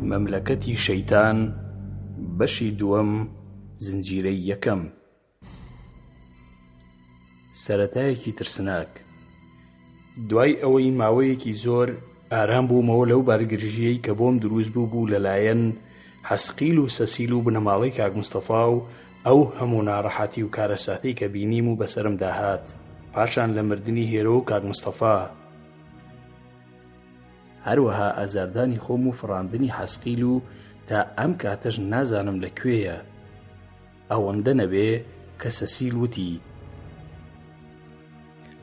مەملەکەتی شەیتان بەشی دووەم زنجیرەی یەکەم سەرەتایەکی ترسناک دوای ئەوەی ماوەیەکی زۆر ئارام بوومەوە لەو بارگرژییەی کە بۆم دروست بوو بوو لەلایەن حەسقیل و سەسیل و بنەماڵەی کاک مستەفا و ئەو هەموو ناڕەحەتی و کارەساتەی کە بینیم و بەسەرمدا هات پاشان لە مردنی هێرۆ و کاک مستەفا هەروەها ئازاردانی خۆم و فڕاندنی حەسقیل و تا ئەم کاتەش نازانم لە کوێیە ئەوەندە نەبێ کە سەسیل وتی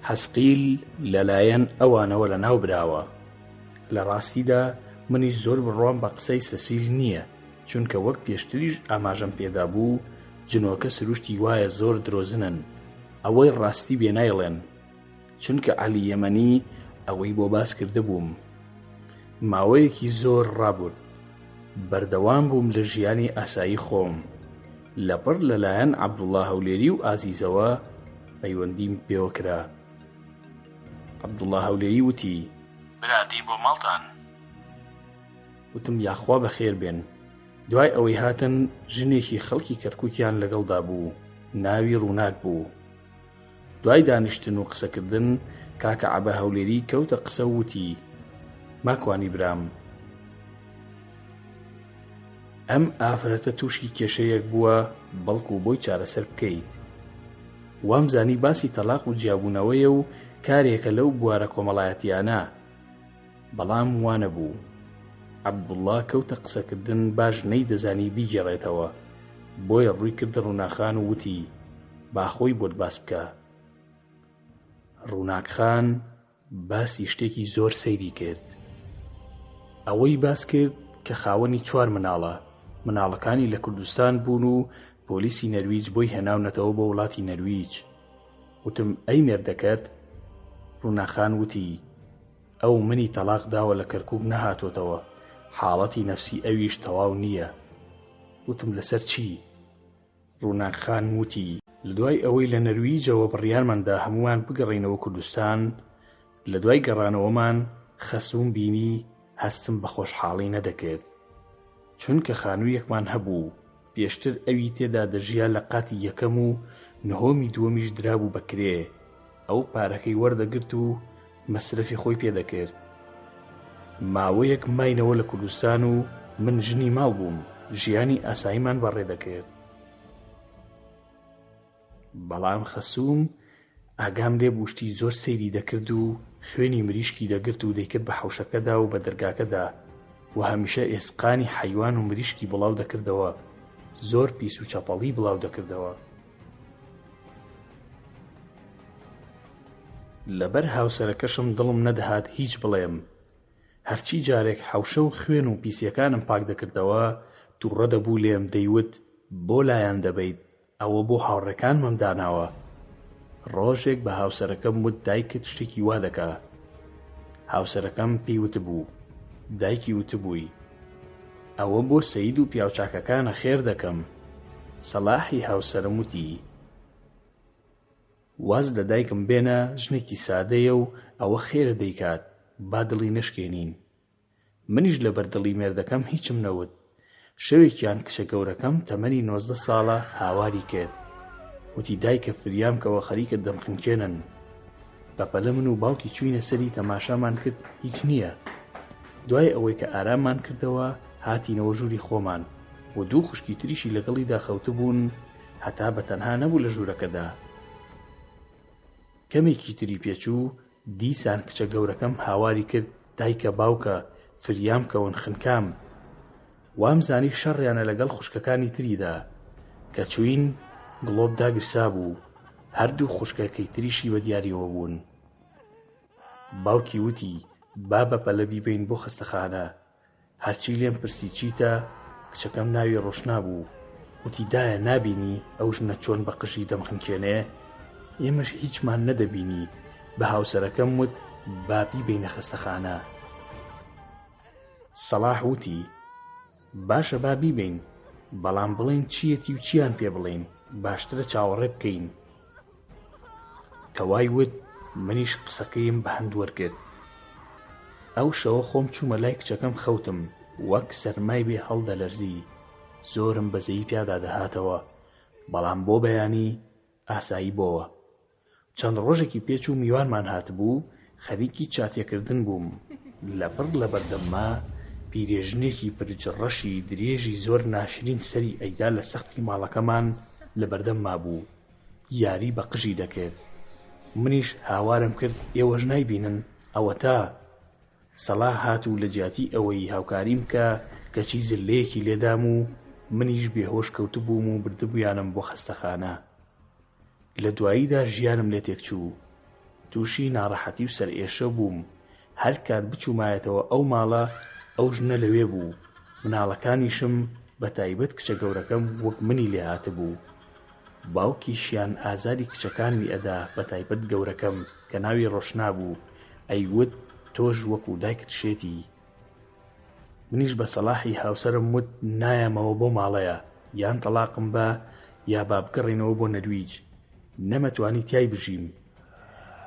حەسقیل لەلایەن ئەوانەوە لەناو براوە. لە ڕاستیدا منیش زۆر بڕوام بە قسەی سەسیل نییە، چونکە وەک پێشتریش ئاماژەم پێدا بوو جنۆکە سروشتی وایە زۆر درۆزنن ئەوەی ڕاستی بێ نایڵێن، چونکە عەلی یەمەنی ئەوەی بۆ باس کردبووم. ماوەیەکی زۆر ڕابورد بەردەوام بووم لە ژیانی ئاسایی خۆم، لەپڕ لەلایەن عەبدوڵا هەولێری و ئازیزەوە پەیوەندیم پێوە کرا. عەبدوڵا هەولێری وتی. برا دێین بۆ ماڵتان. وتم یاخوا بەخێر بێن. دوای ئەوەی هاتن ژنێکی خەڵکی کەرکوکیان لەگەڵدا بوو ناوی ڕووناک بوو. دوای دانیشتن و قسەکردن کاکە عەبە هەولێری کەوتە قسە و وتی، ماکوانی برام، ئەم ئافرەتە تووشی کێشەیەک بووە بەڵکو بۆی چارەسەر بکەیت. وامزانی باسی تەلاق و جیابوونەوەیە و کارێکە لەو بوارە کۆمەڵایەتیانە، بەڵام وانەبوو. عەبدوڵڵا کەوتە قسەکردن باش نەیدەزانی بیگێڕێتەوە، بۆیە ڕووی کردە ڕووناخان و وتی، با خۆی بۆت باس بکا. ڕووناک خان باسی شتێکی زۆر سەیری کرد. ئەوەی باس کرد کە خاوەنی چوار مناڵە، مناڵەکانی لە کوردستان بوون و پۆلیسی نەرویج بۆی هێناونەتەوە بۆ وڵاتی نەرویج. وتم ئەی مێردەکەت؟ ڕووناک خان وتی، ئەو منی تەڵاق داوە لە کەرکوک نەهاتۆتەوە حاڵەتی نەفسی ئەویش تەواو نییە وتم لەسەر چی؟ ڕووناک خان وتی، لەدوای ئەوەی لە نەرویجەوە بڕیارمان دا هەموومان بگەڕێینەوە کوردستان لەدوای گەڕانەوەمان خەسووم بینی هەستم بە خۆشحاڵی نەدەکرد چونکە خانوویەکمان هەبوو پێشتر ئەوی تێدا دەژیا لە قاتی یەکەم و نهۆمی دووەمیش درابوو بە کرێ، ئەو پارەکەی وەردەگرت و مەسرەفی خۆی پێ دەکرد. ماوەیەک ماینەوە لە کوردستان و من ژنی ماڵ بووم، ژیانی ئاساییمان بەڕێ دەکرد. بەڵام خەسووم ئاگام لێ بوو شتی زۆر سەیری دەکرد و خوێنی مریشکی دەگرت و دەیکرد بە حەوشەکەدا و بە دەرگاکەدا و هەمیشە ئێسقانی حەیوان و مریشکی بڵاو دەکردەوە، زۆر پیس و چەپەڵی بڵاو دەکردەوە. لەبەر هاوسەرەکەشم دڵم نەدەهات هیچ بڵێم. هەرچی جارێک حەوشە و خوێن و پیسیەکانم پاک دەکردەوە، توڕە دەبوو لێم دەیوت بۆ لایان دەبەیت ئەوە بۆ هاوڕێکانمم داناوە. ڕۆژێک بە هاوسەرەکەم وت دایکت شتێکی وا دەکا. هاوسەرەکەم پێی وتبوو، دایکی وتبووی، ئەوە بۆ سەید و پیاوچاکەکانە خێر دەکەم. سەلاحی هاوسەرم وتی، واز لە دایکم بێنە ژنێکی سادەیە و ئەوە خێرە دەیکات، با دڵی نەشکێنین. منیش لەبەر دڵی مێردەکەم هیچم نەوت. شەوێکیان کچە گەورەکەم تەمەنی 19 ساڵە هاواری کرد. وتی دایکە فریام کەوە خەریکە دەمخنکێنن. بەپەلە من و باوکی چووینە سەری تەماشامان کرد هیچ نییە. دوای ئەوەی کە ئاراممان کردەوە هاتینەوە ژووری خۆمان و دوو خوشکی تریشی لەگەڵیدا خەوتبوون هەتا بە تەنها نەبوو لە ژوورەکەدا. کەمێکی تری پێچوو دیسان کچە گەورەکەم هاواری کرد دایکە باوکە فریام کەون خنکام. وامزانی شەڕیانە لەگەڵ خوشکەکانی تریدا. کە چووین گڵۆپ داگیرسابوو، هەردوو خوشکەکەی تریشی بە دیاریەوە بوون. باوکی وتی با بەپەلە بیبەین بۆ خەستەخانە. هەرچی لێم پرسی چیتە، کچەکەم ناوی ڕۆشنا بوو، وتی دایە نابینی ئەو ژنە چۆن بە قژی دەمخنکێنێ؟ ئێمەش هیچمان نەدەبینی، بە هاوسەرەکەم وت با بیبەینە خەستەخانە. سەڵاح وتی باشە با بیبەین، بەڵام بڵێین چییەتی و چییان پێ بڵێین، باشترە چاوەڕێ بکەین. کە وای وت منیش قسەکەیم بە هەند وەرگرت. ئەو شەوە خۆم چوومە لای کچەکەم خەوتم. وەک سەرمای بێ هەڵدەلەرزی. زۆرم بەزەیی پیادا دەهاتەوە، بەڵام بۆ بەیانی ئاسایی بۆوە. چەند ڕۆژێکی پێچوو میوانمان هاتبوو، خەریکی چاتێکردن بووم، لەپڕ لەبەردەمما پیرێژنێکی پرچ ڕەشی درێژی زۆر ناشرین سەری ئەیدا لە سەقفی ماڵەکەمان لەبەردەمما بوو، یاری بە قژی دەکرد. منیش هاوارم کرد ئێوەش نایبینن، ئەوەتا. سەڵاح هات و لە جیاتی ئەوەی هاوکاریم بکا کەچی زللەیەکی لێدام و منیش بێهۆش کەوتبووم و بردبوویانم بۆ خەستەخانە. لە دواییدا ژیانم لێ تێکچوو. تووشی ناڕەحەتی و سەرئێشە بووم. هەر کات بچوومایەتەوە ئەو ماڵە ئەو ژنە لەوێ بوو. مناڵەکانیشم بە تایبەت کچە گەورەکەم وەک منی لێ هاتبوو. باوکیشیان ئازاری کچەکانمی ئەدا بە تایبەت گەورەکەم کە ناوی ڕۆشنا بوو ئەیوت تۆش وەکو دایکت شێتی. منیش بە سەڵاحی هاوسەرم وت نایەمەوە بەو ماڵەیە یان تەڵاقم بە یا با بگەڕێینەوە بۆ نەرویج نەمەتوانی تیای بژیم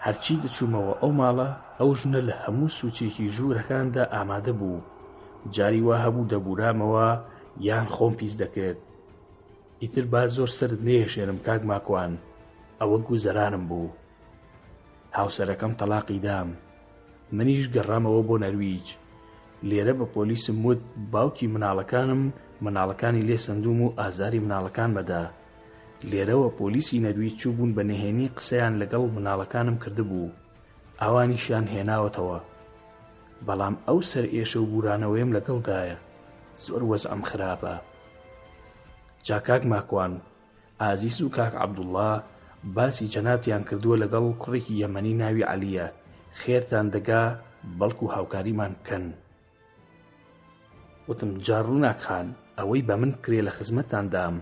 هەرچی دەچوومەوە ئەو ماڵە ئەو ژنە لە هەموو سوچێکی ژوورەکاندا ئامادە بوو جاری وا هەبوو دەبورامەوە یان خۆم پیس دەکرد ئیتر با زۆر سەرت نەیەشێنم کاک ماکوان ئەوە گوزەرانم بوو هاوسەرەکەم تەڵاقی دام منیش گەڕامەوە بۆ نەرویج لێرە بە پۆلیسم وت باوکی مناڵەکانم مناڵەکانی لێ سەندوم و ئازاری مناڵەکانمەدا لێرەوە پۆلیسی نەرویج چووبوون بە نهێنی قسەیان لەگەڵ مناڵەکانم کردبوو ئەوانیشیان هێناوەتەوە بەڵام ئەو سەرئێشە و بورانەوەیم لەگەڵدایە زۆر وەزعم خراپە جا کاک ماکوان ئازیز و کاک عەبدوڵڵا باسی جەنابتیان کردووە لەگەڵ کوڕێکی یەمەنی ناوی عەلیە خێرتان دەگا بەڵکو هاوکاریمان بکەن. وتم جا ڕووناک خان ئەوەی بە من بکرێ لە خزمەتتان دام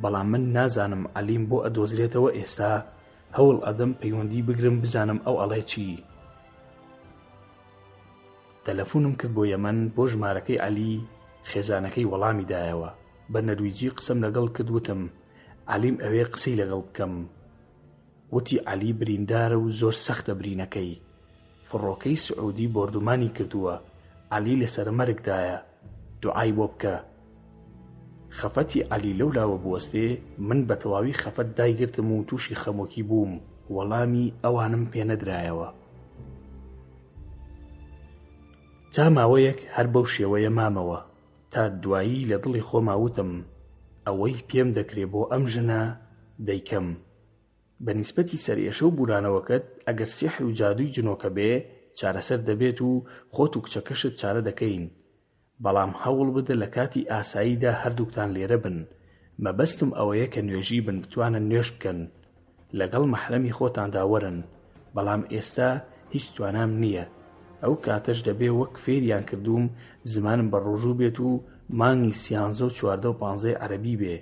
بەڵام من نازانم عەلیم بۆ ئەدۆزرێتەوە ئێستا هەوڵ ئەدەم پەیوەندی بگرم بزانم ئەو ئەڵێ چی. تەلەفونم کرد بۆ یەمەن بۆ ژمارەکەی عەلی خێزانەکەی وەڵامی دایەوە بە نەرویجی قسەم لەگەڵ کرد وتم عەلیم ئەوێ قسەی لەگەڵ بکەم وتی عەلی بریندارە و زۆر سەختە برینەکەی فڕۆکەی سعودی بۆردومانی کردووە عەلی لەسەر مەرگدایە دوعای بۆ بکە خەفەتی عەلی لەو لاوە بوەستێ من بە تەواوی خەفەت دایگرتم و تووشی خەمۆکی بووم وەڵامی ئەوانم پێنەدرایەوە تا ماوەیەک هەر بەو شێوەیە مامەوە تا دوایی لە دڵی خۆما وتم ئەوەی پێم دەکرێ بۆ ئەم ژنە دەیکەم. بە نیسبەتی سەرئێشە و بورانەوەکەت ئەگەر سیحر و جادووی جنۆکە بێ چارەسەر دەبێت و خۆت و کچەکەشت چارە دەکەین بەڵام هەوڵ بدە لە کاتی ئاساییدا هەردووکتان لێرە بن مەبەستم ئەوەیە کە نوێژی بن بتوانن نوێژ بکەن لەگەڵ مەحرەمی خۆتاندا وەرن بەڵام ئێستا هیچ توانام نییە ئەو کاتەش دەبێ وەک فێریان کردووم زمانم بە ڕۆژوو بێت و مانگی سیانزە و چواردە و پانزەی عەرەبی بێ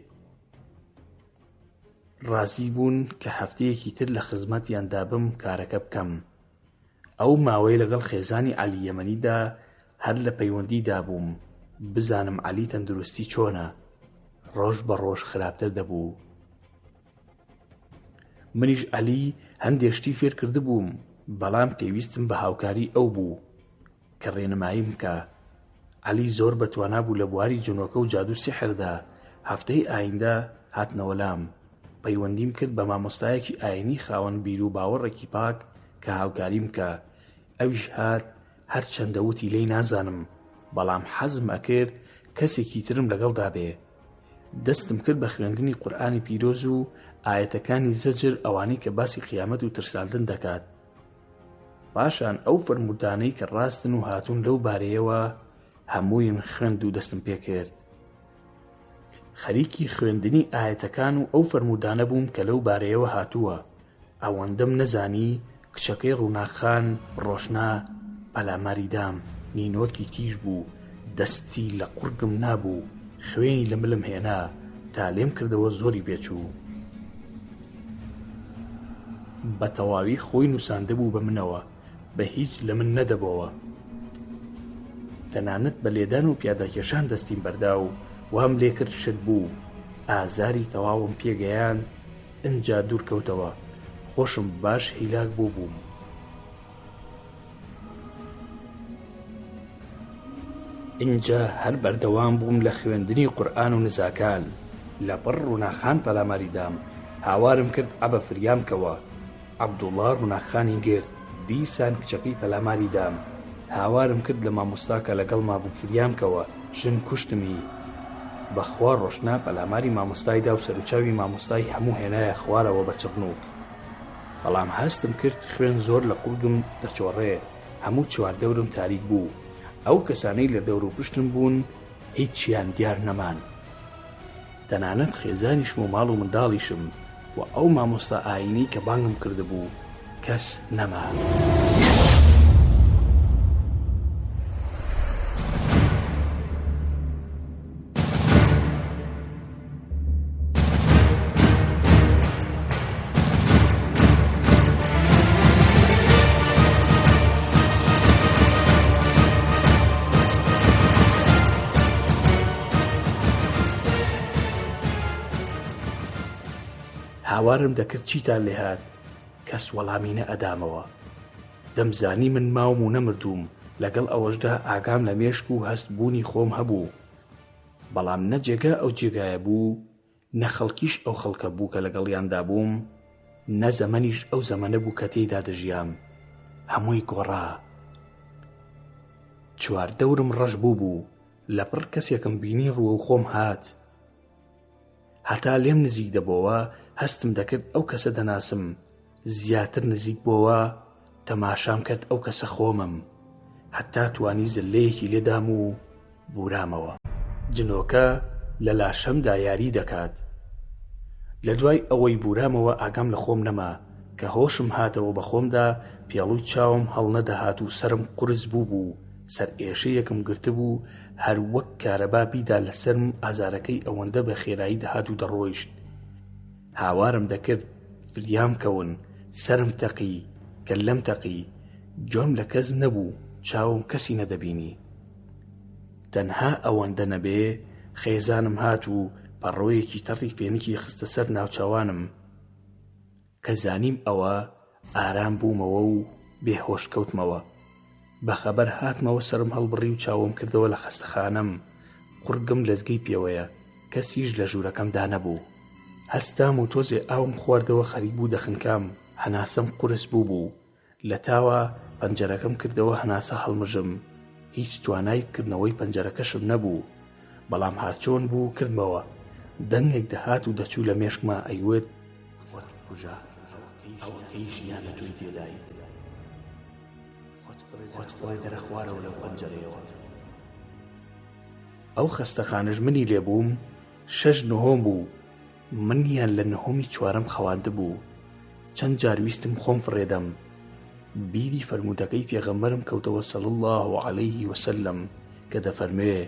ڕازی بوون کە هەفتەیەکی تر لە خزمەتیاندا بم کارەکە بکەم ئەو ماوەی لەگەڵ خێزانی عەلی یەمەنیدا هەر لە پەیوەندیدا بووم بزانم عەلی تەندروستی چۆنە ڕۆژ بە ڕۆژ خراپتر دەبوو منیش عەلی هەندێ شتی فێر کردبووم بەڵام پێویستم بە هاوکاری ئەو بوو کە ڕێنماییم بکا. عەلی زۆر بە توانا بوو لە بواری جنۆکە و جادوو سیحردا، هەفتەی ئایندە هاتنەوە لام. پەیوەندیم کرد بە مامۆستایەکی ئاینی خاوەن بیرو باوەڕێکی پاک کە هاوکاریم بکا، ئەویش هات هەرچەندە وتی لێی نازانم بەڵام حەزم ئەکرد کەسێکی ترم لەگەڵدا بێ. دەستم کرد بە خوێندنی قورئانی پیرۆز و ئایەتەکانی زەجر ئەوانەی کە باسی قیامەت و ترساندن دەکات. پاشان ئەو فەرموودانەی کە ڕاستن و هاتوون لەو بارەیەوە هەموویم خوێند و دەستم پێکرد. خەریکی خوێندنی ئایەتەکان و ئەو فەرموودانە بووم کە لەو بارەیەوە هاتووە، ئەوەندەم نەزانی کچەکەی ڕووناک خان، ڕۆشنا، پەلاماری دام، نینۆکی تیژ بوو، دەستی لە قوڕگم نابوو، خوێنی لە ملم هێنا، تا لێم کردەوە زۆری پێچوو. بە تەواوی خۆی نووساندبوو بە منەوە، بە هیچ لە من نەدەبۆوە. تەنانەت بە لێدان و پیاداکێشان دەستیم بەردا و وام لێ کرد شت بوو. ئازاری تەواوم پێ گەیاند، ئنجا دوور کەوتەوە. خۆشم باش هیلاک بووبووم. ئینجا هەر بەردەوام بووم لە خوێندنی قورئان و نزاکان، لەپڕ ڕووناکخان پەلاماری دام، هاوارم کرد عەبە فریام کەوە، عەبدوڵا ڕووناکخانی گرت، دیسان کچەکەی پەلاماری دام، هاوارم کرد لە مامۆستا کە لەگەڵما بوو فریام کەوە، ژن کوشتمی. بەخوا ڕۆشنا پەلاماری مامۆستای دا و سەروچاوی مامۆستای هەموو هێنایە خوارەوە بە چڕنووک. بەڵام هەستم کرد خوێن زۆر لە قوڕگم دەچۆڕێ، هەموو چواردەورم تاریک بوو، ئەو کەسانەی لە دەوروپشتم بوون هیچیان دیار نەمان. تەنانەت خێزانیشم و ماڵ و منداڵیشم و ئەو مامۆستا ئایینەی کە بانگم کردبوو کەس نەما. هاوارم دەکرد چیتان لێهات کەس وەڵامی نەئەدامەوە دەمزانی من ماوم و نەمردووم لەگەڵ ئەوەشدا ئاگام لە مێشک و هەست بوونی خۆم هەبوو بەڵام نە جێگا ئەو جێگایە بوو نە خەڵکیش ئەو خەڵکە بوو کە لەگەڵیاندا بووم، نە زەمەنیش ئەو زەمەنە بوو کە تێیدا دەژیام، هەمووی گۆڕا. چواردەورم ڕەش بووبوو، لەپڕ کەسێکم بینی ڕووەو خۆم هات. هەتا لێم نزیک دەبۆوە، هەستم دەکرد ئەو کەسە دەناسم، زیاتر نزیک بۆوە، تەماشام کرد ئەو کەسە خۆمم. هەتا توانی زللەیەکی لێدام و بورامەوە. جنۆکە لە لاشەمدا یاری دەکات. لە دوای ئەوەی بورامەوە ئاگام لە خۆم نەما، کە هۆشم هاتەوە بە خۆمدا پێڵوی چاوم هەڵنەدەهات و سەرم قورس بووبوو، سەرئێشەیەکم گرتبوو هەر وەک کارەبا بیدا لە سەرم ئازارەکەی ئەوەندە بە خێرایی دەهات و دەڕۆیشت. هاوارم دەکرد فریام کەون، سەرم تەقی، کەللەم تەقی، گوێم لە کەس نەبوو، چاوم کەسی نەدەبینی. تەنها ئەوەندە نەبێ خێزانم هات و پەڕۆیەکی تەڕی فێنکی خستە سەر ناوچاوانم. کە زانیم ئەوە ئارام بوومەوە و بێ هۆش کەوتمەوە. بە خەبەر هاتمەوە سەرم هەڵبڕی و چاوم کردەوە لە خەستەخانەم، قوڕگم لەزگەی پێوەیە، کەسیش لە ژوورەکەمدا نەبوو. هەستام و تۆزێ ئاوم خواردەوە خەریک بوو دەخنکام، هەناسەم قورس بووبوو. لە تاوا پەنجەرەکەم کردەوە هەناسە هەڵمژم، هیچ توانای کردنەوەی پەنجەرەکەشم نەبوو، بەڵام هەرچۆن بوو کردمەوە، دەنگێک دەهات و دەچوو لە مێشکما ئەیوت، خۆت بکوژە، ئەوەکەی ژیانە تۆی تێدای، خۆت فڕێ دەرە خوارەوە لەو پەنجەرەیەوە. ئەو خەستەخانەش منی لێ بووم شەش نهۆم بوو، منیان لە نهۆمی چوارەم خەواندبوو، چەند جار ویستم خۆم فڕێدەم، بیری فەرموودەکەی پێغەمبەرم کەوتەوە صلی اللە علیه وسلم کە دەفەرموێ،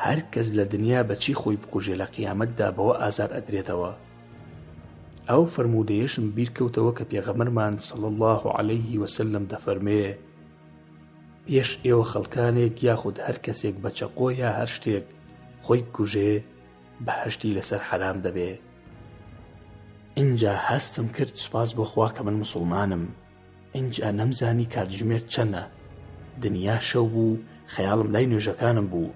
هەر کەس لە دنیا بە چی خۆی بکوژێ لە قیامەتدا بەوە ئازار ئەدرێتەوە. ئەو فەرموودەیەشم بیر کەوتەوە کە پێغەمبەرمان صلی اللە علیه وسلم دەفەرموێ، پێش ئێوە خەڵکانێک یاخود هەر کەسێک بە چەقۆ یا هەر شتێک خۆی بکوژێ، بەهەشتی لەسەر حەرام دەبێ. ئینجا هەستم کرد سوپاس بۆ خوا کە من موسوڵمانم. ئینجا نەمزانی کاتژمێر چەنە. دنیا شەو بوو، خەیاڵم لای نوێژەکانم بوو.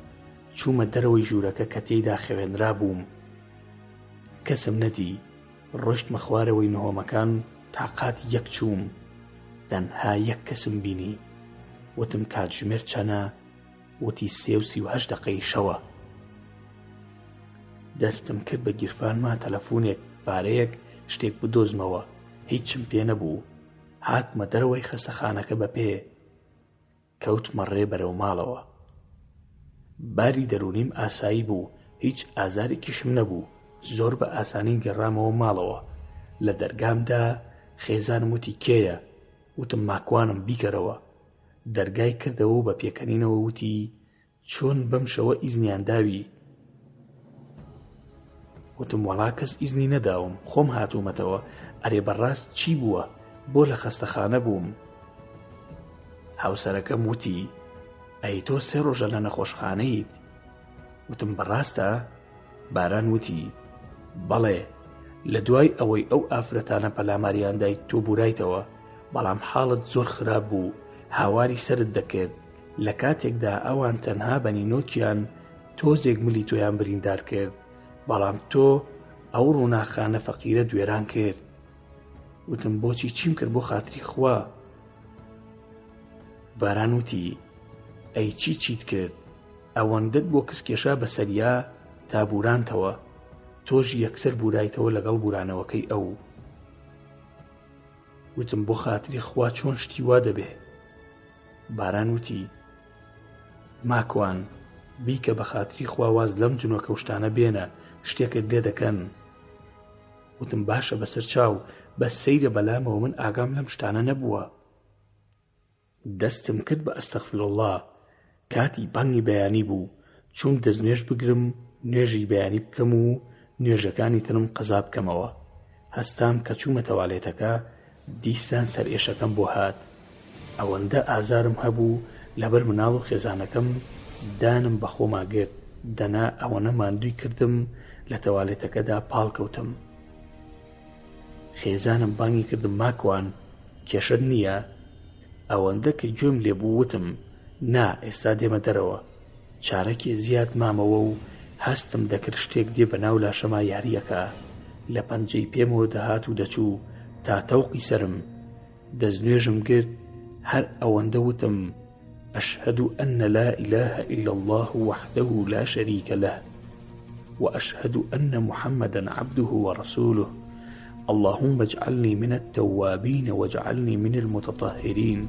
چوومە دەرەوەی ژوورەکە کە تێیدا خەوێنرابووم. کەسم نەدی. ڕۆیشتمە خوارەوەی نهۆمەکان تا قاتی یەک چووم. تەنها یەک کەسم بینی. وتم کاتژمێر چەنە؟ وتی 3:38 دەقەی شەوە. دەستم کرد بە گیرفانما تەلەفونێک، پارەیەک، شتێک بدۆزمەوە، هیچم پێ نەبوو. هاتمە دەرەوەی خەستەخانەکە بە پێ کەوتمە ڕێ بەرەو ماڵەوە. باری دەروونیم ئاسایی بوو، هیچ ئازارێکیشم نەبوو، زۆر بە ئاسانی گەڕامەوە ماڵەوە. لە دەرگام دا، خێزانم وتی کێیە؟ وتم ماکوانم، بیکەرەوە. دەرگای کردەوە و بە پێکەنینەوە وتی، چۆن بەم شەوە ئیزنیان داوی؟ وتم وەڵا کەس ئیزنی نەداوم خۆم هاتوومەتەوە ئەرێ بەڕاست چی بووە بۆ لە خەستەخانە بووم؟ هاوسەرەکەم وتی ئەی تۆ سێ ڕۆژە لە نەخۆشخانەیت؟ وتم بەڕاستە؟ باران وتی بەڵێ لە دوای ئەوەی ئەو ئافرەتانە پەلاماریان دایت تۆ بورایتەوە بەڵام حاڵت زۆر خراپ بوو هاواری سەرت دەکرد. لە کاتێکدا ئەوان تەنها بە نینۆکیان تۆزێک ملی تۆیان بریندار کرد بەڵام تۆ ئەو ڕووناخانە فەقیرەت وێران کرد. وتم بۆچی چیم کرد بۆ خاتری خوا؟ باران وتی ئەی چی چیت کرد؟ ئەوەندەت بۆ کز کێشا بە سەریا تا بورانتەوە تۆش یەکسەر بورایتەوە لەگەڵ بورانەوەکەی ئەو. وتم بۆ خاتری خوا چۆن شتی وا دەبێ؟ باران وتی ماکوان بیکە بە خاتری خوا واز لەم جنۆکە و شتانە بێنە شتێکت لێ دەکەن. وتم باشە بەسەر چاو بەس سەیرە بەلامەوە من ئاگام لەم شتانە نەبووە. دەستم کرد بە ئەستەغفیراللە کاتی بانگی بەیانی بوو چووم دەستنوێژ بگرم نوێژی بەیانی بکەم و نوێژەکانی ترم قەزا بکەمەوە هەستام کە چوومە تەوالێتەکە دیسان سەرئێشەکەم بۆ هات ئەوەندە ئازارم هەبوو لەبەر مناڵ و خێزانەکەم دانم بە خۆما گرت دەنا ئەوەنە ماندووی کردم لە تەوالێتەکەدا پاڵکەوتم خێزانم بانگی کردم ماکوان کێشەت نییە؟ ئەوەندە کە گوێم لێ بوو وتم نا ئێستا دێمە دەرەوە. چارەکێ زیاد مامەوە و هەستم دەکرد شتێک دێ بە ناو لاشەما یاری ئەکا. لە پەنجەی پێمەوە دەهات و دەچوو تا تەوقی سەرم. دەستنوێژم گرت هەر ئەوەندە وتم اشهد ان لا اله الا اللە وحده لا شریک له واشهد ان محمدا عبده ورسوله اللهم اجعلنی من التوابین واجعلنی من المتطهرین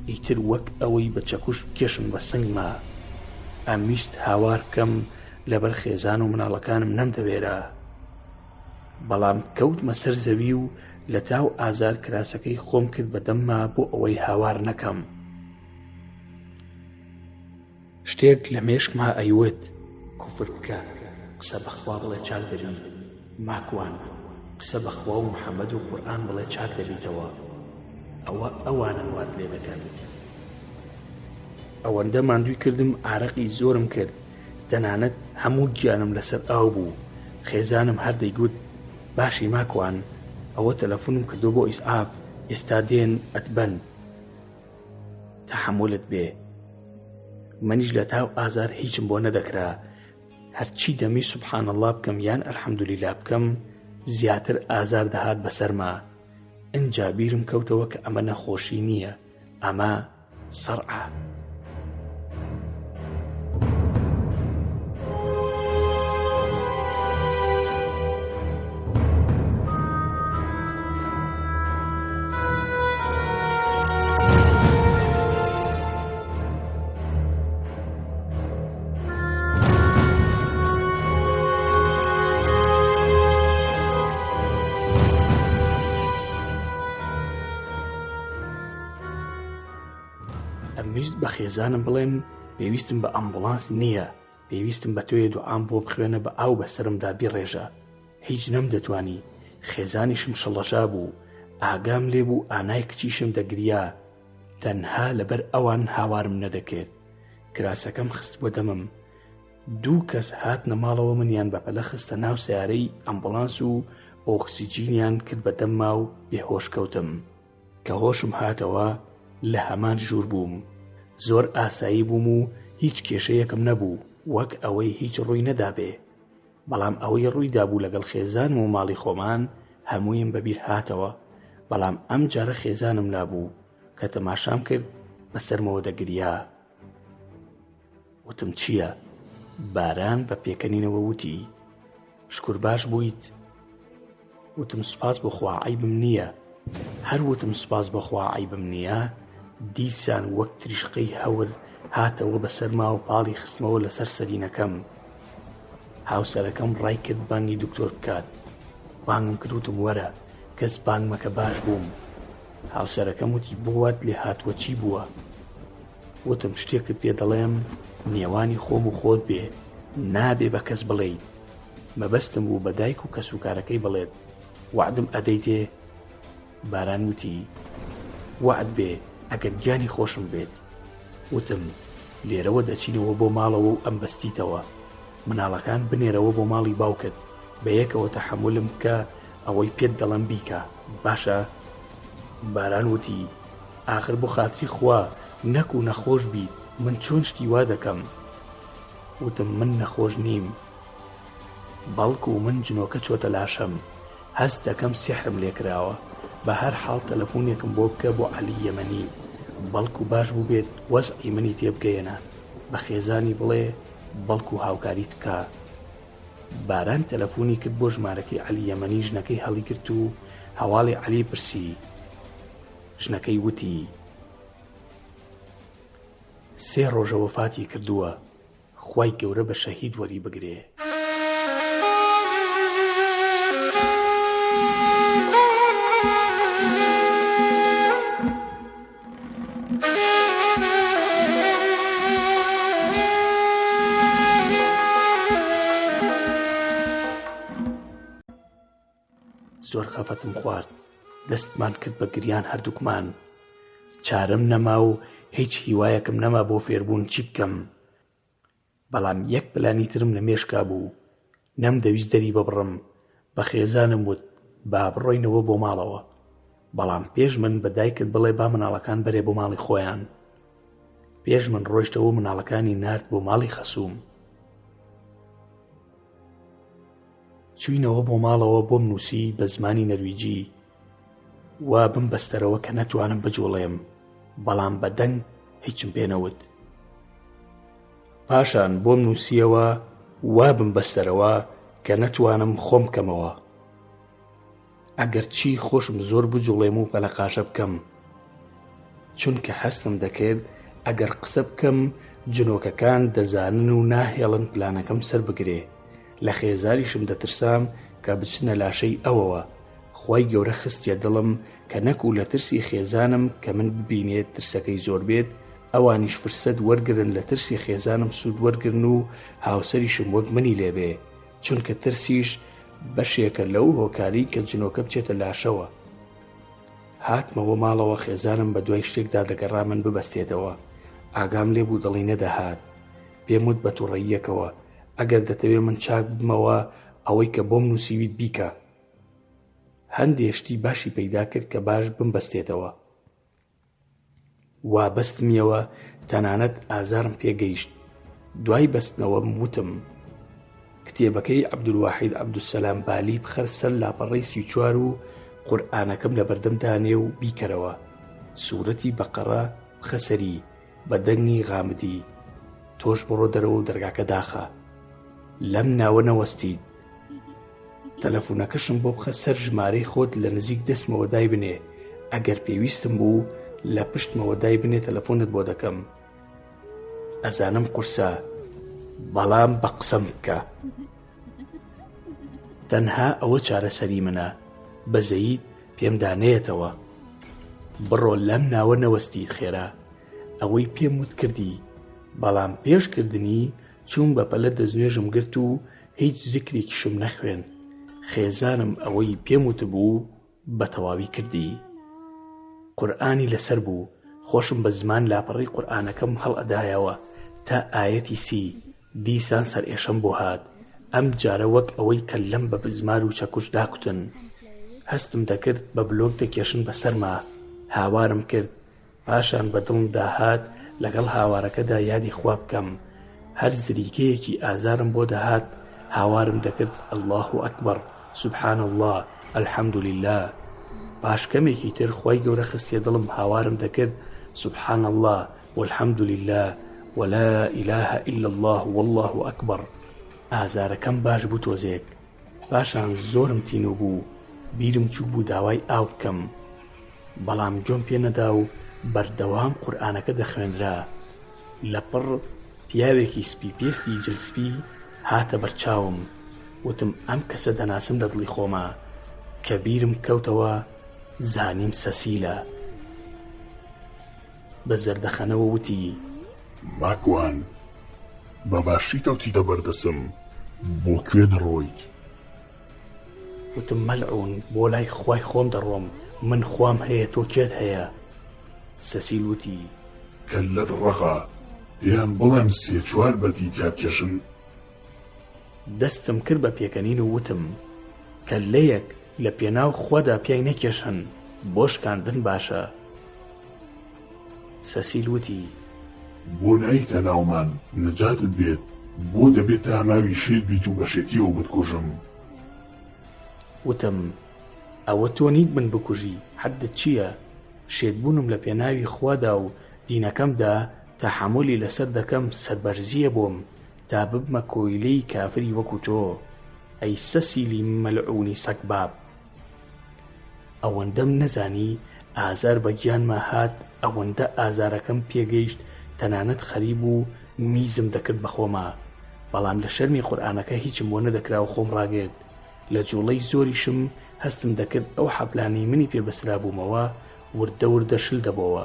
ئیتر وەک ئەوەی بە چەکوش بکێشن بە سنگما ئەمویست هاوار بکەم لەبەر خێزان و مناڵەکانم نەمدەوێرا بەڵام کەوتمە سەر زەوی و لە تاو ئازار کراسەکەی خۆم کرد بە دەمما بۆ ئەوەی هاوار نەکەم. شتێک لە مێشکما ئەیوت کوفر بکە قسە بە خوا بڵێ چاک دەبی ماکوان قسە بە خوا و محەمەد و قورئان بڵێ چاک دەبیتەوە ئەوە ئەوانن وات لێ دەکەن. ئەوەندە ماندووی کردم ئارەقی زۆرم کرد تەنانەت هەموو گیانم لەسەر ئاو بوو، خێزانم هەر دەیگوت باشی ماکوان ئەوە تەلەفونم کردوە بۆ ئیسعاف ئێستا دێن ئەتبەن تەحەمولت بێ منیش لە تاو ئازار هیچم بۆ نەدەکرا هەرچی دەمی سبحان اللە بکەم یان الحمدللە بکەم زیاتر ئازار دەهات بەسەرما ئنجا بیرم کەوتەوە کە ئەمە نەخۆشی نییە ئەمە سەرعە. ئەمویست بە خێزانم بڵێم پێویستم بە ئەمبوڵانس نییە، پێویستم بە تۆیە دوعام بۆ بخوێنە بە ئاو بەسەرمدا بیڕێژە. هیچ نەمدەتوانی، خێزانیشم شڵەژابوو، ئاگام لێ بوو ئانای کچیشم دەگریا، تەنها لەبەر ئەوان هاوارم نەدەکرد. کراسەکەم خستبووە دەمم. دوو کەس هاتنە ماڵەوە منیان بەپەلە خستە ناو سەیارەی ئەمبوڵانس و ئۆکسجینیان کرد بە دەمما و بێهۆش کەوتم. کە هۆشم هاتەوە لە هەمان ژوور بووم. زۆر ئاسایی بووم و هیچ کێشەیەکم نەبوو، وەک ئەوەی هیچ ڕووی نەدابێ. بەڵام ئەوەی ڕووی دابوو لەگەڵ خێزانم و ماڵی خۆمان هەموویم بەبیر هاتەوە. بەڵام ئەم جارە خێزانم لابوو، کە تەماشام کرد بەسەرمەوە دەگریا. وتم چییە؟ باران بە پێکەنینەوە وتی شکور باش بوویت؟ وتم سوپاس بۆ خوا عەیبم نییە. هەر وتم سوپاس بۆ خوا عەیبم نییە، دیسان وەک تریشقەی هەور هاتەوە بەسەرما و پاڵی خستمەوە لەسەر سەرینەکەم. هاوسەرەکەم ڕای کرد بانگی دکتۆر بکات. بانگم کرد وتم وەرە، کەس بانگ مەکە باش بووم. هاوسەرەکەم وتی بۆ وات لێ هاتووە چی بووە؟ وتم شتێکت پێ دەڵێم نێوانی خۆم و خۆت بێ نابێ بە کەس بڵێیت مەبەستم بوو بە دایک و کەسوکارەکەی بڵێت وەعدم ئەدەیتێ؟ باران وتی وەعد بێ ئەگەر گیانی خۆشم بێت وتم لێرەوە دەچینەوە بۆ ماڵەوە و ئەمبەستیتەوە مناڵەکان بنێرەوە بۆ ماڵی باوکت بەیەکەوە تەحەمولم بکە ئەوەی پێت دەڵێم بیکە باشە؟ باران وتی ئاخر بۆ خاتری خوا. نەکو نەخۆش بیت من چۆن شتی وا دەکەم؟ وتم من نەخۆش نیم بەڵکو من جنۆکە چۆتە لاشەم هەست دەکەم سیحرم لێکراوە بە هەر حاڵ تەلەفونێکم بۆ بکە بۆ عەلی یەمەنی بەڵکو باش بووبێت وەزعی منی تێبگەیەنە بە خێزانی بڵێ بەڵکو هاوکاریت بکا. باران تەلەفونی کرد بۆ ژمارەکەی عەلی یەمەنی ژنەکەی هەڵیگرت و هەواڵی عەلی پرسی ژنەکەی وتی سێ ڕۆژە وەفاتی کردووە خوای گەورە بە شەهید وەری بگرێ. زۆر خەفەتم خوارد دەستمان کرد بە گریان هەردووکمان چارەم نەما و هیچ هیوایەکم نەما بۆ فێربوون چی بکەم بەڵام یەک پلانی ترم لە مێشکا بوو نەمدەویست دەری ببڕم بە خێزانم وت با بڕۆینەوە بۆ ماڵەوە بەڵام پێش من بە دایکت بڵێ با مناڵەکان بەرێ بۆ ماڵی خۆیان پێش من ڕۆیشتەوە مناڵەکانی نارد بۆ ماڵی خەسووم چوینەوە بۆ ماڵەوە بۆم نووسی بە زمانی نەرویجی وا بمبەستەرەوە کە نەتوانم بجوڵێم بەڵام بە دەنگ هیچم پێ نەوت پاشان بۆم نووسیەوە وا بمبەستەرەوە کە نەتوانم خۆم بکەمەوە ئەگەر چی خۆشم زۆر بجوڵێم و پەلەقاژە بکەم چونکە هەستم دەکرد ئەگەر قسە بکەم جنۆکەکان دەزانن و ناهێڵن پلانەکەم سەر بگرێ لە خێزانیشم دەترسام کە بچنە لاشەی ئەوەوە خوای گەورە خستیە دڵم کە نەکو لە ترسی خێزانم کە من ببینێت ترسەکەی زۆر بێت ئەوانیش فرسەت وەرگرن لە ترسی خێزانم سوود وەرگرن و هاوسەریشم وەک منی لێبێ چونکە ترسیش بەشێکە لەو هۆکاری کە جنۆکە بچێتە لاشەوە هاتمەوە ماڵەوە خێزانم بە دوای شتێکدا دەگەڕا من ببەستێتەوە ئاگام لێ بوو دڵی نەدەهات پێم وت بە توڕەییەکەوە ئەگەر دەتەوێ من چاک ببمەوە ئەوەی کە بۆم نووسیویت بیکە هەندێ شتی باشی پەیدا کرد کە باش بمبەستێتەوە وا بەستمیەوە تەنانەت ئازارم پێگەیشت دوای بەستنەوەم وتم کتێبەکەی عەبدولواحید عەبدولسەلام بالی بخەر سەر لاپەڕەی 34 و قورئانەکەم لە بەردەم دانێ و بیکەرەوە سورەتی بەقەڕە بخە سەری بە دەنگی غامدی تۆش بڕۆ دەرەوە و دەرگاکە داخە لەم ناوە نەوەستیت تەلەفونەکەشم بۆ بخە سەر ژمارەی خۆت لە نزیک دەستمەوە دایبنێ ئەگەر پێویستم بوو لە پشتمەوە دایبنێ تەلەفۆنت بۆ دەکەم ئەزانم قورسە بەڵام بە قسەم بکە تەنها ئەوە چارەسەری منە بەزەیت پێمدا نەیەتەوە بڕۆ لەم ناوە نەوەستیت خێرا ئەوەی پێم وت کردی بەڵام پێش کردنی چووم بە پەلە دەستنوێژم گرت و هیچ زیکرێکیشم نەخوێند خێزانم ئەوەی پێم وتبوو بە تەواوی کردی قورئانی لەسەر بوو خۆشم بە زمان لاپەڕەی قورئانەکەم هەڵئەدایەوە تا ئایەتی سی دیسان سەرئێشەم بۆ هات، ئەم جارە وەک ئەوەی کەللەم بە بزمار و چەکوش داکوتن. هەستم دەکرد بە بلۆک دەکێشن بە سەرما. هاوارم کرد. پاشان بە دڵمدا هات لەگەڵ هاوارەکەدا یادی خوا بکەم. هەر زریکەیەکی ئازارم بۆ دەهات هاوارم دەکرد اللە اکبر، سبحان اللە، الحمدللە. پاش کەمێکی تر خوای گەورە خستیە دڵم هاوارم دەکرد سبحان اللە، والحمد للە ولا الە الا اللە واللە اکبر ئازارەکەم باش بوو تۆزێک پاشان زۆرم تینوو بوو بیرم چوو بوو داوای ئاو بکەم بەڵام گوێم پێ نەدا و بەردەوام قورئانەکە دەخوێنرا لەپڕ پیاوێکی سپی پێستی جل سپی هاتە بەرچاوم وتم ئەم کەسە دەناسم لە دڵی خۆما کە بیرم کەوتەوە زانیم سەسیلە بە زەردەخەنەوە وتی. ماکوان، بە باشی کەوتیتە بەردەستم، بۆ کوێ دەڕۆیت؟ وتم مەلعون بۆ لای خوای خۆم دەڕۆم، من خوام هەیە تۆ کێت هەیە؟ سەسیل وتی. کەللەت ڕەقە، پێیان بڵێم سێ چوار بەردی تیا بکێشن؟ دەستم کرد بە پێکەنین و وتم، کەللەیەک لە پێناو خوادا پیای نەکێشن، بۆ شکاندن باشە. سەسیل وتی. بۆ ناییتە ناومان نەجاتت بێت، بۆ دەبێ تا ماوی شێت بیت و بە شێتیەوە بتکوژم؟ وتم، ئەوە تۆ نیت من بکوژی، حەدت چییە؟ شێتبوونم لە پێناوی خوادا و دینەکەمدا تەحەمولی لەسەر دەکەم سەربەرزییە بۆم تا ببمە کۆیلەی کافری وەکو تۆ، ئەی سەسیلی مەلعونی سەگباب! ئەوەندەم نەزانی ئازار بە گیانما هات ئەوەندە ئازارەکەم پێگەیشت تەنانەت خەریبوو میزم دەکرد بە خۆما بەڵام لە شەرمی قورئانەکە هیچم بۆ نەدەکرا و خۆم ڕاگرت لە جوڵەی زۆریشم هەستم دەکرد ئەو حەبلانەی منی پێ بەسرابوومەوە وردە وردە شل دەبۆوە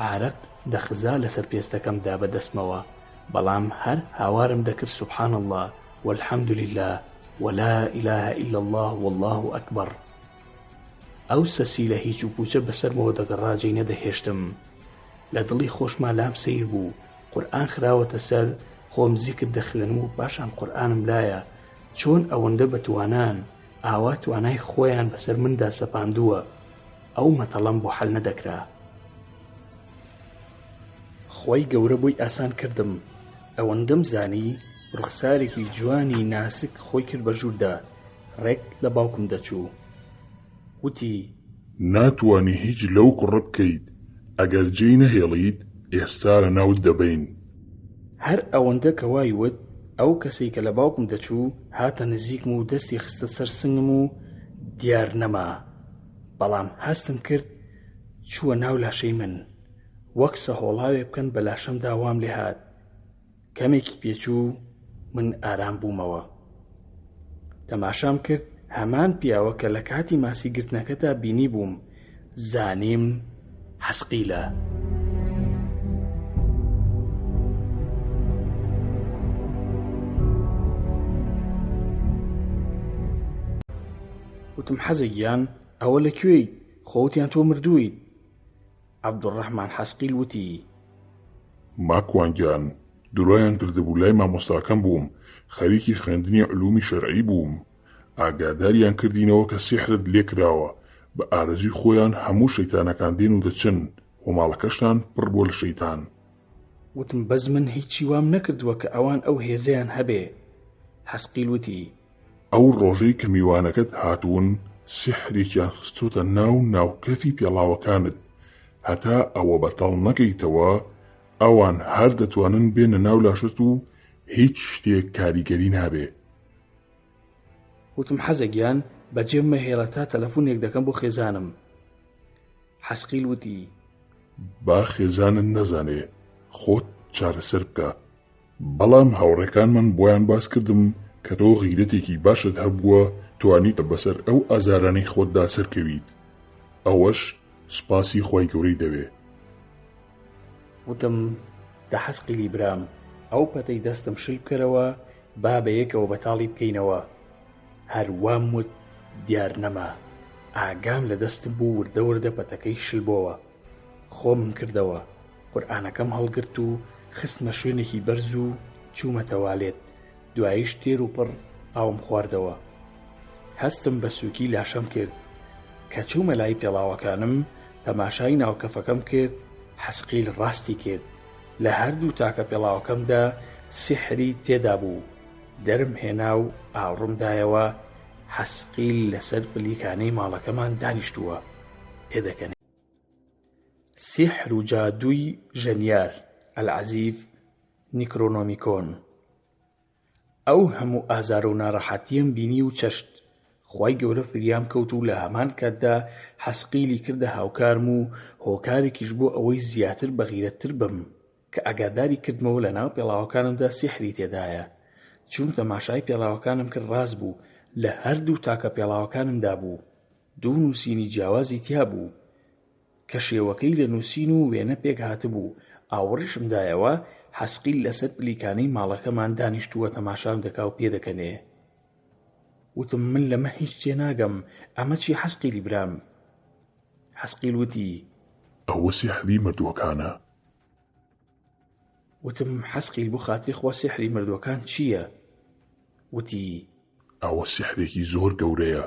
ئارەق دەخزا لەسەر پێستەکەمدا بە دەستمەوە بەڵام هەر هاوارم دەکرد سبحان اللە والحمد للە ولا الە الا اللە واللە اکبر ئەو سەسیلە هیچ و پوچە بەسەرمەوە دەگەڕا جێی نەدەهێشتم لە دڵی خۆشما لام سەیر بوو قورئان خراوەتە سەر خۆم زیکر دەخوێنم و پاشان قورئانم لایە چۆن ئەوەندە بەتوانان ئاوا توانای خۆیان بەسەر مندا سەپاندووە ئەو مەتەڵەم بۆ حەل نەدەکرا. خوای گەورە بۆی ئاسان کردم ئەوەندەم زانی ڕوخسارێکی جوانی ناسک خۆی کرد بە ژووردا ڕێک لە باوکم دەچوو وتی. ناتوانی هیچ لەو کوڕە بکەیت ئەگەر جێی نەهێڵیت ئێستا لەناوت دەبەین. هەر ئەوەندە کە وای وت ئەو کەسەی کە لە باوکم دەچوو هاتە نزیکم و دەستی خستە سەر سنگم و دیار نەما بەڵام هەستم کرد چووە ناو لاشەی من وەک سەهۆڵاوێ بکەن بە لاشەمدا وام لێ هات کەمێکی پێچوو من ئارام بوومەوە تەماشام کرد هەمان پیاوە کە لە کاتی ماسی گرتنەکەدا بینی بووم زانیم حەسقیلە. وتم حەزە گیان ئەوە لە کوێیت خۆ وتیان تۆ مردوویت عەبدولڕەحمان حەسقیل وتی. ماکوان گیان، درۆیان کردبوو لای مامۆستاکەم بووم، خەریکی خوێندنی علومی شەرعی بووم، ئاگاداریان کردینەوە کە سیحرت لێ کراوە، بە ئارەزووی خۆیان هەموو شەیتانەکان دێن و دەچن و ماڵەکەشتان پڕ بووە لە شەیتان. وتم بەس من هیچی وام نەکردووە کە ئەوان ئەو هێزەیان هەبێ. حەسقیل وتی. ئەو ڕۆژەی کە میوانەکەت هاتوون سیحرێکیان خستۆتە ناو ناوکەفی پێڵاوەکانت، هەتا ئەوە بەتاڵ نەکەیتەوە ئەوان هەر دەتوانن بێنە ناو لاشەت و هیچ شتێک کاریگەری نابێ. وتم حەزە گیان بەجێم مەهێڵە تا تەلەفونێک دەکەم بۆ خێزانم. حەسقیل وتی. با خێزانت نەزانێ خۆت چارەسەر بکە. بەڵام هاوڕێکانمان بۆیان باس کردم کە تۆ غیرەتێکی باشت هەبووە توانیتە بەسەر ئەو ئازارانەی خۆتدا سەرکەویت ئەوەش سوپاسی خوای گەورەی دەوێ. وتم، دە حەسقیلی برام ئەو پەتەی دەستم شل بکەرەوە با بەیەکەوە بەتاڵی بکەینەوە. هەر وام وت دیار نەما. ئاگام لە دەستم بوو وردە وردە پەتەکەی شل بۆوە. خۆمم کردەوە، قورئانەکەم هەڵگرت و خستمە شوێنێکی بەرز و چوومە تەوالێت، دواییش تێر و پڕ ئاوم خواردەوە. هەستم بە سووکی لاشەم کرد. کە چوومە لای پێڵاوەکانم، تەماشای ناوکەفەکەم کرد، حەسقیل ڕاستی کرد. لە هەردوو تاکە پێڵاوەکەمدا سیحری تێدا بوو. دەرم هێنا و ئاوڕم دایەوە، حەسقیل لەسەر پلیکانەی ماڵەکەمان دانیشتووە. پێدەکەنێ. سیحر و جادووی ژەنیار، العزیف، نیکرۆنۆمیکۆن. ئەو هەموو ئازار و ناڕەحەتیەم بینی و چەشت، خوای گەورە فریام کەوت و لە هەمان کاتدا حەسقیلی کردە هاوکارم و هۆکارێکیش بۆ ئەوەی زیاتر بەغیرەتتر بم کە ئاگاداری کردمەوە لە ناو پێڵاوەکانمدا سیحری تێدایە چووم تەماشای پێڵاوەکانم کرد ڕاست بوو لە هەردوو تاکە پێڵاوەکانمدا بوو دوو نووسینی جیاوازی تیا بوو کە شێوەکەی لە نووسین و وێنە پێک هاتبوو، ئاوڕیشم دایەوە، حەسقیل لەسەر پلیکانەی ماڵەکەمان دانیشتووە تەماشام دەکا و پێدەکەنێ. وتم من لەمە هیچ تێناگەم، ئەمە چیە حەسقیلی برام؟ حەسقیل وتی. ئەوە سیحری مردووەکانە. وتم حەسقیل بۆ خاتری خوا سیحری مردووەکان چییە؟ وتی. ئەوە سیحرێکی زۆر گەورەیە،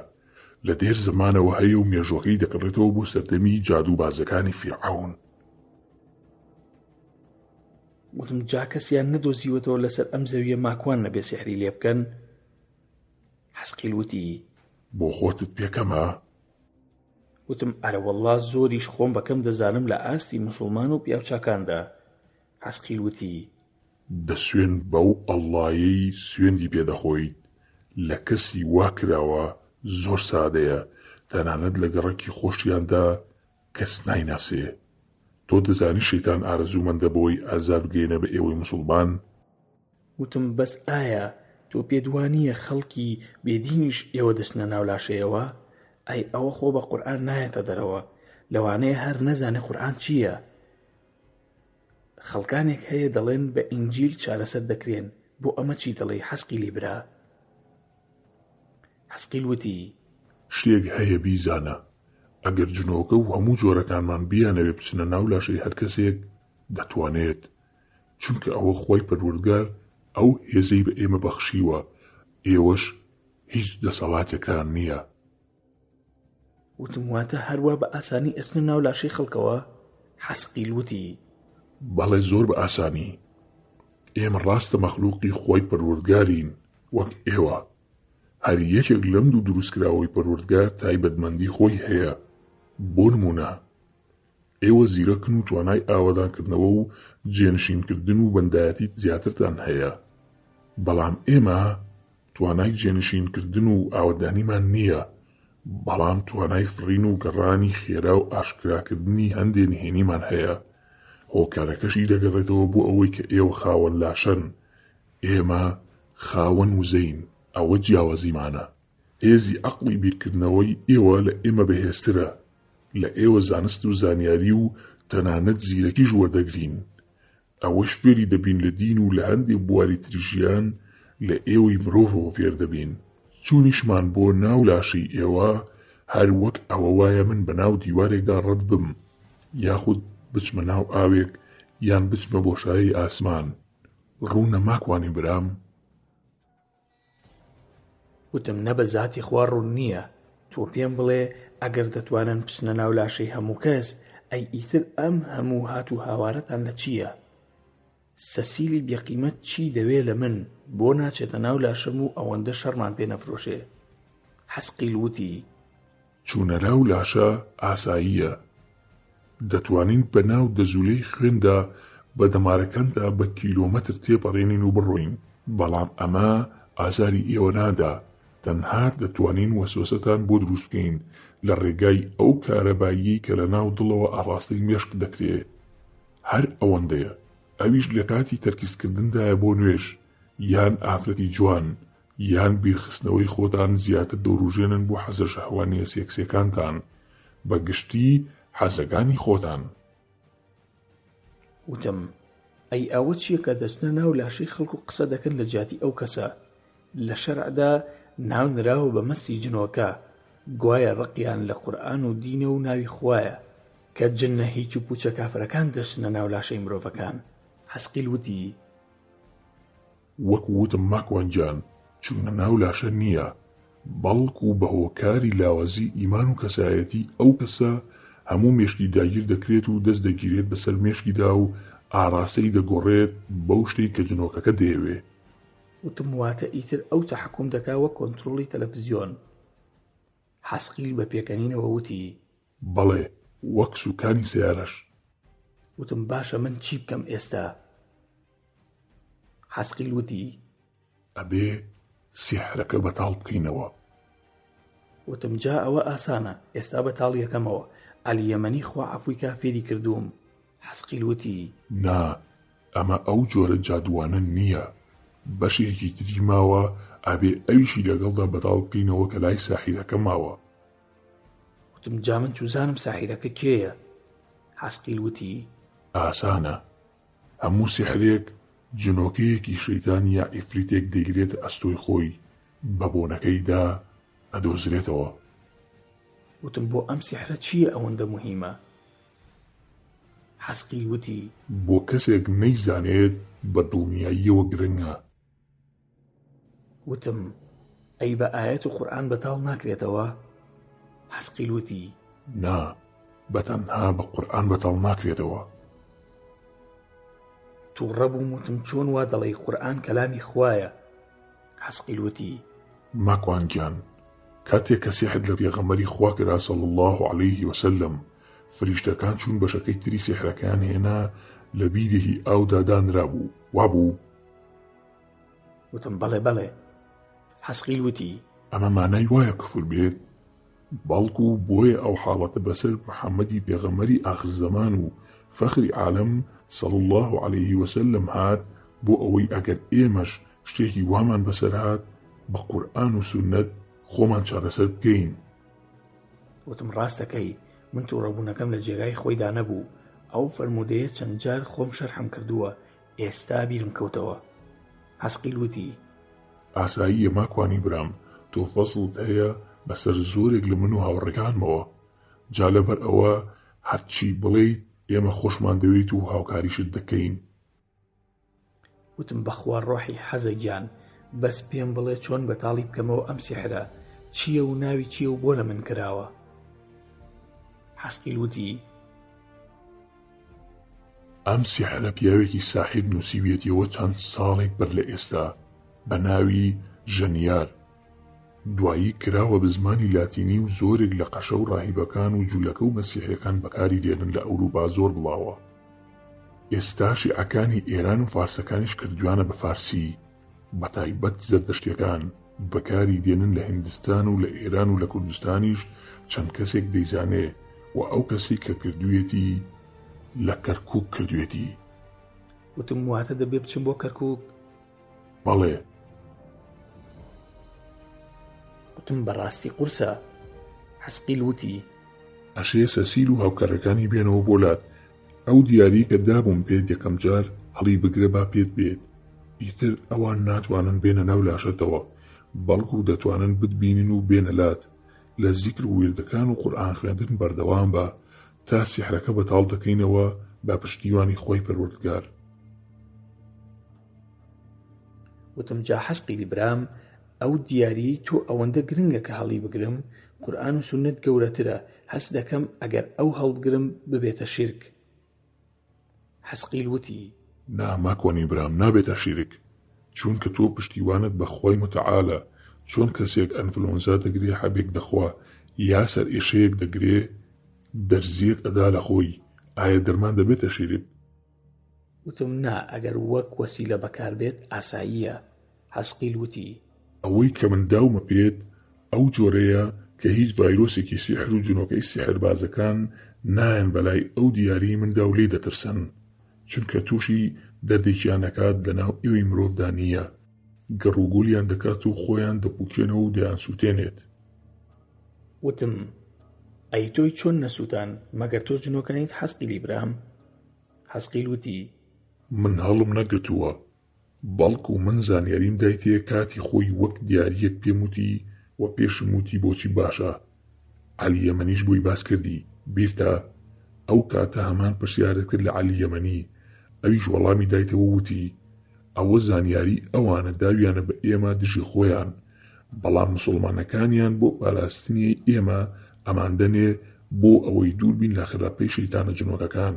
لە دێر زەمانەوە هەیە و مێژووەکەی دەگەڕێتەوە بۆ سەردەمی جادووبازەکانی فیرعەون. وتم جا کەسیان نەدۆزیوەتەوە لەسەر ئەم زەویە ماکوان نەبێ سیحری لێ بکەن؟ حەسقیل وتی. بۆ خۆتت پێ کەمە؟ وتم ئەرەوەڵڵا زۆریش خۆم بە کەم دەزانم لە ئاستی موسوڵمان و پیاوچاکاندا. حەسقیل وتی. دە سوێند بەو ئەڵڵایەی سوێندی پێ دەخۆیت لە کەسی وا کراوە زۆر سادەیە تەنانەت لە گەڕەکی خۆشیاندا کەس نایناسێ تۆ دەزانی شەیتان ئارەزوومەندە بەوەی ئازار بگەیەنێ بە ئێوەی موسوڵمان؟ وتم بەس ئایا تۆ پێت وانییە خەڵکی بێ دینیش ئێوە دەچنە ناو لاشەیەوە؟ ئەی ئەوە خۆ بە قورئان نایەتە دەرەوە لەوانەیە هەر نەزانێ قورئان چییە؟ خەڵکانێک هەیە دەڵێن بە ئینجیل چارەسەر دەکرێن بۆ ئەمە چی دەڵێی حەسقیلی برا؟ حەسقیل وتی. شتێک هەیە بیزانە، ئەگەر جنۆکە و هەموو جۆرەکانمان بیانەوێ بچنە ناو لاشەی هەر کەسێک دەتوانێت، چونکە ئەوە خوای پەروەردگار ئەو هێزەی بە ئێمە بەخشیوە، ئێوەش هیچ دەسەڵاتێکتان نییە. وتم واتە هەروا بە ئاسانی ئەچنە ناو لاشەی خەڵکەوە؟ حەسقیل وتی. بەڵێ زۆر بە ئاسانی، ئێمە ڕاستە مەخلوقی خوای پەروەردگارین وەک ئێوە، هەر یەکێک لەم دوو دروستکراوەی پەروەردگار تایبەتمەندی خۆی هەیە، بۆ نموونە ئێوە زیرەکن و توانای ئاوەدانکردنەوە و جێنشینکردن و بەندایەتی زیاترتان هەیە، بەڵام ئێمە توانای جێنشینکردن و ئاوەدانیمان نییە، بەڵام توانای فڕین و گەڕانی خێرا و ئاشکراکردنی هەندێ نهێنیمان هەیە، هۆکارەکەشی دەگەڕێتەوە بۆ ئەوەی کە ئێوە خاوەن لاشەن، ئێمە خاوەن وزەین، ئەوە جیاوازیمانە. هێزی عەقڵی بیرکردنەوەی ئێوە لە ئێمە بەهێزترە، لە ئێوە زانست و زانیاری و تەنانەت زیرەکیش وەردەگرین، ئەوەش فێری دەبین لە دین و لە هەندێ بواری تری ژیان لە ئێوەی مرۆڤەوە فێر دەبین، چوونیشمان بۆ ناو لاشەی ئێوە هەر وەک ئەوە وایە من بە ناو دیوارێکدا ڕەت بم یاخود بچمە ناو ئاوێک یان بچمە بۆشایی ئاسمان، ڕوونە ماکوانی برام؟ وتم نە بە زاتی خوا ڕوون نییە، تۆ پێم بڵێ ئەگەر دەتوانن بچنە ناو لاشەی هەموو کەس، ئەی ئیتر ئەم هەموو هات و هاوارەتان لە چییە؟ سەسیلی بێقیمەت چی دەوێ لە من، بۆ ناچێتە ناو لاشەم و ئەوەندە شەڕمان پێ نەفرۆشێ؟ حەسقیل وتی. چوونە ناو لاشە ئاساییە. دەتوانین بە ناو دەزوولەی خوێندا بە دەمارەکاندا بە کیلۆمەتر تێپەڕێنین و بڕۆین، بەڵام ئەمە ئازاری ئێوە نادا، تەنها دەتوانین وەسوەسەتان بۆ دروست بکەین لە ڕێگای ئەو کارەباییەی کە لە ناو دڵەوە ئاڕاستەی مێشک دەکرێ. هەر ئەوەندەیە. ئەویش لە کاتی تەرکیزکردندایە بۆ نوێژ یان ئافرەتی جوان یان بیرخستنەوەی خۆتان زیاتر دەوروژێنن بۆ حەزە شەهوانیە سێکسیەکانتان، بە گشتی حەزەکانی خۆتان. وتم، ئەی ئەوە چیە کە دەچنە ناو لاشەی خەڵک و قسە دەکەن لە جیاتی ئەو کەسە؟ لە شەرعدا ناو نراوە بە مەسی جنۆکە، گوایە ڕقیان لە قورئان و دینە و ناوی خوایە، کە جنە هیچ و پوچە کافرەکان دەچنە ناو لاشەی مرۆڤەکان. حەسقیل وتی. وەک وتم ماکوان گیان چوونە ناو لاشە نییە بەڵکو بە هۆکاری لاوازی ئیمان و کەسایەتی ئەو کەسە هەموو مێشکی داگیر دەکرێت و دەست دەگیرێت بەسەر مێشکیدا و ئاڕاستەی دەگۆڕێت بەو شتەی کە جنۆکەکە دەیەوێ. وتم واتە ئیتر ئەو تەحەکوم دەکا وەک کۆنترۆڵی تەلەفزیۆن. حەسقیل بە پێکەنینەوە وتی. بەڵێ وەک سوکانی سەیارەش. وتم باشە من چی بکەم ئێستا؟ حەسقیل وتی. ئەبێ سیحرەکە بەتاڵ بکەینەوە. وتم جا ئەوە ئاسانە ئێستا بەتاڵی ئەکەمەوە، عەلی یەمەنی خوا عەفوی کا فێری کردووم. حەسقیل وتی. نا ئەمە ئەو جۆرە جادووانە نییە، بەشێکی تری ماوە ئەبێ ئەویشی لەگەڵدا بەتاڵ بکەینەوە کە لای ساحیرەکە ماوە. وتم جا من چوزانم ساحیرەکە کێیە؟ حەسقیل وتی. ئاسانە، هەموو سیحرێک جنۆکەیەکی شەیتان یا عیفریتێک دەیگرێتە ئەستۆی خۆی بە بۆنەکەیدا ئەدۆزرێتەوە. وتم بۆ ئەم سیحرە چییە ئەوەندە موهیمە؟ حەسقیل وتی. بۆ کەسێک نەیزانێت بە دڵنیاییەوە گرنگە. وتم، ئەی بە ئایەت و قورئان بەتاڵ ناکرێتەوە؟ حەسقیل وتی. نا، بە تەنها بە قورئان بەتاڵ ناکرێتەوە. تۆ. تووڕە بووم وتم چۆن وا دەڵێی قورئان کەلامی خوایە؟ حەسقیل وتی. ماکوان گیان کاتێک کە سیحر لە پێغەمبەری خوا کرا صلی اللە علیه وسلم فریشتەکان چوون بەشەکەی تری سیحرەکەیان هێنا لە بیرێکی ئاودا دانرابوو وابوو؟ وتم بەڵێ بەڵێ. حەسقیل وتی. ئەمە مانای وایە کفر بێت؟ بەڵکو بۆیە ئەو حاڵەتە بەسەر محمدی پێغەمبەری ئاخر زەمان و فەخری عالەم صلی اللە علیه وسلم هات بۆ ئەوەی ئەگەر ئێمەش شتێکی وامان بەسەر هات بە قورئان و سوننەت خۆمان چارەسەر بکەین. وتم ڕاست دەکەی، من توڕەبوونەکەم لە جێگای خۆیدا نەبوو، ئەو فەرموودەیە چەند جار خۆم شەرحم کردووە، ئێستا بیرم کەوتەوە. حەسقیل وتی. ئاساییە ماکوانی برام تۆ فەزڵت هەیە بەسەر زۆرێک لە من و هاوڕێکانمەوە جا لەبەر ئەوە هەرچی بڵێیت ئێمە خۆشمان دەوێیت و هاوکاریشت دەکەین. وتم بەخوا ڕۆحی حەزە گیان بەس پێم بڵێ چۆن بەتاڵی بکەمەوە ئەم سیحرە چییە و ناوی چییە و بۆ لە من کراوە؟ حەسقیل وتی. ئەم سیحرە پیاوێکی ساحیر نووسیویەتیەوە چەند ساڵێک بەر لە ئێستا بە ناوی ژەنیار دوایی کراوە بە زمانی لاتینی و زۆرێک لە قەشە و ڕاهیبەکان و جولەکە و مەسیحیەکان بەکاری دێنن لە ئەوروپا زۆر بڵاوە ئێستا شیعەکانی ئێران و فارسەکانیش کردویانە بە فارسی بەتایبەت زەردەشتیەکان بەکاری دێنن لە هیندستان و لە ئێران و لە کوردستانیش چەند کەسێک دەیزانێ و ئەو کەسەی کە کردویەتی لە کەرکوک کردویەتی. وتم واتە دەبێ بچم بۆ کەرکوک؟ بەڵێ. وتم بەڕاستی قورسە. حەسقیل وتی. ئەشێ سەسیل و هاوکارەکانی بێنەوە بۆ لات، ئەو دیاریەی کە دابووم پێت یەکەم جار هەڵی بگرە با پێت بێت، ئیتر ئەوان ناتوانن بێنە ناو لاشەتەوە، بەڵکو دەتوانن بتبینن و بێنە لات، لە زیکر و ویردەکان و قورئان خوێندن بەردەوام بە تا سیحرەکە بەتاڵ دەکەینەوە بە پشتیوانی خوای پەروەردگار. وتم جا حەسقیلی برام ئەو دیاریەی تۆ ئەوەندە گرنگە کە هەڵی بگرم قورئان و سوننەت گەورەترە هەست دەکەم ئەگەر ئەو هەڵبگرم ببێتە شیرک حەسقیل وتی. نا ماکوانی برام نابێتە شیرک چوونکە تۆ پشتیوانت بە خوای متعالە چۆن کەسێک ئەنفلۆنزا دەگرێ حەبێک دەخوا یا سەرئێشەیەک دەگرێ دەرزیەک ئەدا لە خۆی ئایا دەرمان دەبێتە شیرک؟ وتم نا ئەگەر وەک وەسیلە بەکار بێت ئاساییە. حەسقیل وتی. ئەوەی کە من داومە پێت ئەو جۆرەیە کە هیچ ڤایرۆسێکی سیحر و جنۆکەی سیحربازەکان نایەن بەلای ئەو دیاریەی مندا و لێی دەترسن چونکە توشی دەردێکیان ئەکات لەناو ئێوەی مرۆڤدا نییە گڕوگولیان دەکات و خۆیان دەپوکێنەوە و دەیانسوتێنێت. وتم، ئەی تۆی چۆن نەسوتان مەگەر تۆ جنۆکە نیت حەسقیلی برام؟ حەسقیل وتی. من هەڵم نەگرتووە بەڵکو من زانیاریم دایتێ کاتی خۆی وەک دیاریەک پێم وتی و پێشم وتی بۆچی باشە عەلی یەمەنیش بۆی باس کردی بیرتە ئەو کاتە هەمان پرسیارت کرد لە عەلی یەمەنی ئەویش وەڵامی دایتەوە وتی ئەوە زانیاری ئەوانە داویانە بە ئێمە دژی خۆیان بەڵام مسوڵمانەکانیان بۆ پاراستنی ئێمە ئەماندەنێ بۆ ئەوەی دوور بین لە خراپەی شەیتانە جنۆکەکان.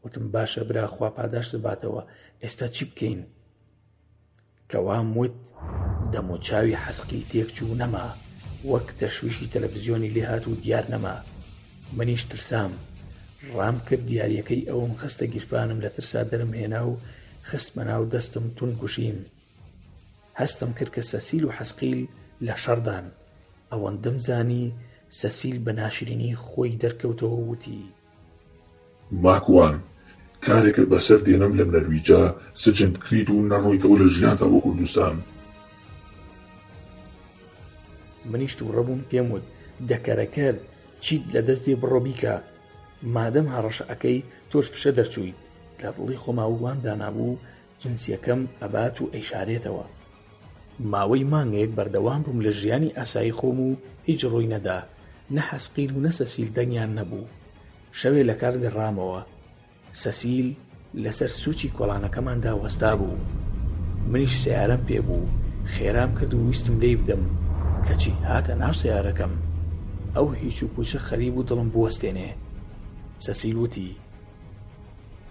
وتم باشە برا خوا پاداشتت باتەوە ئێستا چی بکەین؟ کە وام وت دەموچاوی حەسقیل تێکچوو نەما وەک تەشویشی تەلەفزیۆنی لێهات و دیار نەما منیش ترسام ڕام کرد دیاریەکەی ئەوم خستە گیرفانم لە ترسا دەرم هێنا و خستمە ناو دەستم تون گوشیم هەستم کرد کە سەسیل و حەسقیل لە شەڕدان ئەوەندەم زانی سەسیل بە ناشرینی خۆی دەرکەوتەوە وتی ماکوان، کارێکت بەسەر دێنم لە نەرویجا سجن بکریت و نەڕۆیتەوە لە ژیانتا بۆ کوردستان. منیش توڕە بووم پێم وت، دە کەرەکەر چیت لە دەست دێ بڕۆ بیکە، مادەم هەڕەشە ئەکەی تۆش فشە دەرچوویت، لە دڵی خۆما وام دانابوو جنسیەکەم ئەبات و ئەیشارێتەوە. ماوەی مانگێک بەردەوام بووم لە ژیانی ئاسایی خۆم و هیچ ڕووی نەدا، نە حەسقیل و نە سەسیل دەنگیان نەبوو. شەوێ لە کار گەڕامەوە. سەسیل لەسەر سوچی کۆڵانەکەماندا وەستابوو. منیش سەیارەم پێ بوو، خێرام کرد و ویستم لێی بدەم، کەچی هاتە ناو سەیارەکەم. ئەو هیچ و پوچە خەریک بوو دڵم بوەستێنێ. سەسیل وتی.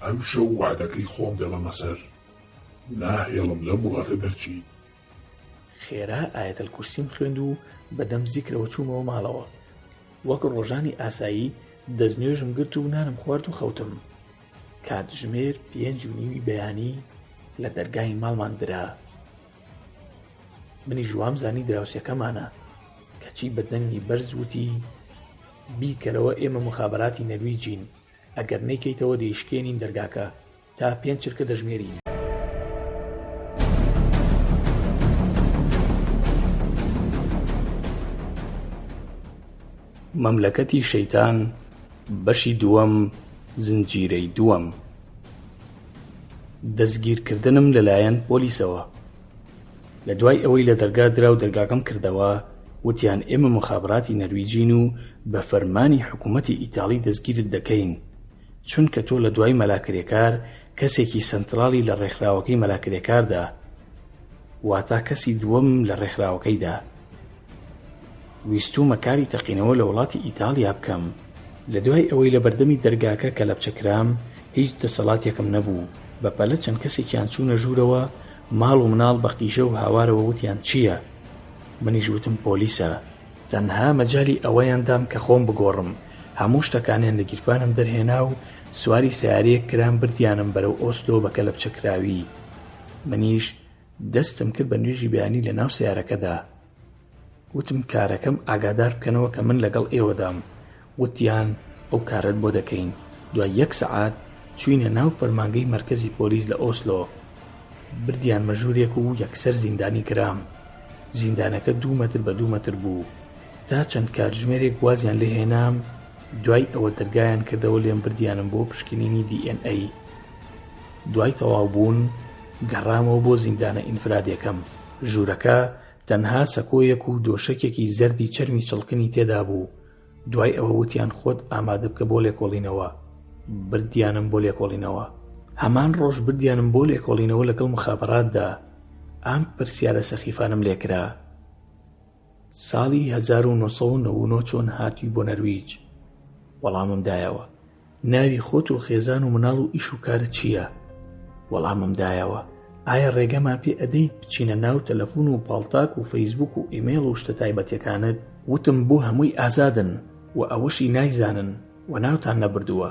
ئەمشەو وەعدەکەی خۆم دەبەمە سەر، ناهێڵم لەم وڵاتە دەرچیت. خێرا ئایەتەل کورسیم خوێند و بە دەم زیکرەوە چوومەوە ماڵەوە. وەک ڕۆژانی ئاسایی دەستنوێژم گرت و نانم خوارد و خەوتم. کاتژمێر پێنج و نیوی بەیانی لە دەرگای ماڵمان درا. منیش وامزانی دراوسێکەمانە، کەچی بە دەنگی بەرز وتی، بیکەرەوە ئێمە موخابەراتی نەرویجین، ئەگەر نەیکەیتەوە دەیشکێنین دەرگاکە، تا پێنج چرکە دەژمێرین. مەملەکەتی شەیتان بەشی دووەم زنجیرەی دووەم دەستگیرکردنم لەلایەن پۆلیسەوە لە دوای ئەوەی لە دەرگا درا و دەرگاکەم کردەوە وتیان ئێمە مخابراتی نەرویجین و بە فەرمانی حکوومەتی ئیتاڵی دەستگیرت دەکەین چونکە تۆ لە دوای مەلا کرێکار کەسێکی سەنتراڵی لە ڕێکخراوەکەی مەلا کرێکاردا واتا کەسی دووەم لە ڕێکخراوەکەیدا ویستوومە کاری تەقینەوە لە وڵاتی ئیتاڵیا بکەم. لە دوای ئەوەی لە بەردەمی دەرگاکە کەلەپچە کرام، هیچ دەسەڵاتێکم نەبوو، بە پەلە چەند کەسێکیان چوونە ژوورەوە، ماڵ و مناڵ بە قیژە و هاوارەوە وتیان چییە؟ منیش وتم پۆلیسە. تەنها مەجالی ئەوەیان دام کە خۆم بگۆڕم، هەموو شتەکانیان لە گیرفانم دەرهێنا و سواری سەیارەیەک کرام بردیانم بەرەو ئۆسلۆ بە کەلەپچەکراوی. منیش دەستم کرد بە نوێژی بەیانی لە ناو سەیارەکەدا. وتم کارەکەم ئاگادار بکەنەوە کە من لەگەڵ ئێوەدام. وتیان ئەو کارەت بۆ دەکەین. دوای یەک سەعات چووینە ناو فەرمانگەی مەرکەزی پۆلیس لە ئۆسلۆ. بردیانمە ژوورێک و یەکسەر زیندانی کرام. زیندانەکە دوو مەتر بە دوو مەتر بوو. تا چەند کاتژمێرێک وازیان لێ هێنام، دوای ئەوە دەرگایان کردەوە لێم بردیانم بۆ پشکنینی دی ئێن ئەی. دوای تەواو بوون گەڕامەوە بۆ زیندانە ئینفرادێکەم. ژوورەکە تەنها سەکۆیەک و دۆشەکێکی زەردی چەرمی چڵکنی تێدا بوو. دوای ئەوە وتیان خۆت ئامادە بکە بۆ لێکۆڵینەوە. بردیانم بۆ لێکۆڵینەوە. هەمان ڕۆژ بردیانم بۆ لێکۆڵینەوە لەگەڵ مخابەراتدا. ئەم پرسیارە سەخیفانەم لێکرا. ساڵی 1999 چۆن هاتووی بۆ نەرویج؟ وەڵامم دایەوە. ناوی خۆت و خێزان و مناڵ و ئیش و کارت چییە؟ وەڵامم دایەوە، ئایا ڕێگەمان پێ ئەدەیت بچینە ناو تەلەفون و پاڵتاک و فەیسبوک و ئیمەیڵ و شتە تایبەتیەکانت؟ وتم بۆ هەمووی ئازادن و ئەوەشی نایزانن و ناوتان نەبردووە.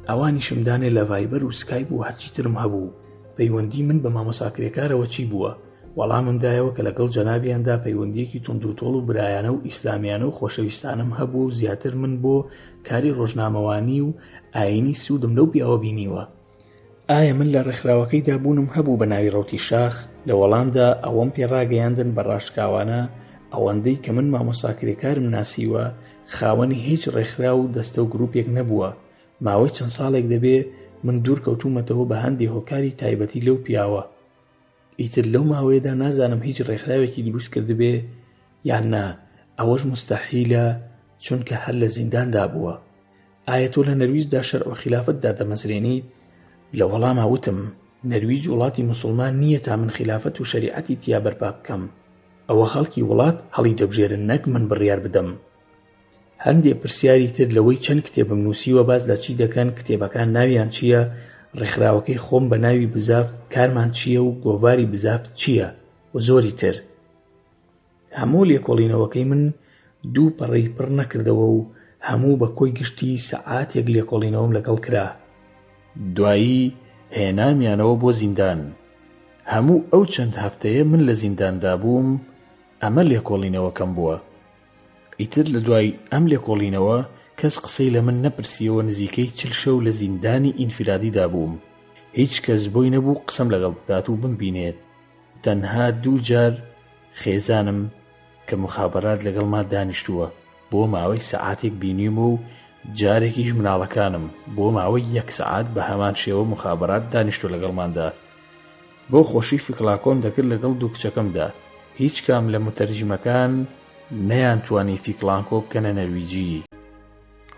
ئەوانیشم دانێ لە ڤایبەر و سکایپ و هەرچی ترم هەبوو. پەیوەندی من بە مامۆستا کرێکارەوە چی بووە؟ وەڵامم دایەوە کە لەگەڵ جەنابیاندا پەیوەندییەکی توندوتۆڵ و برایانە و ئیسلامیانە و خۆشەویستانەم هەبووە و زیاتر من بۆ کاری ڕۆژنامەوانی و ئایینی سوودم لەو پیاوە بینیوە. ئایا من لە ڕێکخراوەکەیدا بوونم هەبوو بە ناوی ڕەوتی شاخ؟ لە وەڵامدا ئەوەم پێ ڕاگەیاندن بە ڕاشکاوانە ئەوەندەی کە من مامۆستا کرێکارم ناسیوە خاوەنی هیچ ڕێکخراو و دەستە و گرووپێک نەبووە ماوەی چەند ساڵێک دەبێ من دوور کەوتوومەتەوە بە هەندێ هۆکاری تایبەتی لەو پیاوە ئیتر لەو ماوەیەدا نازانم هیچ ڕێکخراوێکی دروست کردبێ یان نا، ئەوەش موستەحیلە چونکە هەر لە زینداندا بووە. ئایا تۆ لە نەرویجدا شەرع و خیلافەت دادەمەزرێنیت؟ لە وەڵاما وتم، نەرویج وڵاتی موسوڵمان نییە تا من خیلافەت و شەریعەتی تیا بەرپا بکەم. ئەوە خەڵکی وڵات هەڵیدەبژێرن نەک من بڕیار بدەم. هەندێ پرسیاری تر لەوەی چەند کتێبم نووسیوە باس لە چی دەکەن، کتێبەکان ناویان چییە، ڕێکخراوەکەی خۆم بە ناوی بزاڤ کارمان چییە و گۆڤاری بزاڤ چییە و زۆری تر. هەموو لێکۆڵینەوەکەی من دوو پەڕەی پڕ نەکردەوە و هەموو بە کۆی گشتی سەعاتێک لێکۆڵینەوەم لەگەڵ کرا. دوایی هێنامیانەوە بۆ زیندان. هەموو ئەو چەند هەفتەیە من لە زینداندا بووم ئەمە لێکۆڵینەوەکەم بووە. ئیتر لە دوای ئەم لێکۆڵینەوە کەس قسەی لە من نەپرسیەوە نزیکەی چل شەو لە زیندانی ئینفرادیدا بووم هیچ کەس بۆی نەبوو قسەم لەگەڵ بکات و بمبینێت تەنها دوو جار خێزانم کە مخابەرات لەگەڵما دانیشتووە بۆ ماوەی سەعاتێک بینیومە و جارێکیش مناڵەکانم بۆ ماوەی یەک سەعات بە هەمان شێوە مخابەرات دانیشتوە لەگەڵماندا بۆ خۆشی فیکڵاکۆم دەکرد لەگەڵ دوو کچەکەمدا، هیچ کام لە موتەرجیمەکان نەیانتوانی فیکڵانکۆ بکەنە نەرویجی.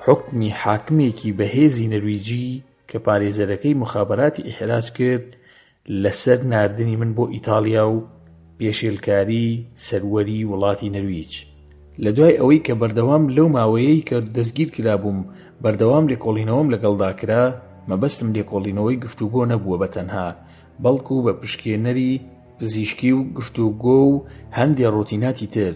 حوکمی حاکمێکی بەهێزی نەرویجی کە پارێزەرەکەی موخابەراتی ئیحراج کرد لەسەر ناردنی من بۆ ئیتاڵیا و پێشێلکاری سەروەری وڵاتی نەرویج. لە دوای ئەوەی کە بەردەوام لەو ماوەیەی کە دەستگیر کرابووم بەردەوام لێکۆڵینەوەم لەگەڵدا کرا. مەبەستم لێکۆڵینەوەی گفتوگۆ نەبووە بە تەنها، بەڵکو بە پشکێنەری پزیشکی و گفتوگۆ و هەندێ ڕۆتیناتی تر.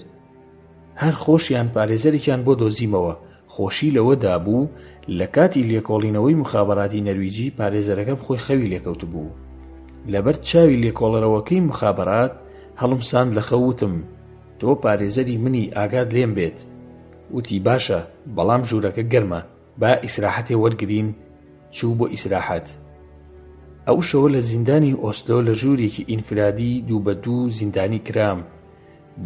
هەر خۆشیان پارێزەرێکیان بۆ دۆزیمەوە، خۆشی لەوەدا بوو لە کاتی لێکۆڵینەوەی موخابەراتی نەرویجی پارێزەرەکەم خۆی خەوی لێکەوتبوو. لەبەر چاوی لێکۆڵەرەوەکەی موخابەرات هەڵمساند لە خەو وتم تۆ پارێزەری منی ئاگات لێم بێت. وتی باشە بەڵام ژوورەکە گەرمە با ئیسراحەتێ وەرگرین چوو بۆ ئیسراحەت. ئەو شەوە لە زیندانی ئۆسلۆ لە ژوورێکی ئینفرادی دوو بە دوو زیندانی کرام.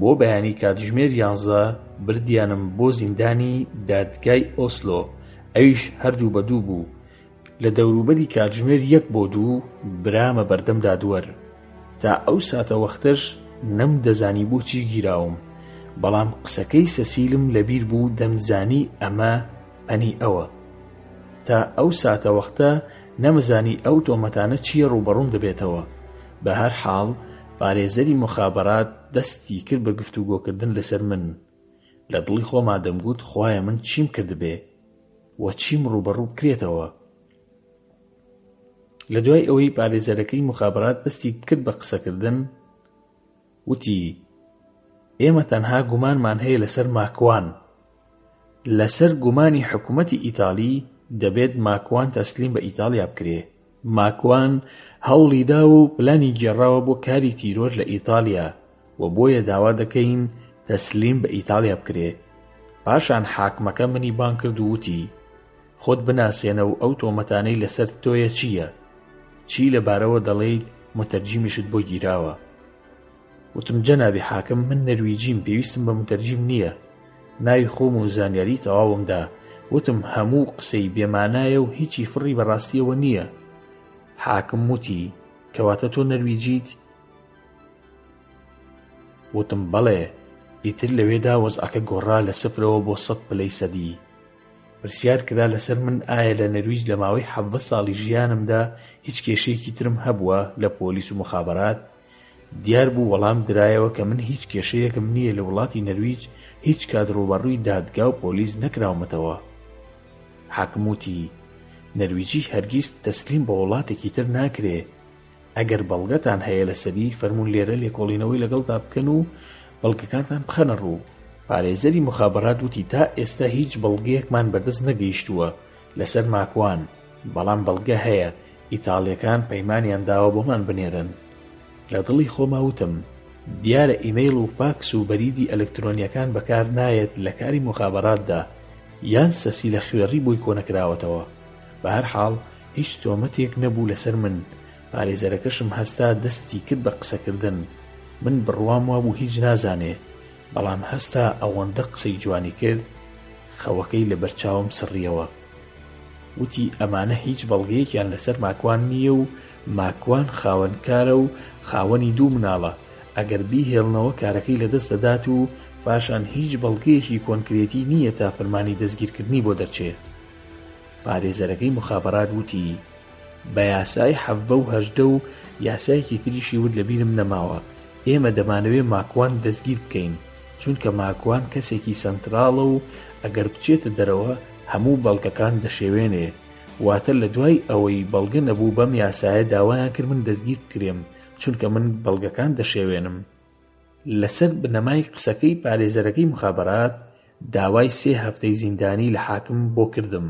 بۆ بەیانی کاتژمێر یانزە بردیانم بۆ زیندانی دادگای ئۆسلۆ ئەویش هەر دوو بە دوو بوو. لە دەوروبەری کاتژمێر یەک بۆ دوو برامە بەردەم دادوەر. تا ئەو ساتەوەختەش نەمدەزانی بۆچی گیراوم، بەڵام قسەکەی سەسیلم لەبیر بوو دەمزانی ئەمە پەنی ئەوە. تا ئەو ساتەوەختە نەمزانی ئەو تۆمەتانە چییە ڕووبەڕووم دەبێتەوە. بەهەرحاڵ پارێزەری موخابەرات دەستی کرد بە گفتوگۆکردن لەسەر من. لە دڵی خۆما دەمگوت خوایە من چیم کردبێ و چیم ڕووبەڕوو بکرێتەوە. لە دوای ئەوەی پارێزەرەکەی موخابەرات دەستی کرد بە قسەکردن وتی ئێمە تەنها گومانمان هەیە لەسەر ماکوان لەسەر گومانی حکوومەتی ئیتالی دەبێت ماکوان تەسلیم بە ئیتالیا بکرێ ماکوان هەوڵی داوە و پلانی گێڕاوە بۆ کاری تیرۆر لە ئیتالیا و بۆیە داوا دەکەین تەسلیم بە ئیتالیا بکرێ پاشان حاکمەکە منی بانگ کرد و وتی خۆت بناسێنە و ئەو تۆمەتانەی لەسەر تۆیە چییە؟ چی لەبارەوە دەڵێیت موتەرجیمیشت بۆ گیراوە؟ وتم جەنابی حاکم من نەرویجیم پێویستم بە موتەرجیم نییە. ناوی خۆم و زانیاری تەواوم دا. وتم هەموو قسەی بێمانایە و هیچی فڕی بە ڕاستیەوە نییە. حاکم وتی کەواتە تۆ نەرویجیت؟ وتم بەڵێ. ئیتر لەوێدا وەزعەکە گۆڕا لە سفرەوە بۆ سەد پلەی سەدی. پرسیار کرا لەسەر من ئایا لە نەرویج لە ماوەی 17 ساڵی ژیانمدا هیچ کێشەیەکی ترم هەبووە لە پۆلیس و موخابەرات؟ دیار بوو وەڵام درایەوە کە من هیچ کێشەیەکم نییە لە وڵاتی نەرویج هیچ کات ڕووبەڕووی دادگا و پۆلیس نەکراومەتەوە. حاکم وتی، نەرویجی هەرگیز تەسلیم بە وڵاتێکی تر ناکرێ. ئەگەر بەڵگەتان هەیە لەسەری فەرموون لێرە لێکۆڵینەوەی لەگەڵدا بکەن و بەڵگەکانتان بخەنە ڕوو. پارێزەری موخابەرات وتی تا ئێستا هیچ بەڵگەیەکمان بەدەست نەگەیشتووە لەسەر ماکوان، بەڵام بەڵگە هەیە ئیتاڵیەکان پەیمانیان داوە بۆمان بنێرن. لە دڵی خۆما وتم دیارە ئیمەیڵ و فاکس و بەریدی ئەلکترۆنیەکان بەکار نایەت لە کاری موخابەراتدا یان سەسیلە خوێڕی بۆی کۆنەکراوەتەوە. بەهەرحاڵ هیچ تۆمەتێک نەبوو لەسەر من، پارێزەرەکەشم هەستا دەستی کرد بە قسەکردن، من بڕوام وابوو هیچ نازانێ، بەڵام هەستا ئەوەندە قسەی جوانی کرد خەوەکەی لەبەرچاوم سڕیەوە. وتی ئەمانە هیچ بەڵگەیەکیان لەسەر ماکوان نییە و ماکوان خاوەن کارە و خاوەنی دوو مناڵە، ئەگەر بیهێڵنەوە کارەکەی لەدەست دەدات و پاشان هیچ بەڵگەیەکی کۆنکرێتی نییە تا فرمانی دەستگیرکردنی بۆ دەرچێ. پارێزەرەکەی موخابەرات وتی، بە یاسای 17 و 18 و یاسایەکی تریشی وت لەبیرم نەماوە، ئێمە دەمانەوێ ماکوان دەستگیر بکەین، چونکە ماکوان کەسێکی سەنتراڵە و ئەگەر بچێتە دەرەوە هەموو بەڵگەکان دەشێوێنێ، واتە لە دوای ئەوەی بەڵگە نەبوو بەم یاسایە داوایان کرد من دەستگیر بکرێم، چونکە من بەڵگەکان دەشێوێنم. لەسەر بنەمای قسەکەی پارێزەرەکەی موخابەرات داوای سێ هەفتەی زیندانی لە حاکم بۆ کردم.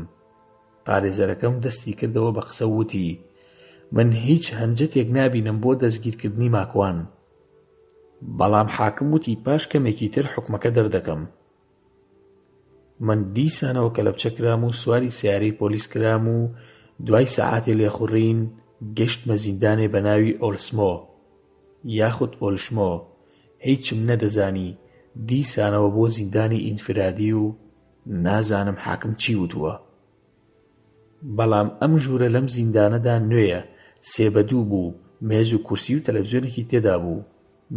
پارێزەرەکەم دەستی کردەوە بە قسە و وتی، من هیچ هەنجەتێک نابینم بۆ دەستگیرکردنی ماکوان. بەڵام حاکم وتی پاش کەمێکی تر حوکمەکە دەردەکەم. من دیسانەوە کەلەپچە کرام و سواری سەیارەی پۆلیس کرام و دوای سەعاتێ لێخوڕین گەشتمە زیندانێ بە ناوی ئۆلسمۆ. یاخود ئۆلشمۆ، هیچم نەدەزانی، دیسانەوە بۆ زیندانی ئینفرادی و نازانم حاکم چی وتووە. بەڵام ئەم ژوورە لەم زیندانەدا نوێیە، سێ بە دوو بوو، مێز و کورسی و تەلەفزیۆنێکی تێدا بوو.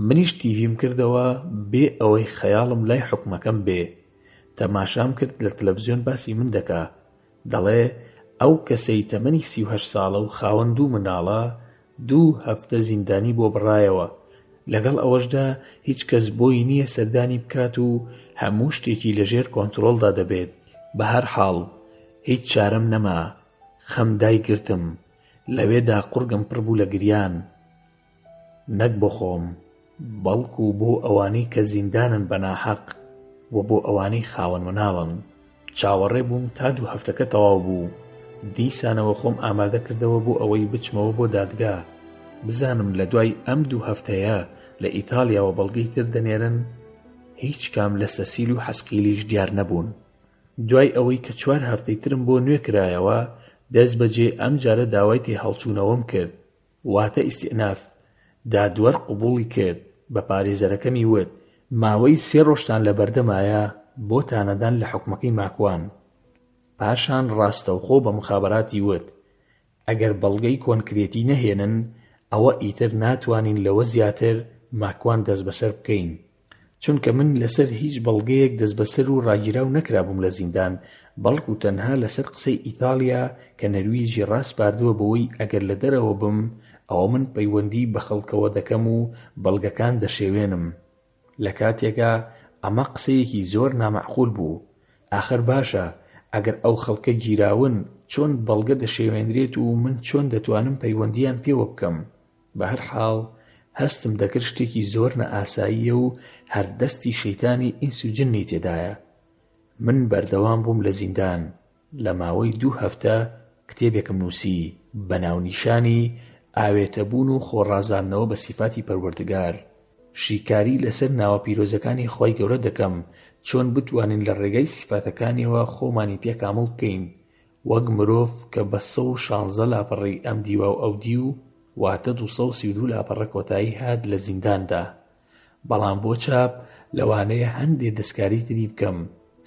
منیش تیڤیم کردەوە بێ ئەوەی خەیاڵم لای حوکمەکەم بێ. تەماشام کرد لە تەلەفزیۆن باسی من دەکا. دەڵێ ئەو کەسەی تەمەنی 38 ساڵە و خاوەن دوو مناڵە، دوو هەفتە زیندانی بۆ بڕایەوە، لەگەڵ ئەوەشدا هیچ کەس بۆی نییە سەردانی بکات و هەموو شتێکی لەژێر کۆنترۆڵدا دەبێت، بەهەرحاڵ هیچ چارەم نەما. خەم دایگرتم، لەوێدا قوڕگم پڕ بوو لە گریان. نەک بۆ خۆم، بەڵکو بۆ ئەوانەی کە زیندانن بە ناحەق و بۆ ئەوانەی خاوەن مناڵن. چاوەڕێ بووم تا دوو هەفتەکە تەواو بوو، دیسانەوە خۆم ئامادە کردەوە بۆ ئەوەی بچمەوە بۆ دادگا، بزانم لە دوای ئەم دوو هەفتەیە لە ئیتاڵیاوە بەڵگەی تر دەنێرن؟ هیچ کام لە سەسیل و حەسقیلیش دیار نەبوون. دوای ئەوەی کە چوار هەفتەی ترم بۆ نوێ کرایەوە، دەستبەجێ ئەمجارە داوای تێهەڵچوونەوەم کرد. واتە ئیستئناف، دادوەر قبوڵی کرد، بە پارێزەرەکەمی وت، ماوەی سێ ڕۆژتان لەبەردەمایە بۆ تانەدان لە حوکمەکەی ماکوان. پاشان ڕاستەوخۆ بە موخابەراتی وت، ئەگەر بەڵگەی کۆنکرێتی نەهێنن، ئەوە ئیتر ناتوانین لەوە زیاتر ماکوان دەستبەسەر بکەین. چونکە من لەسەر هیچ بەڵگەیەک دەستبەسەر و ڕاگیراو نەکرابووم لە زیندان، بەڵکو تەنها لەسەر قسەی ئیتاڵیا کە نەرویجی ڕاسپاردووە بەوەی ئەگەر لە دەرەوە بم ئەوە من پەیوەندی بە خەڵکەوە دەکەم و بەڵگەکان دەشێوێنم. لە کاتێکا ئەمە قسەیەکی زۆر نامەعقول بوو. ئاخر باشە ئەگەر ئەو خەڵکە گیراون چۆن بەڵگە دەشێوێنرێت و من چۆن دەتوانم پەیوەندییان پێوە بکەم؟ بەهەرحاڵ هەستم دەکرد شتێکی زۆر نائاساییە و هەر دەستی شەیتانی ئینس و جنی تێدایە. من بەردەوام بووم لە زیندان، لە ماوەی دوو هەفتە کتێبێکم نووسی بە ناونیشانی، ئاوێتەبوون و خۆ ڕازاندنەوە بە سیفاتی پەروەردگار. شیکاری لەسەر ناوە پیرۆزەکانی خوای گەورە دەکەم، چۆن بتوانین لە ڕێگای سیفاتەکانیەوە خۆمانی پێ کامڵ بکەین، وەک مرۆڤ کە بە 116 لاپەڕەی ئەم دیوا و ئەو دیو واتە 232 لاپەڕە کۆتایی هات لە زینداندا بەڵام بۆ چاپ لەوانەیە هەندێ دەستکاری تری بکەم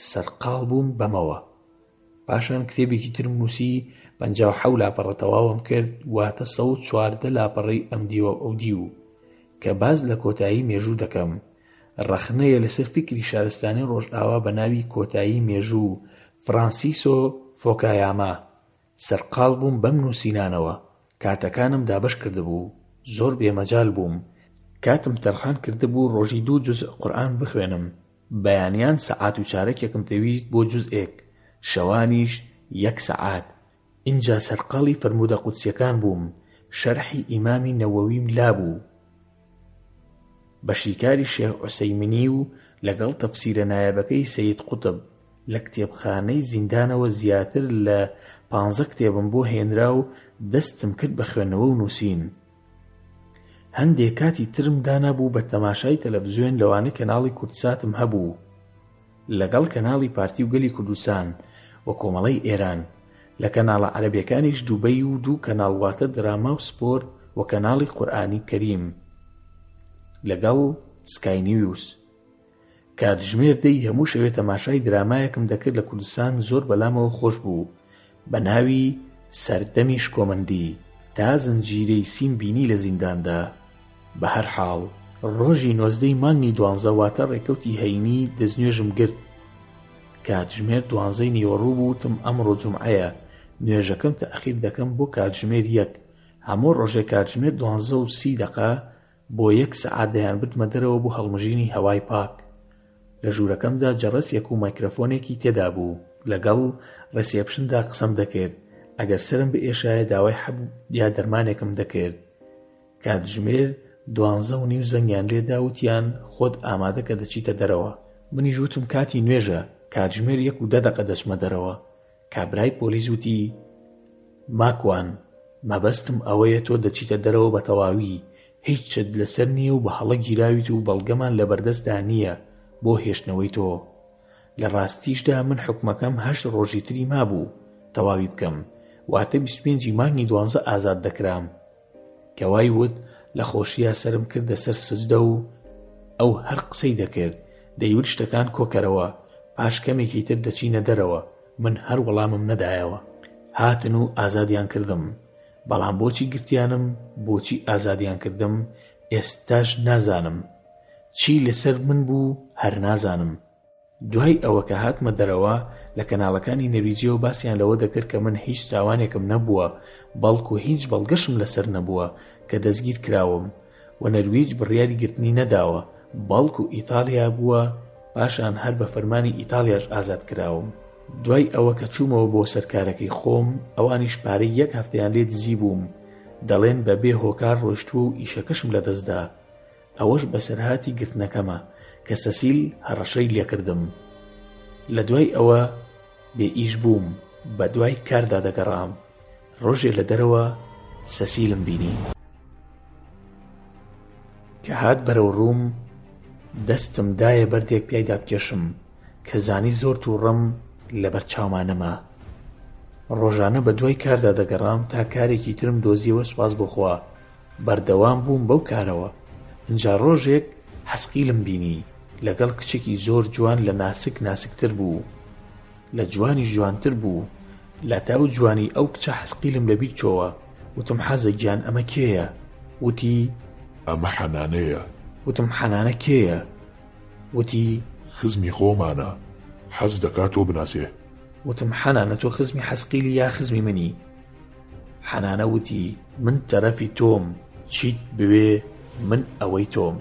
سەرقاڵ بووم بەمەوە پاشان کتێبێکی ترم نووسی 57 لاپەڕە تەواوم کرد واتە 114 لاپەڕەی ئەم دیوە و ئەو دیو کە باس لە کۆتایی مێژوو دەکەم ڕەخنەیە لەسەر فیکری شارستانی ڕۆژئاوا بە ناوی کۆتایی مێژوو، فرانسیسۆ فۆکایاما. سەرقاڵ بووم بەم نووسینانەوە، کاتەکانم دابەش کردبوو، زۆر بێ مەجال بووم، کاتم تەرخان کردبوو ڕۆژی دوو جوزء قورئان بخوێنم، بەیانیان سەعات و چارەکێکم دەویست بۆ جوزئێک، شەوانیش یەک سەعات، ئینجا سەرقاڵی فەرموودە قودسیەکان بووم، شەرحی ئیمامی نەوەویم لابوو بە شیکاری شێخ عوسەیمینی و لەگەڵ تەفسیرە نایابەکەی سەید قوتب، لە کتێبخانەی زیندانەوە زیاتر لە پانزە کتێبم بۆ هێنرا و دەستم کرد بە خوێندنەوە و نووسین. هەندێ کاتی ترم دانابوو بە تەماشای تەلەفزیۆن لەوانە کەناڵی کوردساتم هەبوو، لەگەڵ کەناڵی پارتی و گەلی کوردستان و کۆمەڵەی ئێران، لە کەناڵە عەرەبیەکانیش دوبەی و دوو کەناڵ واتە دراما و سپۆرت و کەناڵی قورئانی کەریم لەگەڵ سکای نیوز. کاتژمێر دەی هەموو شەوێ تەماشای درامایەکم دەکرد لە کوردستان زۆر بەلامەوە خۆش بوو بە ناوی سەردەمی شکۆمەندی تا زنجیرەی سیم بینی لە زینداندا. بەهەرحاڵ ڕۆژی نۆزدەی مانگی دوانزە واتە ڕێکەوتی هەینی دەستنوێژم گرت. کاتژمێر دوانزەی نیوەڕوو بوو وتم ئەمڕۆ جومعەیە نوێژەکەم تەئخیر دەکەم بۆ کاتژمێر یەک هەموو ڕۆژێ کاتژمێر دوانزە و سی دەقە بۆ یەک سەعات دەیانبردمە دەرەوە بۆ هەڵمژینی هەوای پاک. لە ژوورەکەمدا جەڕەسێک و مایکرەفۆنێکی تێدا بوو، لەگەڵ ڕێسێپشندا قسەم دەکرد، ئەگەر سەرم بئێشایە داوای حەب یا دەرمانێکم دەکرد. کاتژمێر دوانزە و نیو زەنگیان لێ دا وتیان خۆت ئامادە کە دەچیتە دەرەوە. منیش وتم کاتی نوێژە، کاتژمێر یەک و دە دەقە دەچمە دەرەوە. کابرای پۆلیس وتی، ماکوان، مەبەستم ئەوەیە تۆ دەچیتە دەرەوە بە تەواوی، هیچت لەسەر نییە و بە هەڵە گیراویت و بەڵگەمان لەبەردەستدا نییە بۆ هێشتنەوەی تۆ. لە ڕاستیشدا من حوکمەکەم هەشت ڕۆژی تری مابوو تەواوی بکەم، واتە 25 ی مانگی دوانزە ئازاد دەکرام. کە وای وت لە خۆشییا سەرم کردە سەر سجدە و ئەو هەر قسەی دەکرد، دەیوت شتەکان کۆکەرەوە، پاش کەمێکی تر دەچینە دەرەوە، من هەر وەڵامم نەدایەوە. هاتن و ئازادیان کردم، بەڵام بۆچی گرتیانم، بۆچی ئازادیان کردم، ئێستاش نازانم. چی لەسەر من بوو هەر نازانم. دوای ئەوە کە هاتمە دەرەوە، لە کەناڵەکانی نەرویجیەوە باسیان لەوە دەکرد کە من هیچ تاوانێکم نەبووە، بەڵکو هیچ بەڵگەشم لەسەر نەبووە کە دەستگیر کراوم و نەرویج بڕیاری گرتنی نەداوە، بەڵکو ئیتاڵیا بووە، پاشان هەر بە فەرمانی ئیتاڵیاش ئازاد کراوم. دوای ئەوە کە چوومەوە بۆ سەر کارەکەی خۆم، ئەوانیش پارەی یەک هەفتەیان لێ دزیبووم، دەڵێن بە بێ هۆکار ڕۆیشتووە و ئیشەکەشم لەدەست دا. ئەوەش بەسەرهاتی گرتنەکەمە کە سەسیل هەڕەشەی لێکردم. لە دوای ئەوە بێ ئیش بووم، بە دوای کاردا دەگەڕام. ڕۆژێ لە دەرەوە سەسیلم بینی. کە هات بەرەو ڕووم، دەستم دایە بەردێک پیایدا بکێشم، کە زانی زۆر تووڕەم لەبەر چاوما نەما. ڕۆژانە بە دوای کاردا دەگەڕام تا کارێکی ترم دۆزیەوە سوپاس بۆ خوا بەردەوام بووم بەو کارەوە. ئینجا ڕۆژێک حەسقیلم بینی لەگەڵ کچێکی زۆر جوان لە ناسک ناسکتر بوو. لە جوانیش جوانتر بوو. لەتاو جوانی ئەو کچە حەسقیلم لەبیر چۆوە. وتم حەزە گیان ئەمە کێیە؟ وتی. ئەمە حەنانەیە. وتم حەنانە کێیە؟ وتی. خزمی خۆمانە، حەز دەکا تۆ بناسێ. وتم حەنانە تۆ خزمی حەسقیلی یا خزمی منی؟ حەنانە وتی من تەرەفی تۆم، چیت بوێ من ئەوەی تۆم.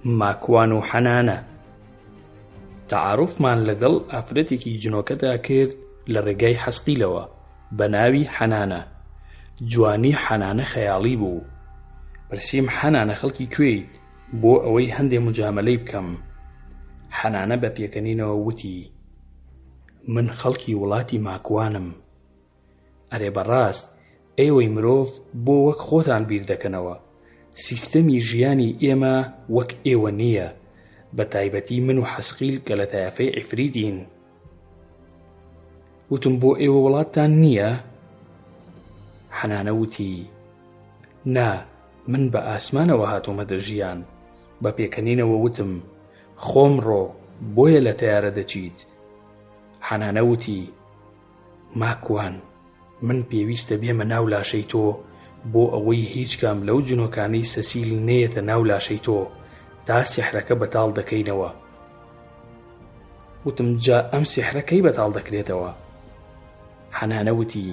ماکوان و حەنانە تەعاروفمان لەگەڵ ئافرەتێکی جنۆکەدا کرد لە ڕێگای حەسقیلەوە بە ناوی حەنانە جوانی حەنانە خەیاڵی بوو پرسیم حەنانە خەڵکی کوێیت بۆ ئەوەی هەندێ مجامەلەی بکەم حەنانە بە پێکەنینەوە وتی من خەڵکی وڵاتی ماکوانم ئەرێ بەڕاست ئێوەی مرۆڤ بۆ وەک خۆتان بیر دەکەنەوە؟ سیستەمی ژیانی ئێمە وەک ئێوە نییە، بە تایبەتی من و حەسقیل کە لە تایەفەی عیفریتین. وتم بۆ ئێوە وڵاتتان نییە؟ حەنانە وتی نا من بە ئاسمانەوە هاتوومەتە ژیان. بە پێکەنینەوە وتم خۆم ڕۆ بۆیە لە تەیارە دەچیت. حەنانە وتی ماکوان من پێویستە بێمە ناو لاشەی تۆ بۆ ئەوەی هیچ کام لەو جنۆکانەی سەسیل نەیەتە ناو لاشەی تۆ تا سیحرەکە بەتاڵ دەکەینەوە. وتم جا ئەم سیحرە کەی بەتاڵ دەکرێتەوە؟ حەنانە وتی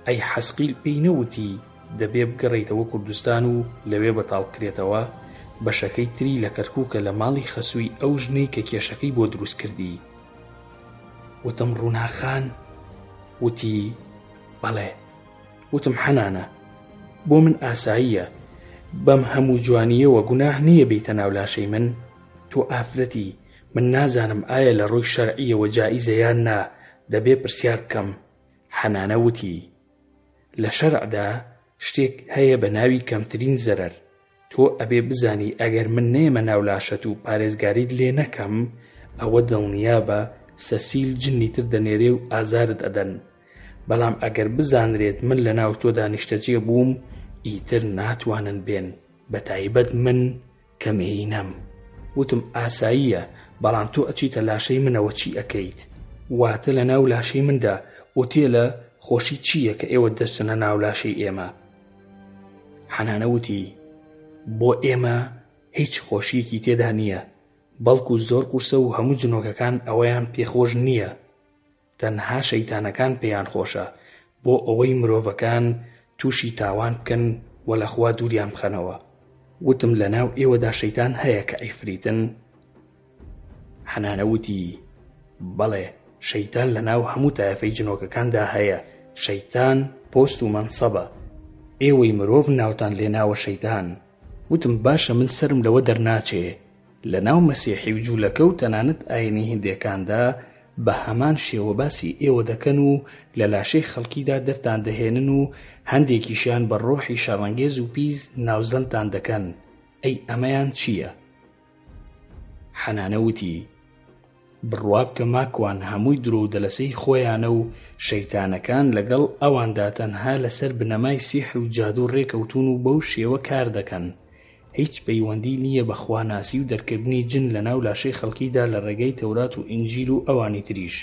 ئەی حەسقیل پێی نەوتی دەبێ بگەڕێیتەوە کوردستان و لەوێ بەتاڵ بکرێتەوە، بەشەکەی تری لە کەرکوکە لە ماڵی خەسووی ئەو ژنەی کە کێشەکەی بۆ دروست کردی. وتم ڕووناک خان؟ وتی بەڵێ. وتم حەنانە بۆ من ئاساییە بەم هەموو جوانییەوە گوناه نییە بێیتە ناو لاشەی من؟ تۆ ئافرەتی من نازانم ئایا لە ڕووی شەرعییەوە جائیزە یان نا دەبێ پرسیار بکەم. حەنانە وتی لە شەرعدا شتێک هەیە بە ناوی کەمترین زەرەر، تۆ ئەبێ بزانی ئەگەر من نەیەمە ناو لاشەت و پارێزگاریت لێ نەکەم ئەوە دڵنیابە سەسیل جنی تر دەنێرێ و ئازارت ئەدەن بەڵام ئەگەر بزانرێت من لە ناو تۆدا نیشتەجێ بووم ئیتر ناتوانن بێن بەتایبەت من کە مێینەم. وتم ئاساییە بەڵام تۆ ئەچیتە لاشەی منەوە چی ئەکەیت؟ واتە لە ناو لاشەی مندا ئوتێلە خۆشی چییە کە ئێوە دەچنە ناو لاشەی ئێمە؟ حەنانە وتی بۆ ئێمە هیچ خۆشیەکی تێدا نییە بەڵکو زۆر قورسە و هەموو جنۆکەکان ئەوەیان پێخۆش نییە تەنها شەیتانەکان پێیان خۆشە بۆ ئەوەی مرۆڤەکان تووشی تاوان بکەن و لە خوا دووریان بخەنەوە. وتم لەناو ئێوەدا شەیتان هەیە کە عیفریتن؟ حەنانە وتی بەڵێ شەیتان لەناو هەموو تایەفەی جنۆکەکاندا هەیە، شەیتان پۆست و مەنسەبە، ئێوەی مرۆڤ ناوتان لێناوە شەیتان. وتم باشە من سەرم لەوە دەرناچێ لەناو مەسیحی و جولەکە و تەنانەت ئاینی هیندێکاندا بە هەمان شێوە باسی ئێوە دەکەن و لە لاشەی خەڵکیدا دەرتان دەهێنن و هەندێکیشیان بە ڕۆحی شەڕەنگێز و پیس ناوزەندتان دەکەن، ئەی ئەمەیان چییە؟ حەنانە وتی، بڕوا بکە ماکوان هەمووی درۆ و دەلەسەی خۆیانە و شەیتانەکان لەگەڵ ئەواندا تەنها لەسەر بنەمای سیحر و جادوو ڕێکەوتوون و بەو شێوە کار دەکەن هیچ پەیوەندی نییە بە خواناسی و دەرکردنی جن لەناو لاشەی خەڵکیدا لە ڕێگەی تەورات و ئینجیل و ئەوانی تریش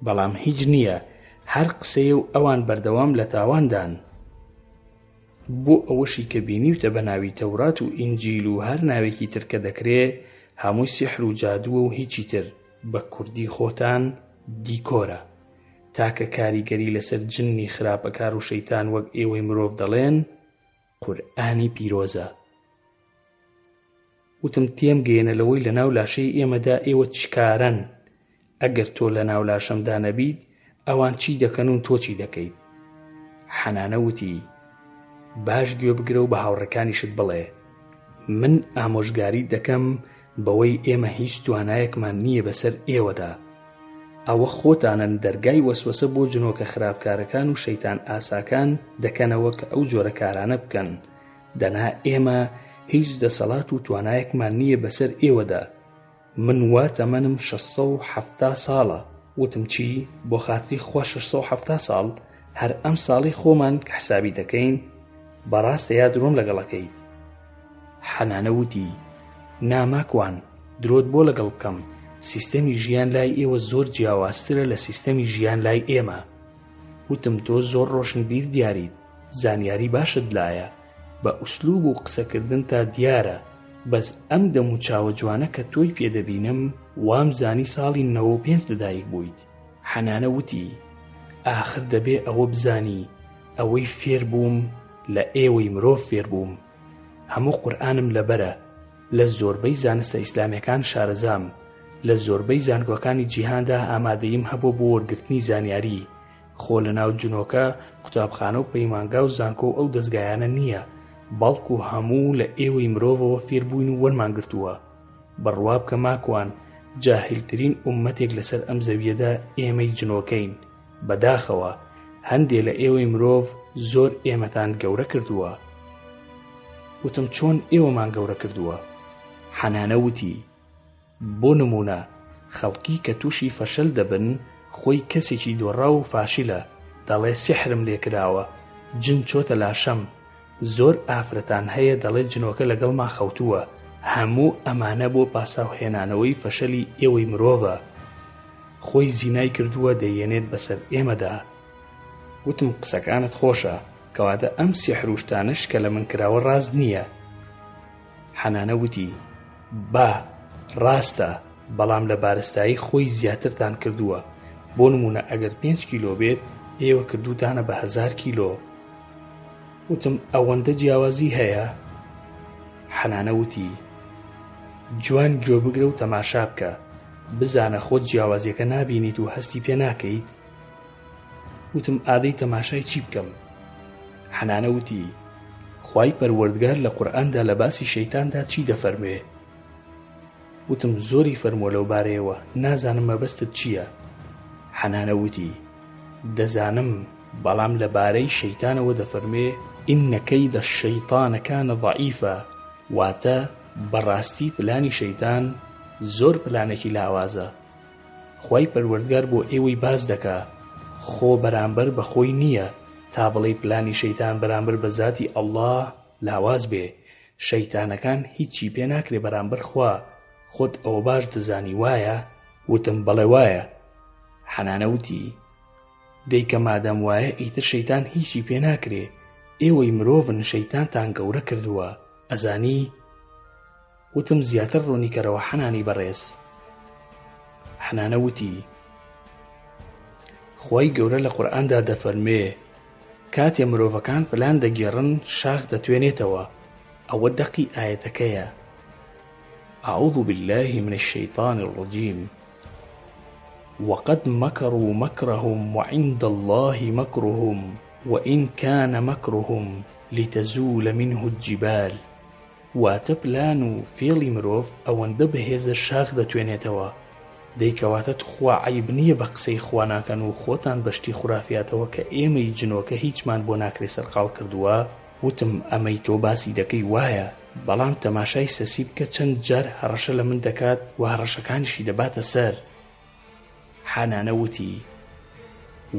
بەڵام هیچ نییە هەر قسەیە و ئەوان بەردەوام لە تاواندان. بۆ ئەوەشی کە بینیوتە بە ناوی تەورات و ئینجیل و هەر ناوێکی تر کە دەکرێ. هەمووی سیحر و جادووە و هیچی تر، بە کوردی خۆتان دیکۆرە. تاکە کاریگەری لەسەر جنی خراپەکار و شەیتان وەک ئێوەی مرۆڤ دەڵێن قورئانی پیرۆزە. وتم تێم گەیەنە لەوەی لەناو لاشەی ئێمەدا ئێوە چ کارەن، ئەگەر تۆ لەناو لاشەمدا نەبیت ئەوان چی دەکەن و تۆ چی دەکەیت؟ حەنانە وتی، باش گوێ بگرە و بە هاوڕێکانیشت بڵێ، من ئامۆژگاریت دەکەم بەوەی ئێمە هیچ توانایەکمان نییە بەسەر ئێوەدا، ئەوە خۆتانن دەرگای وەسوەسە بۆ جنۆکە خراپکارەکان و شەیتان ئاساکان دەکەنەوە کە ئەو جۆرە کارانە بکەن، دەنا ئێمە هیچ دەسەڵات و توانایەکمان نییە بەسەر ئێوەدا، من وا تەمەنم 670 ساڵە، وتم چی؟ بۆ خاتری خوا 670 ساڵ؟ هەر ئەم ساڵەی خۆمان کە حسابی دەکەین؟ بەڕاستە یا درۆم لەگەڵ ئەکەیت؟ حەنانە وتی، نا ماکوان، درۆت بۆ لەگەڵ بکەم، سیستەمی ژیان لای ئێوە زۆر جیاوازترە لە سیستەمی ژیان لای ئێمە. وتم تۆ زۆر ڕۆشنبیر دیاریت، زانیاری باشت لایە، بە ئوسلوب و قسەکردنتا دیارە، بەس ئەم دەم و چاوە جوانە کە تۆی پێ دەبینم وام زانی ساڵی 95 لەدایک بوویت. حەنانە وتی، ئاخر دەبێ ئەوە بزانی ئەوەی فێر بووم لە ئێوەی مرۆڤ فێر بووم. هەموو قورئانم لەبەرە، لە زۆربەی زانستە ئیسلامیەکان شارەزام، لە زۆربەی زانکۆکانی جیهاندا ئامادەییم هەبووە بۆ وەرگرتنی زانیاری، خۆ لەناو جنۆکە قوتابخانە و پەیمانگا و زانکۆ و ئەو دەزگایانە نییە، بەڵکو هەموو لە ئێوەی مرۆڤەوە فێربووین و وەرمان گرتووە. بڕوا بکە ماکوان جاهیلترین ئوممەتێک لەسەر ئەم زەویەدا ئێمەی جنۆکەین، بەداخەوە هەندێ لە ئێوەی مرۆڤ زۆر ئێمەتان گەورە کردووە. وتم چۆن ئێوەمان گەورە کردووە؟ حەنانە وتی، بۆ نموونە خەڵکی کە تووشی فەشەل دەبن خۆی کەسێکی دۆڕاو و فاشیلە دەڵێ سیحرم لێ کراوە جن چۆتە لاشەم زۆر ئافرەتان هەیە دەڵێ جنۆکە لەگەڵما خەوتووە هەموو ئەمانە بۆ پاساو هێنانەوەی فەشەلی ئێوەی مرۆڤە خۆی زینای کردووە دەیێنێت بەسەر ئێمەدا. وتم قسەکانت خۆشە کەواتە ئەم سیحر و شتانەش کە لە من کراوە ڕاست نییە. حەنانە وتی، با، ڕاستە، بەڵام لە بارستایی خۆی زیاترتان کردووە، بۆ نموونە ئەگەر پێنج کیلۆ بێت، ئێوە کردووتانە بە هەزار کیلۆ. وتم، ئەوەندە جیاوازی هەیە؟ حەنانە وتی، جوان گوێ بگرە و تەماشا بکە، بزانە خۆت جیاوازییەکە نابینیت و هەستی پێ ناکەیت؟ وتم، ئادەی تەماشای چی بکەم؟ حەنانە وتی، خوای پەروەردگار لە قورئاندا لە باسی شەیتاندا چی دەفەرموێ؟ وتم، زۆری فەرمووە لەو بارەیەوە، نازانم مەبەستت چییە؟ حەنانە وتی، دەزانم، بەڵام لە بارەی شەیتانەوە دەفەرموێ، ان کید الشیطان کان ضعیفا، واتە، بەڕاستی پلانی شەیتان زۆر پلانێکی لاوازە. خوای پەروەردگار بۆ ئێوەی باس دەکا خۆ بەرامبەر بە خۆی نییە تا بڵێی پلانی شەیتان بەرامبەر بە زاتی اللە لاواز بێ شەیتانەکان هیچی پێ ناکرێ بەرامبەر خوا خۆت ئەوە باش دەزانی وایە؟ وتم بەڵێ وایە حەنانە وتی دەی کە مادام وایە ئیتر شەیتان هیچی پێ ناکرێ ئێوەی مرۆڤن شەیتانتان گەورە کردووە ئەزانی وتم زیاتر ڕوونیکەرەوە حەنانی بەڕێز. حەنانە وتی، خوای گەورە لە قورئاندا دەفەرموێ، کاتێ مرۆڤەکان پلان دەگێڕن شاخ دەتوێنێتەوە، ئەوە دەقی ئایەتەکەیە، اعوذ باللە من الشیطان الرجیم وقد مکروا مکرهم وعند اللە مکرهم وان کان مکرهم لتزول منه الجبال. واتە پلان و فێڵی مرۆڤ ئەوەندە بەهێزە شاخ دەتوێنێتەوە، دەی کەواتە تخوا عەیب نیە بە قسەی خوا ناکەن و خۆتان بە شتی خورافیاتەوە کە ئێمەی جنۆکە هیچمان بۆ ناکرێ سەرقاڵ کردووە؟ وتم ئەمەی تۆ باسی دەکەی وایە، بەڵام تەماشای سەسی بکە چەند جار هەڕەشە لە من دەکات و هەڕەشەکانیشی دەباتە سەر. حەنانە وتی،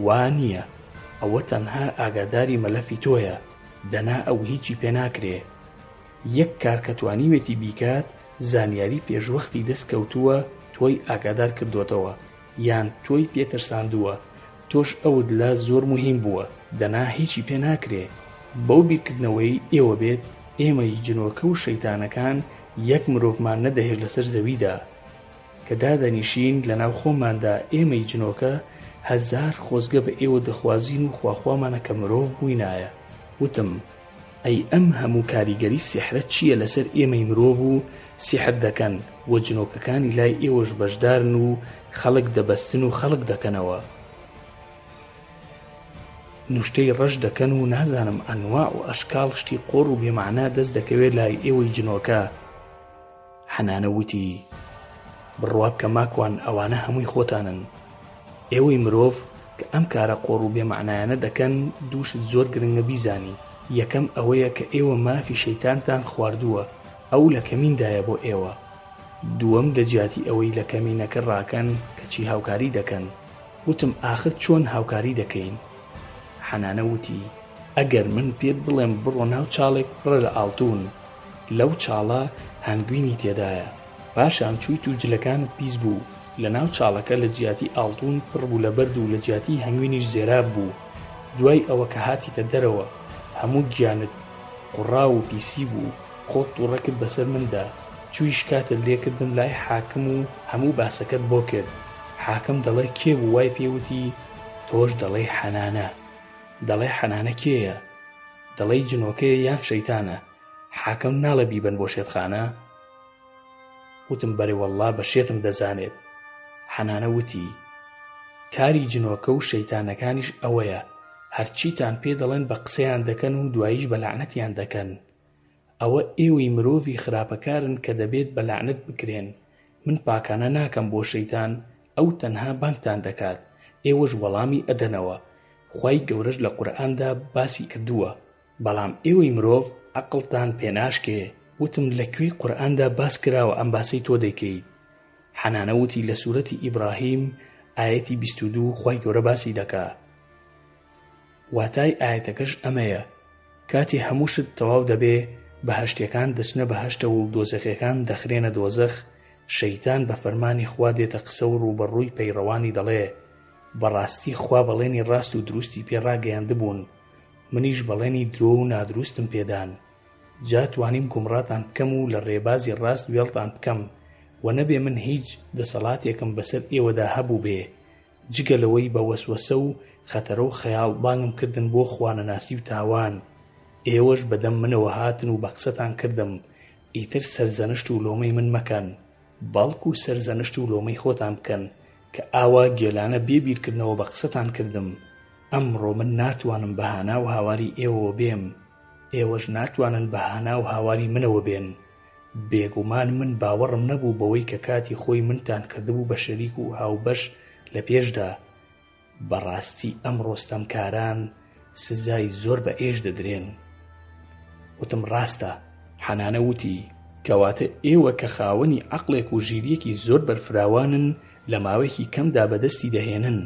وا نییە، ئەوە تەنها ئاگاداری مەلەفی تۆیە، دەنا ئەو هیچی پێ ناکرێ. یەک کار کە توانیوێتی بیکات، زانیاری پێشوەختی دەست کەوتووە تۆی ئاگادار کردۆتەوە، یان تۆی پێ ترساندووە، تۆش ئەوت لا زۆر موهیم بووە، دەنا هیچی پێ ناکرێ. بەو بیرکردنەوەیەی ئێوە بێت، ئێمەی جنۆکە و شەیتانەکان یەک مرۆڤمان نەدەهێشت لەسەر زەویدا. کە دادەنیشین لەناو خۆماندا ئێمەی جنۆکە هەزار خۆزگە بە ئێوە دەخوازین و خواخوامانە کە مرۆڤ بووینایە. وتم، ئەی ئەم هەموو کاریگەری سیحرە چییە لەسەر ئێمەی مرۆڤ و سیحر دەکەن و جنۆکەکانی لای ئێوەش بەشدارن و خەڵک دەبەستن و خەڵک دەکەنەوە نوشتەی ڕەش دەکەن و نازانم ئەنواع و ئەشکاڵ شتی قۆڕ و بێمەعنا دەست دەکەوێت لای ئێوەی جنۆکە. حەنانە وتی، بڕوا بکە ماکوان ئەوانە هەمووی خۆتانن. ئێوەی مرۆڤ کە ئەم کارە قۆڕ و بێ مەعنایانە دەکەن دوو شت زۆر گرنگە بیزانی، یەکەم ئەوەیە کە ئێوە مافی شەیتانتان خواردووە ئەو لە کەمیندایە بۆ ئێوە. دووەم لە جیاتی ئەوەی لە کەمینەکە ڕاکەن کەچی هاوکاری دەکەن. وتم ئاخر چۆن هاوکاری دەکەین؟ حەنانە وتی، ئەگەر من پێت بڵێم بڕۆ ناو چاڵێک پڕە لە ئاڵتوون، لەو چاڵە هەنگوینی تێدایە. پاشان چوویت و جلەکانت پیس بوو، لە ناو چاڵەکە لە جیاتی ئاڵتوون پڕ بوو لە بەرد و لە جیاتی هەنگوینیش زێراب بوو. دوای ئەوە کە هاتیتە دەرەوە هەموو گیانت قوڕاو و پیسی بوو، خۆت توڕە کرد بەسەر مندا، چووی شکاتت لێ کردم لای حاکم و هەموو باسەکەت بۆ کرد. حاکم دەڵێ کێ بوو وای پێ وتی؟ تۆش دەڵێی حەنانە. دەڵێ حەنانە کێیە؟ دەڵێی جنۆکەیە یان شەیتانە؟ حاکم ناڵێ بیبەن بۆ شێتخانە؟ وتم بەرێ وەڵڵا بە شێتم دەزانێت. حەنانە وتی، کاری جنۆکە و شەیتانەکانیش ئەوەیە، هەرچیتان پێ دەڵێن بە قسەیان دەکەن و دواییش بە لەعنەتیان دەکەن. ئەوە ئێوەی مرۆڤی خراپەکارن کە دەبێت بە لەعنەت بکرێن، من پاکانە ناکەم بۆ شەیتان ئەو تەنها بانگتان دەکات ئێوەش وەڵامی ئەدەنەوە، خوای گەورەش لە قورئاندا باسی کردووە، بەڵام ئێوەی مرۆڤ عەقڵتان پێناشکێ، وتم لە کوێی قورئاندا باس کراوە ئەم باسەی تۆ دەیکەیت؟ حەنانە وتی لە سورەتی ئیبراهیم ئایەتی 22 خوای گەورە باسی دەکا. واتای ئایەتەکەش ئەمەیە، کاتێ هەموو شت تەواو دەبێ، بەهەشتیەکان دەچنە بەهەشتەوە و دۆزەخیەکان دەخرێنە دۆزەخ، شەیتان بە فەرمانی خوا دێتە قسە و ڕووبەڕووی پەیڕەوانی دەڵێ، بەڕاستی خوا بەڵێنی ڕاست و دروستی پێ ڕاگەیاندبوون، منیش بەڵێنی درۆ و نادروستم پێدان، جا توانیم گومڕاتان بکەم و لە ڕێبازی ڕاست وێڵتان بکەم، وە نەبێ من هیچ دەسەڵاتێکم بەسەر ئێوەدا هەبووبێ، جگە لەوەی بە وەسوەسە و خەتەرە و خەیاڵ بانگم کردن بۆ خوانەناسی و تاوان، ئێوەش بە دەم منەوە هاتن و بە قسەتان کردم، ئیتر سەرزەنشت و لۆمەی من مەکەن، بەڵکو سەرزەنشت و لۆمەی خۆتان بکەن کە ئاوا گێلانە بێ بیرکردنەوە بە قسەتان کردم، ئەمڕۆ من ناتوانم بە هانا و هاواری ئێوەوە بێم، ئێوەش ناتوانن بە هانا و هاواری منەوە بێن. بێگومان من باوەڕم نەبوو بەوەی کە کاتی خۆی منتان کردبوو بە شەریک و هاوبەش لە پێشدا، بەڕاستی ئەمڕۆ ستەمکاران سزای زۆر بە ئێش دەدرێن. وتم ڕاستە. حەنانە وتی، کەواتە ئێوە کە خاوەنی عەقڵێک و ژیرییەکی زۆر بەرفراوانن لە ماوەیەکی کەمدا بەدەستی دەهێنن،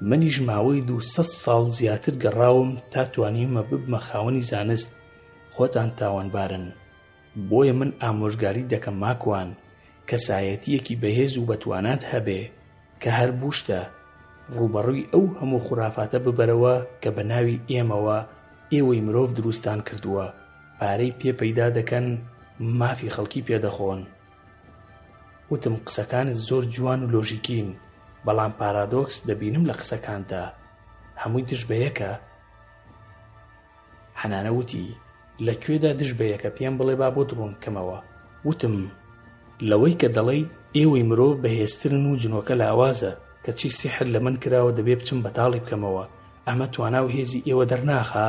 منیش ماوەی 200 ساڵ زیاتر گەڕاوم تا توانیومە ببمە خاوەنی زانست، خۆتان تاوانبارن بۆیە من ئامۆژگاریت دەکەم ماکوان کەسایەتیەکی بەهێز و بەتوانات هەبێ کە هەر بوشتە ڕووبەڕووی ئەو هەموو خورافاتە ببەرەوە کە بە ناوی ئێمەوە ئێوەی مرۆڤ دروستان کردووە پارەی پێ پەیدا دەکەن مافی خەڵکی پێ دەخۆن. وتم قسەکانت زۆر جوان و لۆژیکین بەڵام پارادۆکس دەبینم لە قسەکانتا هەمووی دژ بە یەکە. حەنانە وتی، لە کوێدا دژ بە یەکە پێم بڵێ با بۆت ڕوون بکەمەوە. وتم، لەوەی کە دەڵێیت ئێوەی مرۆڤ بەهێزترن و جنۆکە لاوازە، کەچی سیحر لە من کراوە دەبێ بچم بەتاڵی بکەمەوە، ئەمە توانا و هێزی ئێوە دەرناخا؟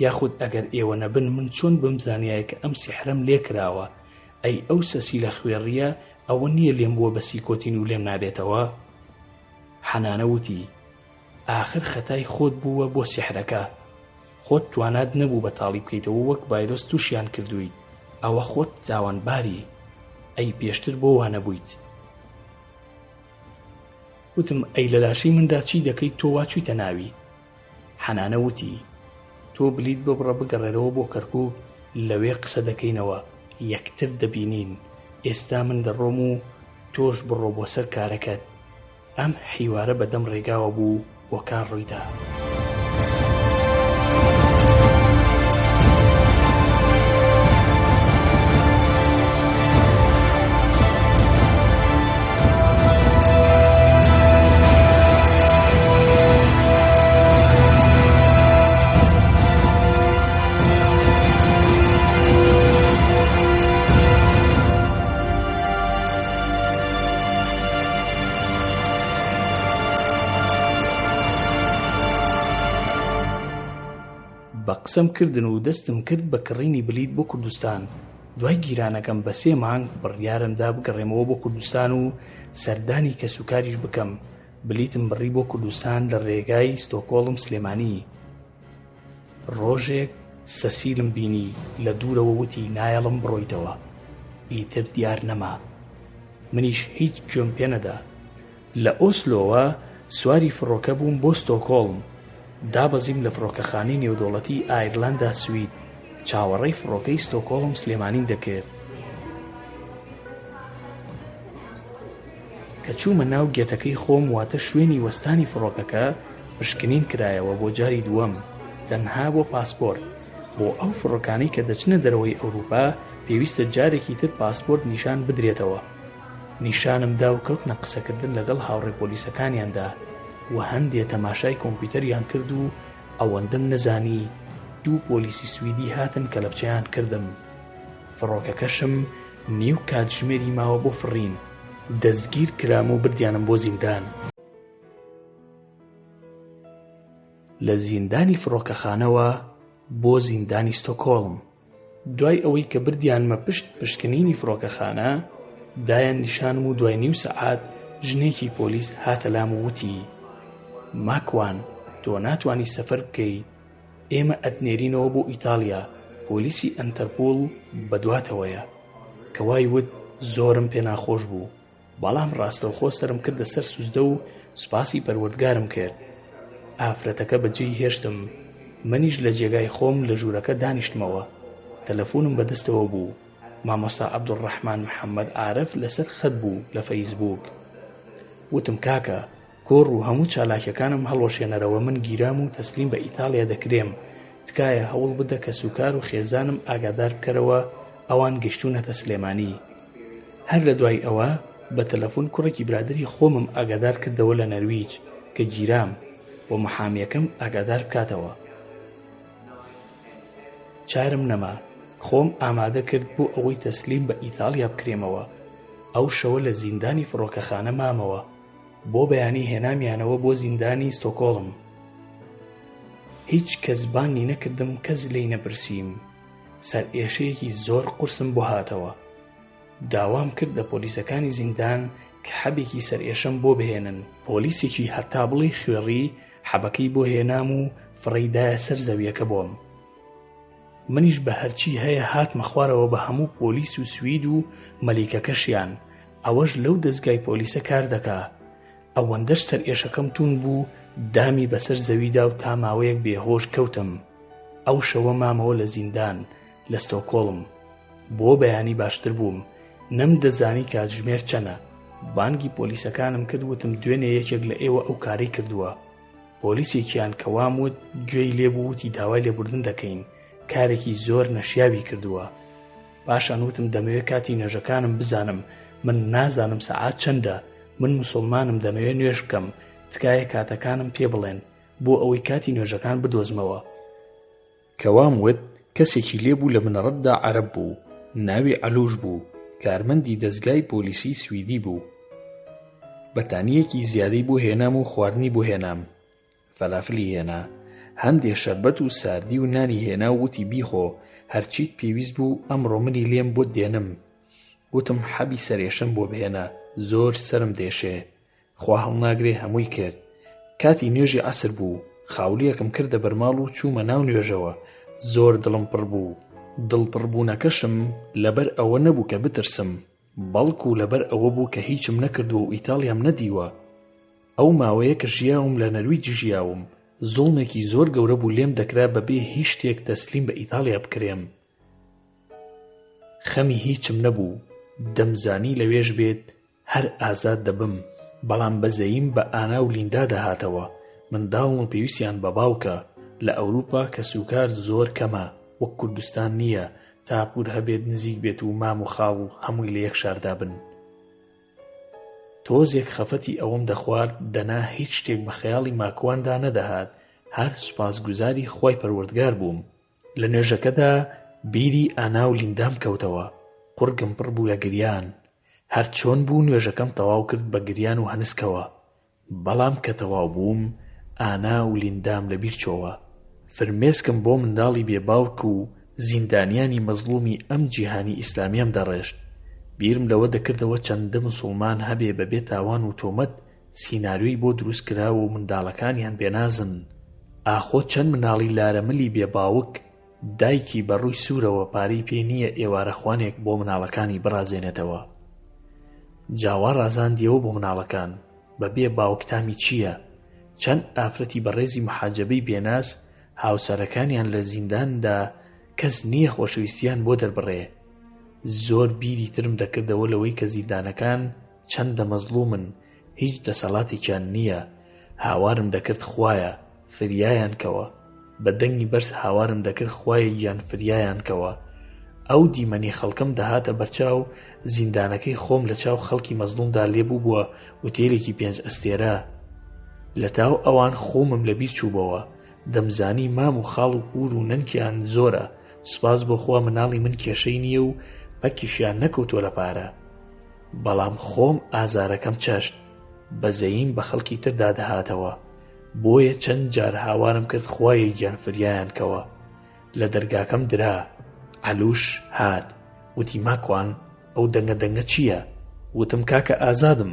یاخود ئەگەر ئێوە نەبن من چۆن بمزانیایە کە ئەم سیحرەم لێ کراوە؟ ئەی ئەو سەسیلە خوێڕییە ئەوە نییە لێم بووە بە سیکۆتین و لێم نابێتەوە؟ حەنانە وتی، ئاخر خەتای خۆت بووە بۆ سیحرەکە خۆت توانات نەبوو بەتاڵی بکەیتەوە وەک ڤایرۆس توشیان کردوویت ئەوە خۆت تاوانباری ئەی پێشتر بۆ وانەبوویت؟ وتم ئەی لە لاشەی مندا چی دەکەیت تۆ وا چوویتە ناوی؟ حەنانە وتی تۆ بلیت ببڕە بگەڕێرەوە بۆ کەرکوک لەوێ قسە دەکەینەوە یەکتر دەبینین ئێستا من دەڕۆم و تۆش بڕۆ بۆ سەر کارەکەت. ئەم حیوارە بە دەم ڕێگاوە بوو بۆ کار ڕوویدا. بە قسەم کردن و دەستم کرد بە کڕینی بلیت بۆ کوردستان. دوای گیرانەکەم بە سێ مانگ بڕیارم دا بگەڕێمەوە بۆ کوردستان و سەردانی کەسوکاریش بکەم. بلیتم بڕی بۆ کوردستان لە رێگای ستۆکۆڵم سلێمانی. ڕۆژێک سەسیلم بینی لە دوورەوە وتی نایەڵم بڕۆیتەوە. ئیتر دیار نەما. منیش هیچ گوێم پێ نەدا. لە ئۆسلۆوە سواری فڕۆکە بووم بۆ ستۆکۆڵم. دابەزیم لە فڕۆکەخانەی نێودەوڵەتی ئایرلەندا سوید. چاوەڕێی فڕۆکەی ستۆکۆڵم سلێمانیم دەکرد. کە چوومە ناو گێتەکەی خۆم واتە شوێنی وەستانی فڕۆکەکە، پشکنین کرایەوە بۆ جاری دووەم، تەنها بۆ پاسپۆرت. بۆ ئەو فڕۆکانەی کە دەچنە دەرەوەی ئەوروپا پێویستە جارێکی تر پاسپۆرت نیشان بدرێتەوە. نیشانم دا و کەوتنە قسەکردن لەگەڵ هاوڕێ پۆلیسەکانیاندا و هەندێ تەماشای کۆمپیوتەریان کرد و ئەوەندەم نەزانی دوو پۆلیسی سویدی هاتن کەلەپچەیان کردم. فڕۆکەکەشم نیو کاتژمێری ماوە بۆ فڕین دەستگیر کرام و بردیانم بۆ زیندان. لە زیندانی فڕۆکەخانەوە بۆ زیندانی ستۆکۆڵم. دوای ئەوەی کە بردیانمە پشت پشکنینی فڕۆکەخانە، دایان نیشانم و دوای نیو سەعات ژنێکی پۆلیس هاتە لام و وتی، ماکوان تۆ ناتوانی سەفەر بکەیت، ئێمە ئەتنێرینەوە بۆ ئیتاڵیا، پۆلیسی ئەنتەرپوڵ بەدواتەوەیە. کە وای وت زۆرم پێ ناخۆش بوو. بەڵام ڕاستەوخۆ سەرم کردە سەر سوجدە و سوپاسی پەروەردگارم کرد. ئافرەتەکە بەجێی هێشتم، منیش لە جێگای خۆم لە ژوورەکە دانیشتمەوە. تەلەفونم بەدەستەوە بوو، مامۆستا عەبدولڕەحمان محەمەد عارف لەسەر خەت بوو لە فەیسبووک. وتم کاکە کۆڕ و هەموو چالاکیەکانم هەڵوەشێنەرەوە من گیرام و تەسلیم بە ئیتاڵیا دەکرێم تکایە هەوڵ بدە کەسوکار و خێزانم ئاگادار بکەرەوە ئەوان گەشتونەتە سلێمانی هەر لە دوای ئەوە بە تەلەفون کوڕێکی برادەری خۆمم ئاگادار کردەوە لە نەرویج کە گیرام و محامیەکەم ئاگادار بکاتەوە چارم نەما خۆم ئامادە کرد بۆ ئەوەی تەسلیم بە ئیتاڵیا بکرێمەوە ئەو شەوە لە زیندانی فڕۆکەخانە مامەوە بۆ بەیانی هێنامیانەوە بۆ زیندانی ستۆکۆڵم. هیچ کەس بانگی نەکردم کەس لێی نەپرسیم. سەرئێشەیەکی زۆر قورسم بۆ هاتەوە. داوام کرد لە پۆلیسەکانی زیندان کە حەبێکی سەرئێشەم بۆ بهێنن. پۆلیسێکی هەتا بڵێی خوێڕی حەبەکەی بۆ هێنام و فڕێی دایە سەر زەویەکە بۆم. منیش بە هەرچی هەیە هاتمە خوارەوە بە هەموو پۆلیس و سوید و مەلیکەکەشیان ئەوەش لەو دەزگای پۆلیسە کار دەکا ئەوەندەش سەرئێشەکەم توند بوو دامی بەسەر زەویدا و تا ماوەیەک بێهۆش کەوتم ئەو شەوە مامەوە لە زیندان لە ستۆکۆڵم بۆ بەیانی باشتر بووم نەمدەزانی کاتژمێر چەنە بانگی پۆلیسەکانم کرد وتم دوێنێ یەکێک لە ئێوە ئەو کارەی کردووە پۆلیسێکیان کە وام وت گوێی لێ بوو وتی داوای لێبوردن دەکەین کارێکی زۆر نەشیاوی کردووە پاشان وتم دەمەوێت کاتی نوێژەکانم بزانم من نازانم سەعات چەندە من مسوڵمانم دەمەوێت نوێژ بکەم تکایە کاتەکانم پێ بڵێن بۆ ئەوەی کاتی نوێژەکان بدۆزمەوە کە وام وت کەسێکی لێ بوو لە بنەڕەتدا عەرەب بوو ناوی عەلوش بوو کارمەندی دەزگای پۆلیسی سویدی بوو بەتانییەکی زیادەی بۆ هێنام و خواردنی بۆ هێنام فەلافلی هێنا هەندێ شەربەت و ساردی و نانی هێنا و وتی بیخۆ هەرچیت پێویست بوو ئەمڕۆ منی لێم بۆت دێنم وتم حەبی سەرێشەم بۆ بهێنە زۆر سەرم دێشێ خوا هەڵناگرێ هەمووی کرد. کاتی نوێژی عەسر بوو، خاولییەکم کردە بەرماڵ و چوومە ناو نوێژەوە، زۆر دڵم پڕ بوو. دڵ پڕبوونەکەشم لەبەر ئەوە نەبوو کە بترسم، بەڵکو لەبەر ئەوە بوو کە هیچم نەکردووە و ئیتاڵیام نەدیوە. ئەو ماوەیە کە ژیاوم لە نەرویج ژیاوم، زوڵمێکی زۆر گەورە بوو لێم دەکرا بەبێ هیچ شتێک تەسلیم بە ئیتاڵیا بکرێم. خەمی هیچم نەبوو، دەمزانی لەوێش بێت هەر ئازاد دەبم، بەڵام بەزەییم بە ئانا و لیندا دەهاتەوە، منداڵن و پێویستیان بە باوکە، لە ئەوروپا کەسوکار زۆر کەمە، وەک کوردستان نییە تا پور هەبێت نزیک بێت و مام و خاڵ هەمووی لە یەک شاردا بن. تۆزێک خەفەتی ئەوەم دەخوارد دەنا هیچ شتێک بە خەیاڵی ماکواندا نەدەهات، هەر سوپاسگوزاری خوای پەروەردگار بووم. لە نوێژەکەدا بیری ئانا و لیندام کەوتەوە، قوڕگم پڕ بوو لە گریان، هەر چۆن بوو نوێژەکەم تەواو کرد بە گریان و هەنسکەوە، بەڵام کە تەواو بووم ئانا و لیندام لە بیر چۆوە. فرمێسکم بۆ منداڵی بێ باوک و زیندانیانی مەزڵومی ئەم جیهانی ئیسلامیەم دەڕێشت. بیرم لەوە دەکردەوە چەندە مسوڵمان هەبێ بە بێ تاوان و تۆمەت سیناریۆی بۆ دروست کراوە و منداڵەکانیان بێنازن. ئاخۆ چەند مناڵی لارەملی بێ باوک دایکی بە ڕووی سوورەوە پارەی پێ نییە ئێوارەخوانێک بۆ مناڵەکانی بڕازێنێتەوە. جا وا ڕازاندیەوە بۆ مناڵەکان بە بێ باوک تامی چییە؟ چەند ئافرەتی بەڕێزی محاجەبەی بێناز هاوسەرەکانیان لە زینداندا کەس نییە خۆشەویستیان بۆ دەربڕێ. زۆر بیری ترم دەکردەوە لەوەی کە زیندانەکان چەندە مەزڵومن هیچ دەسەڵاتێکیان نییە هاوارم دەکرد خوایە فریایان کەوە بە دەنگی بەرز هاوارم دەکرد خوایە گیان فریایان کەوە ئەو دیمەنی خەڵکەم دەهاتە بەرچاو زیندانەکەی خۆم لە چاو خەڵکی مەزڵومدا لێ بووبووە ئوتێلێکی پێنج ئەستێرە لە تاو ئەوان خۆمم لەبیر چووبەوە دەمزانی مام و خاڵ و پوور و نەنکیان زۆرە سوپاس بۆ خوا مناڵی من کێشەی نییە و پەکیشیان نەکەوتووە لە پارە بەڵام خۆم ئازارەکەم چەشت بەزەییم بە خەڵکی تردا دەهاتەوە بۆیە چەند جار هاوارم کرد خوایە گیان فریایان کەوە لە دەرگاکەم درا عەلوش هات وتی ماکوان ئەو دەنگە دەنگە چییە؟ وتم کاکە ئازادم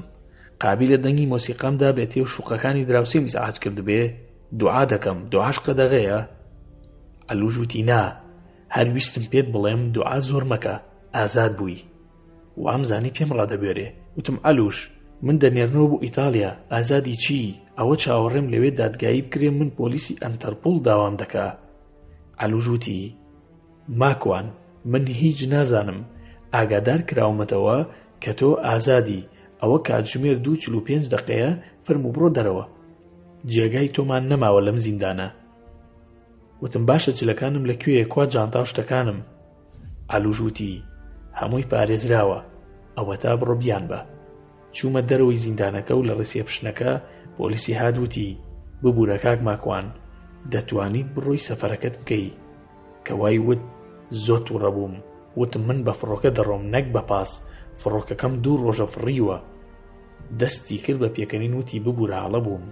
قابیلە دەنگی مۆسیقام دابێتێ و شوقەکانی دراوسێم ئیزعاج کردبێ دوعا دەکەم دوعاش قەدەغەیە؟ عەلوش وتی نا هەر ویستم پێت بڵێم دوعا زۆر مەکە ئازاد بووی وام زانی پێم ڕادەبوێرێ وتم عەلوش من دەنێرنەوە بۆ ئیتاڵیا ئازادی چی ئەوە چاوەڕێم لەوێ دادگایی بکرێم من پۆلیسی ئەنتەرپوڵ داوام دەکا عەلوش وتی ماکوان من هیچ نازانم ئاگادار کراومەتەوە کە تۆ ئازادی ئەوە کاتژمێر دوو 45 دقەیە فەرموو بڕۆ دەرەوە جێگای تۆمان نەماوە لەم زیندانە وتم باشە جلەکانم لە کوێیە کوا جانتا و شتەکانم عەلوش وتی، هەمووی پارێزراوە، ئەوەتا بڕۆ بیانبە. چوومە دەرەوەی زیندانەکە و لە ڕیسێپشنەکە پۆلیسی هات وتی، ببورە کاک ماکوان، دەتوانیت بڕۆی سەفەرەکەت بکەی. کە وای وت زۆر توڕە بووم، وتم من بە فڕۆکە دەڕۆم نەک بە پاس، فڕۆکەکەم دوو ڕۆژە فڕیوە. دەستی کرد بە پێکەنین وتی ببورە هەڵە بووم.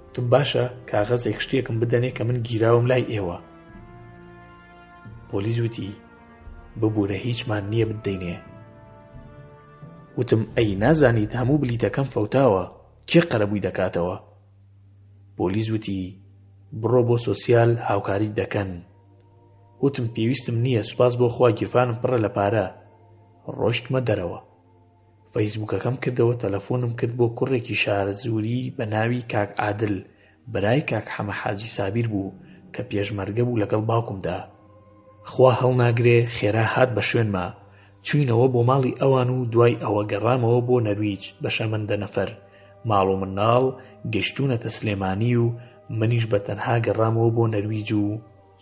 وتم باشە کاغەزێک شتێکم بدەنێ کە من گیراوم لای ئێوە. پۆلیس وتی ببورە هیچمان نییە بتدەینێ وتم ئەی نازانیت هەموو بلیتەکەم فەوتاوە کێ قەرەبووی دەکاتەوە پۆلیس وتی بڕۆ بۆ سۆسیال هاوکاریت دەکەن وتم پێویستم نییە سوپاس بۆ خوا گیرفانم پڕە لە پارە ڕۆشتمە دەرەوە فەیسبووکەکەم کردەوە تەلەفۆنم کرد بۆ کوڕێکی شارەزووری بە ناوی کاک عادل برای کاک حەمە حاجی سابیر بوو کە پێشمەرگە بوو لەگەڵ باوکمدا. خوا هەڵناگرێ خێرا هات بە شوێنما چووینەوە بۆ ماڵی ئەوان و دوای ئەوە گەڕامەوە بۆ نەرویج بە شەمەندەنەفەر ماڵ و منداڵ گەشتوونەتە سلێمانی و منیش بە تەنها گەڕامەوە بۆ نەرویج و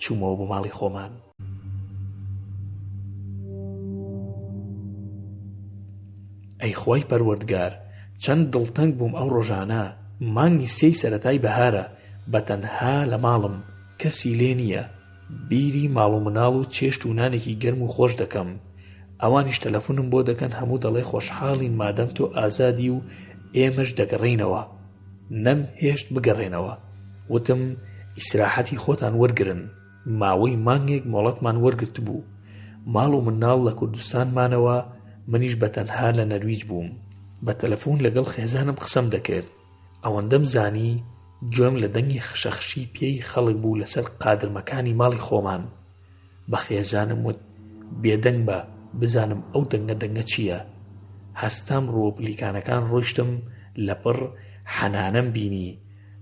چوومەوە بۆ ماڵی خۆمان. ئەی خوای پەروەردگار چەند دڵتەنگ بووم ئەو ڕۆژانە مانگی سێی سەرەتای بەهارە بە تەنها لە ماڵم کەسی لێ نییە بیری ماڵ و مناڵ و چێشت و نانێکی گەرم و خۆش دەکەم ئەوانیش تەلەفونم بۆ دەکەن هەموو دەڵێ خۆشحاڵین مادەم تۆ ئازادی و ئێمەش دەگەڕێینەوە نەم هێشت بگەڕێنەوە وتم ئیسراحەتی خۆتان وەرگرن ماوەی مانگێک مۆڵەتمان وەرگرتبوو ماڵ و منداڵ لە کوردستان مانەوە منیش بە تەنها لە نەرویج بووم بە تەلەفون لەگەڵ خێزانم قسەم دەکرد ئەوەندەم زانی گوێم لە دەنگی خشەخشی پێی خەڵک بوو لەسەر قادرمەکانی ماڵی خۆمان بە خێزانم وت بێدەنگ بە بزانم ئەو دەنگە دەنگە چییە هەستام ڕووە پلیکانەکان ڕۆیشتم لەپڕ حەنانەم بینی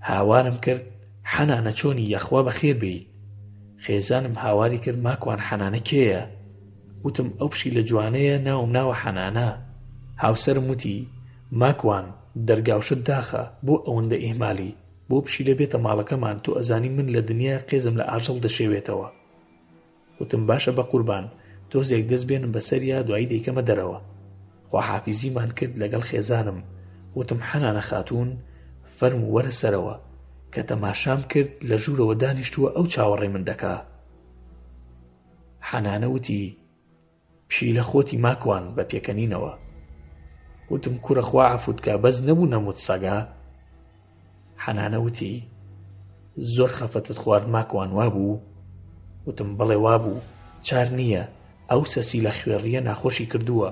هاوارم کرد حەنانە چۆنی یەخوا بەخێر بێیت خێزانم هاواری کرد ماکوان حەنانە کێیە وتم ئەو پشیلە جوانەیە ناوم ناوە حەنانە هاوسەرم وتی ماکوان دەرگاوشت داخە بۆ ئەوەندە ئیهمالی بۆ پشیلە بێتە ماڵەکەمان تۆ ئەزانی من لە دنیا قێزم لە ئاژەڵ دەشێوێتەوە وتم باشە بەقوربان تۆزێک دەست بێنم بەسەریا دوایی دەیکەمە دەرەوە خواحافیزیمان کرد لەگەڵ خێزانم وتم حەنانە خاتوون فەرموو وەرە سەرەوە کە تەماشام کرد لە ژوورەوە دانیشتووە ئەو چاوەڕێی من دەکا حەنانە وتی پشیلە خۆتی ماکوان بە پێکەنینەوە وتم کورە خوا عەفوت کا بەس نەبوو نەموت سەگا حەنانە وتی. زۆر خەفەتت خوارد ماکوان وابوو؟ وتم بەڵێ وابوو، چار نییە، ئەو سەسیلە خوێڕییە ناخۆشی کردووە،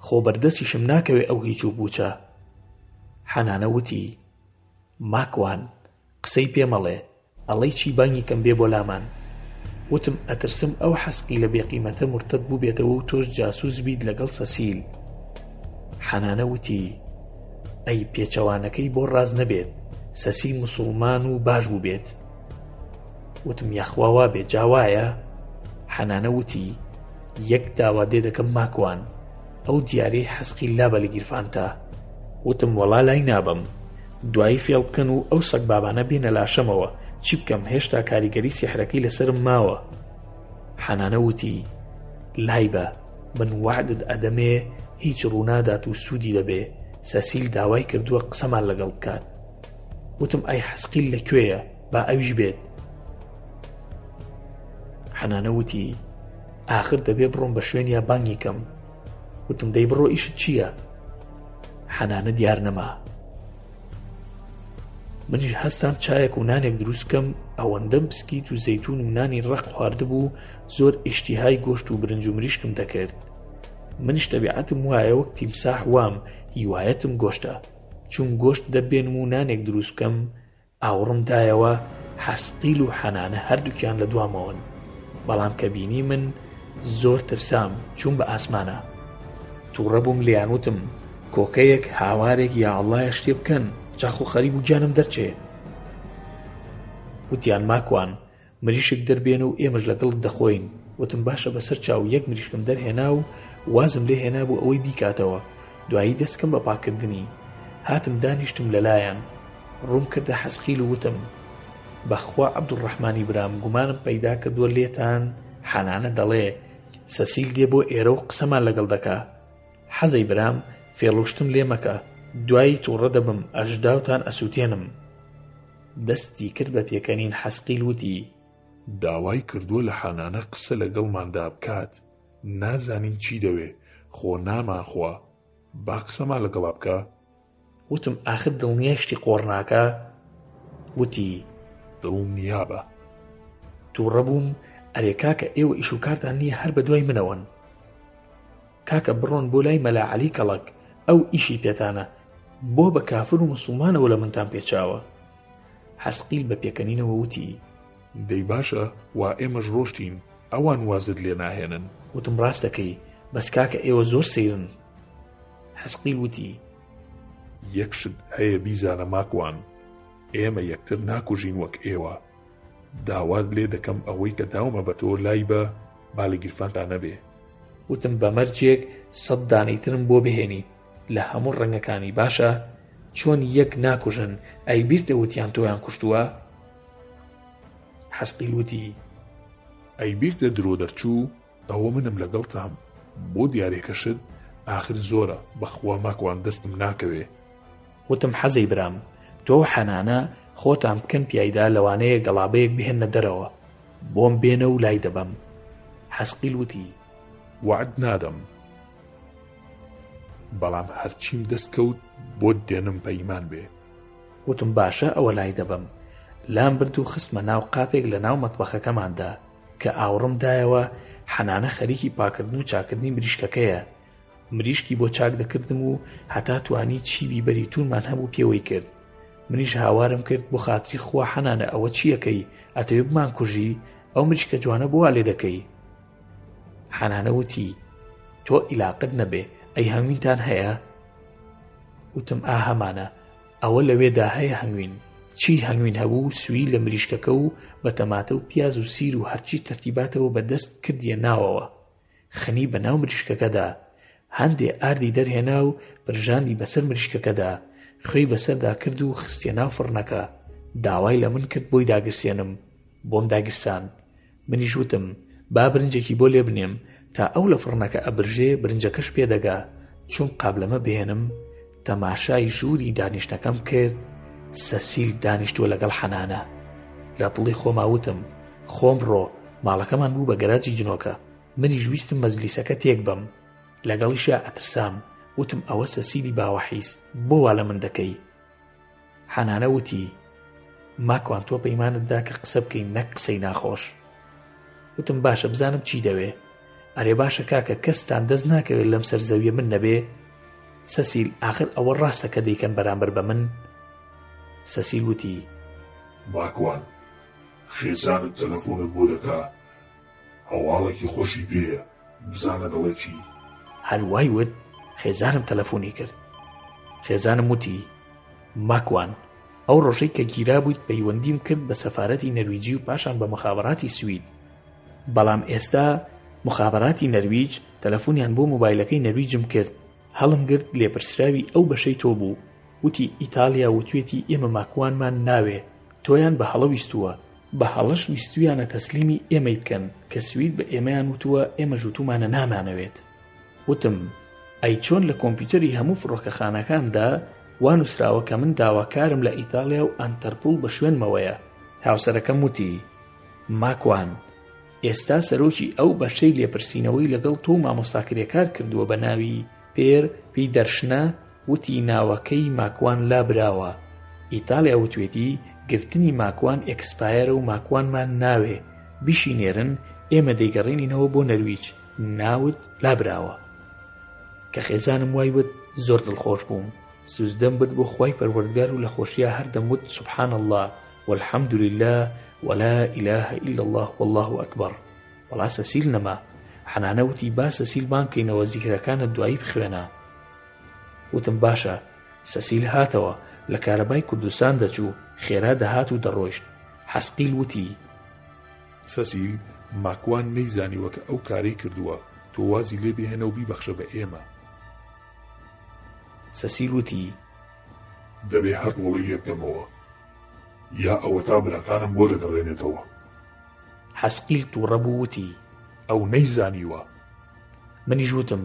خۆ بەردەستیشم ناکەوێ ئەو هیچ و پووچە. حەنانە وتی، ماکوان، قسەی پێ مەڵێ، ئەڵێی چی بانگی کەم بێ بۆ لامان. وتم ئەترسم ئەو حەسقیلە بێقیمەتە مورتەد بووبێتەوە و تۆش جاسووس بیت لەگەڵ سەسیل. حەنانە وتی، ئەی پێچەوانەکەی بۆ ڕاست نەبێت، سەسیل موسوڵمان و باش بووبێت؟ وتم یاخوا وابێ جا وایە؟ حەنانە وتی، یەک داوات لێ دەکەم ماکوان، ئەو دیاریەی حەسقیل لابە لە گیرفانتا. وتم وەڵا لای نابەم. دوایی فێڵ بکەن و ئەو سەگبابانە بێنە لاشەمەوە، چی بکەم هێشتا کاریگەری سیحرەکەی لەسەرم ماوە. حەنانە وتی، لای بە، من وەعدت ئەدەمێ هیچ ڕوونادات و سوودی دەبێ، سەسیل داوای کردووە قسەمان لەگەڵ بکات. وتم ئەی حەسقیل لە کوێیە با ئەویش بێت. حەنانە وتی، ئاخر دەبێ بڕۆم بە شوێنیا بانگی کەم. وتم دەی بڕۆ ئیشت چییە؟ حەنانە دیار نەما. منیش هەستام چایەک و نانێک دروست بکەم، ئەوەندەم بسکیت و زەیتون و نانی ڕەق خواردبوو زۆر ئیشتیهای گۆشت و برنج و مریشکم دەکرد. منیش تەبیعەتم وایە وەک تیمساح وام، هیوایەتم گۆشتە. چووم گۆشت دەربێنم و نانێک دروست بکەم، ئاوڕم دایەوە حەسقیل و حەنانە هەردووکیان لە دوامەوەن بەڵام کە بینی من زۆر ترسام چووم بە ئاسمانە تووڕە بووم لێیان وتم کۆکەیەک هاوارێک یا ئەڵڵایە شتێ بکەن جاخۆ خەریک بوو گیانم دەرچێ وتیان ماکوان مریشک دەربێنە و ئێمەش لەگەڵت دەخۆین. وتم باشە بەسەر چاو یەک مریشکم دەرهێنا و وازم لێ هێنا بۆ ئەوەی بیکاتەوە دوایی دەستکەم بە پاککردنی هاتم دانیشتم لەلایان ڕووم کردە حەسقیل و وتم بەخوا عەبدولڕەحمانی برام گومانم پەیدا کردووە لێتان حەنانە دەڵێ سەسیل دێ بۆ ئێرە و قسەمان لەگەڵ دەکا حەزەی برام فێڵوشتم لێ مەکە دوایی تووڕە دەبم ئەژداوتان ئەسووتێنم دەستی کرد بە پێکەنین حەسقیل وتی. داوای کردووە لە حەنانە قسە لەگەڵماندا بکات نازانین چی دەوێ خۆ نامانخوا با قسەمان لەگەڵا بکا. وتم ئاخر دڵنیای شتی قۆڕ ناکا؟ وتی. دڵنیابە. توڕە بووم ئەرێ کاکە ئێوە ئیش و کارتان نییە هەر بەدوای منەوەن. کاکە بڕۆن بۆ لای مەلا عەلی کەڵەک ئەو ئیشی پێتانە بۆ بە کافر و موسڵمانەوە لە منتان پێچاوە؟ حەسقیل بە پێکەنینەوە وتی. دەی باشە وا ئێمەش ڕۆشتین ئەوان وازت لێ ناهێنن. وتم ڕاست دەکەی بەس کاکە ئێوە زۆر سەیرن. حەسقیل وتی. یەک شت هەیە بیزانە ماکوان ئێمە یەکتر ناکوژین وەک ئێوە داوات لێ دەکەم ئەوەی کە داومە بە تۆ لای بە با لە گیرفانتا نەبێ. وتم بە مەرجێک سەت دانەی ترم بۆ بهێنیت لە هەموو ڕەنگەکانی باشە؟ چۆن یەک ناکوژن ئەی بیرتە وتیان تۆیان کوشتووە؟ حەسقیل وتی. ئەی بیرتە درۆ دەرچوو ئەوە منم لەگەڵتام بۆ دیارێکەشت ئاخر زۆرە بەخوا ماکوان دەستم ناکەوێ. وتم حەزەی برام تۆ و حەنانە خۆتان بکەن پیایدا لەوانەیە گەڵابەیەک بهێننە دەرەوە بۆم بێنە و لای دەبەم. حەسقیل وتی. وەعد نادەم بەڵام هەرچیم دەست کەوت بۆت دێنم پەیمان بێ. وتم باشە ئەوە لای دەبەم. لام برد و خستمە ناو قاپێک لە ناو مەتبەخەکەماندا. کە ئاوڕم دایەوە حەنانە خەریکی پاکردن و چاکردنی مریشکەکەیە. مریشکی بۆ چاک دەکردم و هەتا توانی چی بیبەری تونمان هەبوو پێوەی کرد. منیش هاوارم کرد بۆ خاتری خوا حەنانە ئەوە چیەکەی ئەتەوێ بمان کوژی ئەو مریشکە جوانە بۆ وا لێ دەکەی حەنانە وتی تۆ ئیلاقت نەبێ ئەی هەنگوینتان هەیە وتم ئا هەمانە ئەوە لەوێدا هەیە هەنگوین چی هەنگوین هەبوو سوی لە مریشکەکە و بە تەماتە و پیاز و سیر و هەرچی تەرتیباتەوە بە دەست کردیە ناوەوە خنی بە ناو مریشکەکەدا. هەندێ ئاردی دەرهێنا و پرژاندی بەسەر مریشکەکەدا، خوێی بەسەردا کرد و خستیە ناو فڕنەکە. داوای لە من کرد بۆی داگرسێنم. بۆم داگیرساند. منیش وتم، با برنجێکی بۆ لێبنێم، تا ئەو لە فڕنەکە ئەبرژێ برنجەکەش پێدەگا. چووم قابلەمە بهێنم، تەماشای ژووری دانیشتنەکەم کرد، سەسیل دانیشتووە لەگەڵ حەنانە. لە دڵی خۆما وتم، خۆم ڕۆ، ماڵەکەمان بوو بە گەراجی جنۆکە. منیش ویستم مەجلیسەکە تێک بەم. لەگەڵیشیا ئەترسام. وتم ئەوە سەسیلی باوەحیز، بۆ وا لە من دەکەی؟ حەنانە وتی. ماکوان تۆ پەیمانت دا کە قسە بکەین نەک قسەی ناخۆش. وتم باشە بزانم چی دەوێ. ئەرێ باشە کاکە کەستان دەست ناکەوێ لەم سەر زەویە من نەبێ؟ سەسیل ئاخر ئەوە ڕاستە کە دەیکەن بەرامبەر بە من؟ سەسیل وتی. ماکوان خێزانت تەلەفۆنت بۆ دەکا هەواڵێکی خۆشی پێیە بزانە دەڵێ چی؟ هەر وای وت خێزانم تەلەفۆنی کرد. خێزانم وتی، ماکوان ئەو ڕۆژەی کە گیرابوویت پەیوەندیم کرد بە سەفارەتی نەرویجی و پاشان بە مخابەراتی سوید. بەڵام ئێستا مخابەراتی نەرویج تەلەفۆنیان بۆ مۆبایلەکەی نەرویجم کرد هەڵم گرت لێپرسراوی ئەو بەشەی تۆ بوو وتی ئیتاڵیا وتوێتی ئێمە ماکوانمان ناوێ تۆیان بە هەڵە ویستووە بە هەڵەش ویستویانە تەسلیمی ئێمەی بکەن کە سوید بە ئێمەیان وتووە ئێمەش وتومانە نامانەوێت. وتم، ئەی چۆن لە کۆمپیوتەری هەموو فڕۆکەخانەکاندا وا نووسراوە کە من داواکارم لە ئیتاڵیا و ئەنتەرپوڵ بە شوێنمەوەیە؟ هاوسەرەکەم وتی، ماکوان، ئێستا سەرۆکی ئەو بەشەی لێپرسینەوەی لەگەڵ تۆ و مامۆستا کرێکار کردووە بە ناوی پێر پیدەرشنە وتی ناوەکەی ماکوان لابراوە، ئیتاڵیا وتوێتی گرتنی ماکوان expire ە و ماکوانمان ناوێ، بیشینێرن ئێمە دەیگەڕێنینەوە بۆ نەرویج، ناوت لابراوە. کە خێزانم وای وت زۆر دڵخۆش بووم، سوجدەم برد بۆ خوای پەروەردگار و لە خۆشیا هەر دەموت سبحان اللە والحمد للە ولا الە الا اللە واللە اکبر. وەڵا سەسیل نەما. حەنانە وتی با سەسیل بانگ کەینەوە زیکرەکانت دوایی بخوێنە. وتم باشە. سەسیل هاتەوە، لە کارەبای کوردستان دەچوو، خێرا دەهات و دەڕۆیشت. حەسقیل وتی. سەسیل، ماکوان نەیزانیوە کە ئەو کارەی کردووە، تۆ وازی لێ بهێنە و بیبەخشە بە ئێمە. سەسیل وتی. دەبێ هەر تۆڵەی لێ بکەمەوە، یا ئەوەتا براکانم بۆ دەگەڕێنێتەوە. حەسقیل تووڕە بوو وتی. ئەو نەیزانیوە. منیش وتم،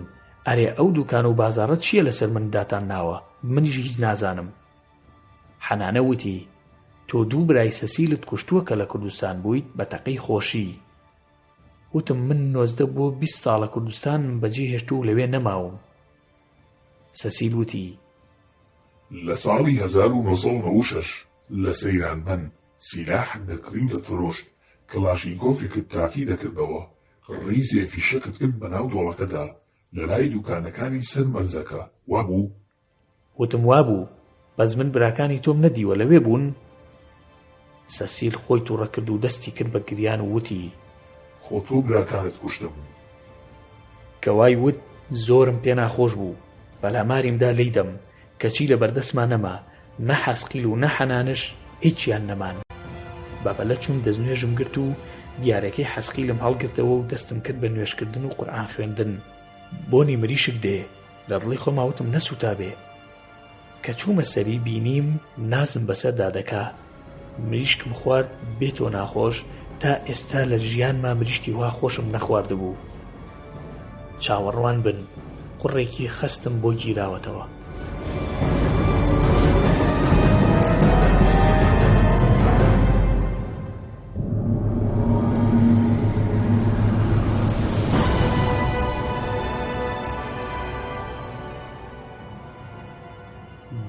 ئەرێ ئەو دوکان و بازاڕە چییە لەسەر من داتان ناوە، منیش هیچ نازانم. حەنانە وتی، تۆ دوو برای سەسیلت کوشتووە کە لە کوردستان بوویت بە تەقەی خۆشی. وتم، من 19 بۆ 20 ساڵە کوردستانم بەجێ هێشتووە و لەوێ نەماوم. سەسیل وتی. لە ساڵی 1996 لە سەیرانبەن سیلاحت دەکڕی و دەتفرۆشت، کڵاشینکۆفێکت تاقی دەکردەوە، ڕیزێ فیشەکت کرد بەناو دۆڵەکەدا لەلای دوکانەکانی سەر مەرزەکە، وابوو؟ وتم وابوو، بەس من براکانی تۆم نەدیوە لەوێ بوون؟ سەسیل خۆی توڕە کرد و دەستی کرد بە گریان و وتی. خۆ تۆ براکانت کوشتبوو. کە وای وت زۆرم پێ ناخۆش بوو، پەلاماریم دا لێی دەم، کەچی لە بەردەستما نەما، نە حەسقیل و نە حەنانش هیچیان نەمان. بە پەلە چووم دەستنوێژم گرت و دیارەکەی حەسقیلم هەڵگرتەوە و دەستم کرد بە نوێژکردن و قورئان خوێندن. بۆنی مریشک دێ، لە دڵی خۆما وتم نەسووتابێ. کە چوومە سەری بینیم نازم بەسەردا دەکا. مریشکم خوارد بێ تۆ ناخۆش، تا ئێستا لە ژیانما مریشکی وا خۆشم نەخواردبوو. چاوەڕوان بن قوڕێکی خەستم بۆ گیراوەتەوە.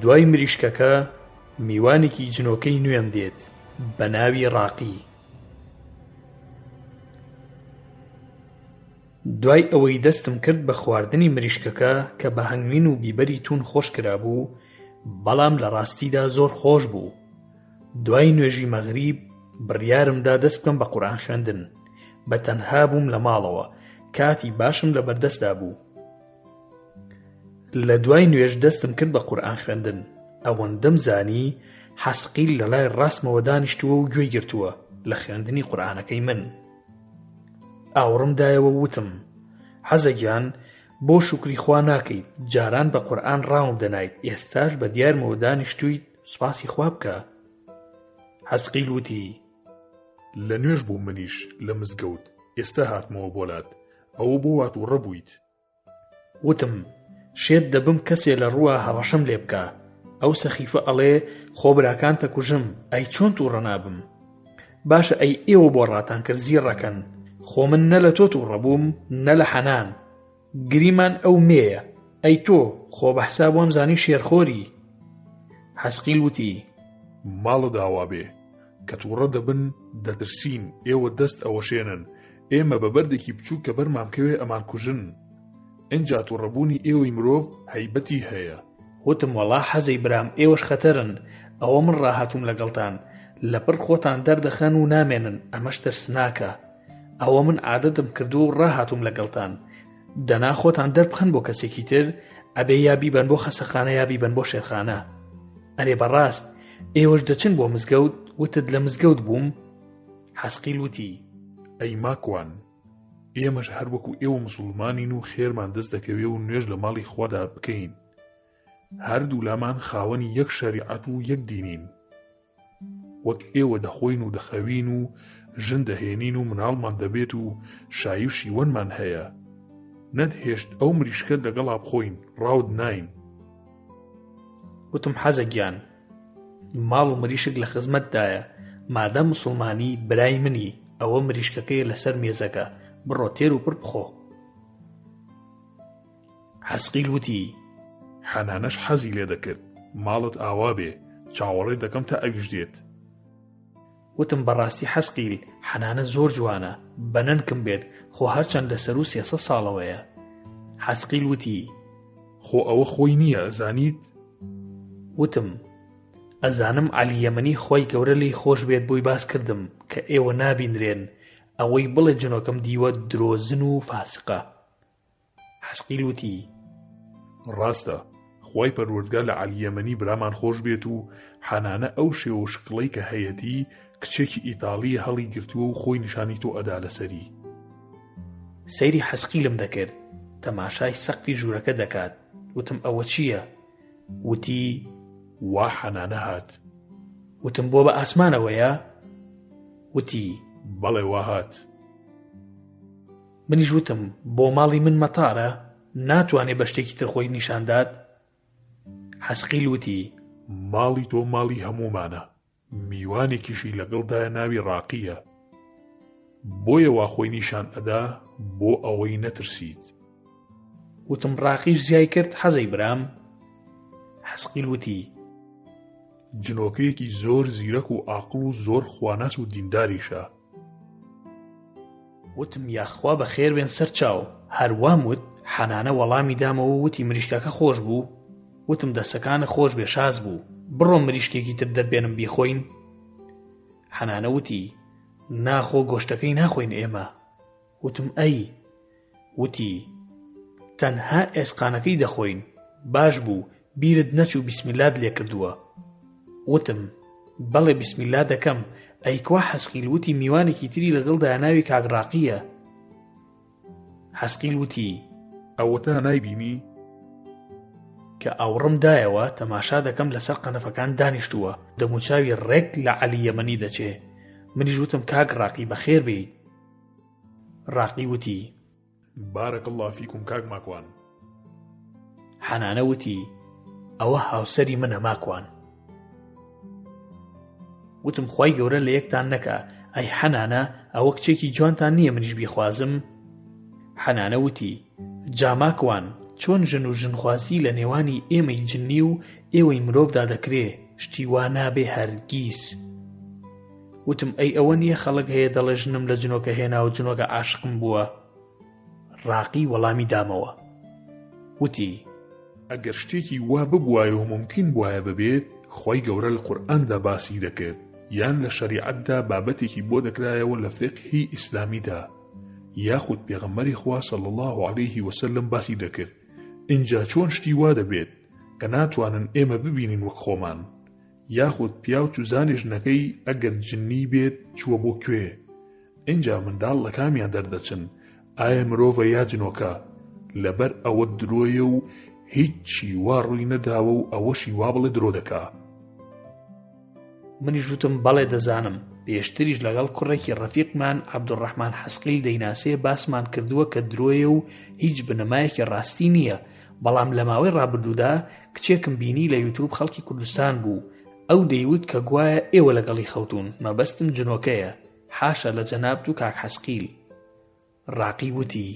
دوای مریشکەکە میوانێکی جنۆکەی نوێم دێت بە ناوی ڕاقی. دوای ئەوەی دەستم کرد بە خواردنی مریشکەکە کە بە هەنگوین و بیبەری توون خۆش کرابوو، بەڵام لە ڕاستیدا زۆر خۆش بوو. دوای نوێژی مەغریب بڕیارم دا دەست بکەم بە قورئان خوێندن. بە تەنها بووم لە ماڵەوە، کاتی باشم لە بەردەستدا بوو. لە دوای نوێژ دەستم کرد بە قورئان خوێندن. ئەوەندەم زانی حەسقیل لە لای ڕاستمەوە دانیشتووە و گوێی گرتووە لە خوێندنی قورئانەکەی من. ئاوڕم دایەوە و وتم، حەزە گیان بۆ شوکری خوا ناکەیت، جاران بە قورئان ڕاوم دەنایت ئێستاش بە دیارمەوە دانیشتوویت سوپاسی خوا بکە. حەزقیل وتی. لە نوێژ بووم منیش لە مزگەوت، ئێستا هاتمەوە بۆ لات، ئەوە بۆ وا تووڕە بوویت؟ وتم، شێت دەبم کەسێ لە ڕووا هەڕەشەم لێ بکا، ئەو سەخیفە ئەڵێ خۆ براکانتە کوژم، ئەی چۆن تووڕە نابم؟ باشە ئەی ئێوە بۆ ڕاتان کرد زیڕەکەن، خۆ من نە لە تۆ تووڕە بووم نە لە حەنان، گریمان ئەو مێیە، ئەی تۆ، خۆ بە حساب وامزانی شێرخۆری. حەسقیل وتی. ماڵت ئاوا بێ. کە تووڕە دەبن دەترسین، ئێوە دەست ئەوەشێنن، ئێمە بە بەردێکی بچووک کە بەرمان بکەوێ ئەمانکوژن. ئینجا توڕەبوونی ئێوەی مرۆڤ هەیبەتی هەیە. وتم وەڵا حەزەی برام ئێوەش خەتەرن، ئەوە من ڕاهاتووم لەگەڵتان، لەپڕ خۆتان دەردەخەن و نامێنن، ئەمەش ترسناکە. ئەوە من عادەتم کردووە و ڕاهاتووم لەگەڵتان، دەنا خۆتان دەربخەن بۆ کەسێکی تر، ئەبێ یا بیبەن بۆ خەسەخانە یا بیبەن بۆ شێرخانە. ئەرێ بەڕاست ئێوەش دەچن بۆ مزگەوت؟ وتت لە مزگەوت بووم؟ حەسقیل وتی. ئەی ماکوان، ئێمەش هەر وەکو ئێوە موسوڵمانین و خێرمان دەست دەکەوێ و نوێژ لە ماڵی خوادا بکەین. هەردوولامان خاوەنی یەک شەریعەت و یەک دینین. وەک ئێوە دەخۆین و دەخەوین و ژن دەهێنین و مناڵمان دەبێت و شایی و شیوەنمان هەیە. نەتهێشت ئەو مریشکەت لەگەڵا بخۆین، ڕاوت ناین. وتم حەزە گیان، ماڵ و مریشک لە خزمەتدایە، مادام موسڵمانی برای منی، ئەوە مریشکەکەیە لەسەر مێزەکە، بڕۆ تێر و پڕ بخۆ. حەسقیل وتی. حەنانەش حەزی لێ دەکرد، ماڵت ئاوا بێ، چاوەڕێ دەکەم تا ئەویش دێت. وتم بەڕاستی حەسقیل، حەنانە زۆر جوانە، بە نەنکم بێت، خۆ هەرچەند لە سەروو 300 ساڵەوەیە. حەسقیل وتی. خۆ ئەوە خۆی نییە، ئەزانیت؟ وتم، ئەزانم عەلی یەمەنی خوای گەورە لێی خۆش بێت بۆی باس کردم کە ئێوە نابینرێن، ئەوەی بڵێ جنۆکەم دیوە درۆزن و فاسقە. حەسقیل وتی. ڕاستە، خوای پەروەردگار لە عەلی یەمەنی برامان خۆش بێت و حەنانە ئەو شێوە و شکڵەی کە هەیەتی کچێکی ئیتاڵییە هەڵی گرتووە و خۆی نیشانی تۆ ئەدا لەسەری. سەیری حەسقیلم دەکرد تەماشای سەقفی ژوورەکە دەکات، وتم ئەوە چییە؟ وتی. وا حەنانە هات. وتم بۆ بە ئاسمانەوەیە؟ وتی. بەڵێ وا هات. منیش وتم بۆ ماڵی من مەتارە؟ ناتوانێ بە شتێکی تر خۆی نیشان دات؟ حەسقیل وتی. ماڵی تۆ ماڵی هەموومانە، میوانێکیشی لەگەڵدایە ناوی ڕاقییە، بۆیە وا خۆی نیشان ئەدا بۆ ئەوەی نەترسیت. وتم ڕاقیش زیای کرد حەزەی برام؟ حەسقیل وتی. جنۆکەیەکی زۆر زیرەک و ئاقڵ و زۆر خواناس و دینداریشە. وتم یاخوا بەخێر بێن سەر چاو، هەر وام وت حەنانە وەڵامی دامەوە وتی مریشکەکە خۆش بوو؟ وتم دەسەکانت خۆش بێ شاز بوو، بڕۆم مریشکێکی تر دەربێنم بیخۆین؟ حەنانە وتی نا خۆ گۆشتەکەی ناخۆین ئێمە. وتم ئەی؟ وتی تەنها ئێسقانەکەی دەخۆین، باش بوو بیرت نەچوو بیسمیلات لێ کردووە. وتم بەڵێ بیسمیلا دەکەم، ئەی کوا حەسقیل وتی میوانێکی تری لەگەڵدایە ناوی کاک ڕاقییە. حەسقیل وتی. ئەوەتا نایبینی؟ کە ئاوڕم دایەوە تەماشا دەکەم لەسەر قەنەفەکان دانیشتووە، دەموچاوی ڕێک لە عەلی یەمەنی دەچێ. منیش وتم کاک ڕاقی بەخێر بێیت. ڕاقی وتی. بارک اللە فیکم کاک ماکوان. حەنانە وتی، ئەوە هاوسەری منە ماکوان. وتم خوای گەورە لە یەکتان نەکا، ئەی حەنانە ئەوە کچێکی جوانتان نییە منیش بیخوازم؟ حەنانە وتی، جا ماکوان چۆن ژن و ژنخوازی لە نێوانی ئێمەی جنی و ئێوەی مرۆڤدا دەکرێ، شتی وا نابێ هەرگیز. وتم ئەی ئەوە نییە خەڵک هەیە دەڵێ ژنم لە جنۆکە هێنا و جنۆکە عاشقم بووە؟ ڕاقی وەڵامی دامەوە وتی. ئەگەر شتێکی وا ببوایە و مومکین بوایە ببێت خوای گەورە لە قورئاندا باسی دەکرد یان لە شەریعەتدا بابەتێکی بۆ دەکرایەوە لە فیقهی ئیسلامیدا یاخود پێغەمبەری خوا صلی اللە علیه وسلم باسی دەکرد ئینجا چۆن شتی وا دەبێت کە ناتوانن ئێمە ببینین وەک خۆمان یاخود پیاو چوزانی ژنەکەی ئەگەر جنی بێت چووە بۆ کوێ ئینجا منداڵ لە کامیان دەردەچن ئایا مرۆڤە یا جنۆکە لەبەر ئەوە درۆیە و هیچی وا ڕووی نەداوە و ئەوەشی وا بڵێ درۆ دەکا. منیش وتم بەڵێ دەزانم، پێشتریش لەگەڵ کوڕێکی ڕەفیقمان عەبدولڕەحمان حەسقیل دەیناسێ باسمان کردووە کە درۆیە و هیچ بنەمایەکی ڕاستی نییە، بەڵام لە ماوەی ڕابردوودا کچێکم بینی لە یوتوب خەڵکی کوردستان بوو ئەو دەیوت کە گوایە ئێوە لەگەڵی خەوتوون مەبەستم جنۆکەیە حاشا لە جەنابت و کاک حەسقیل. ڕاقی وتی.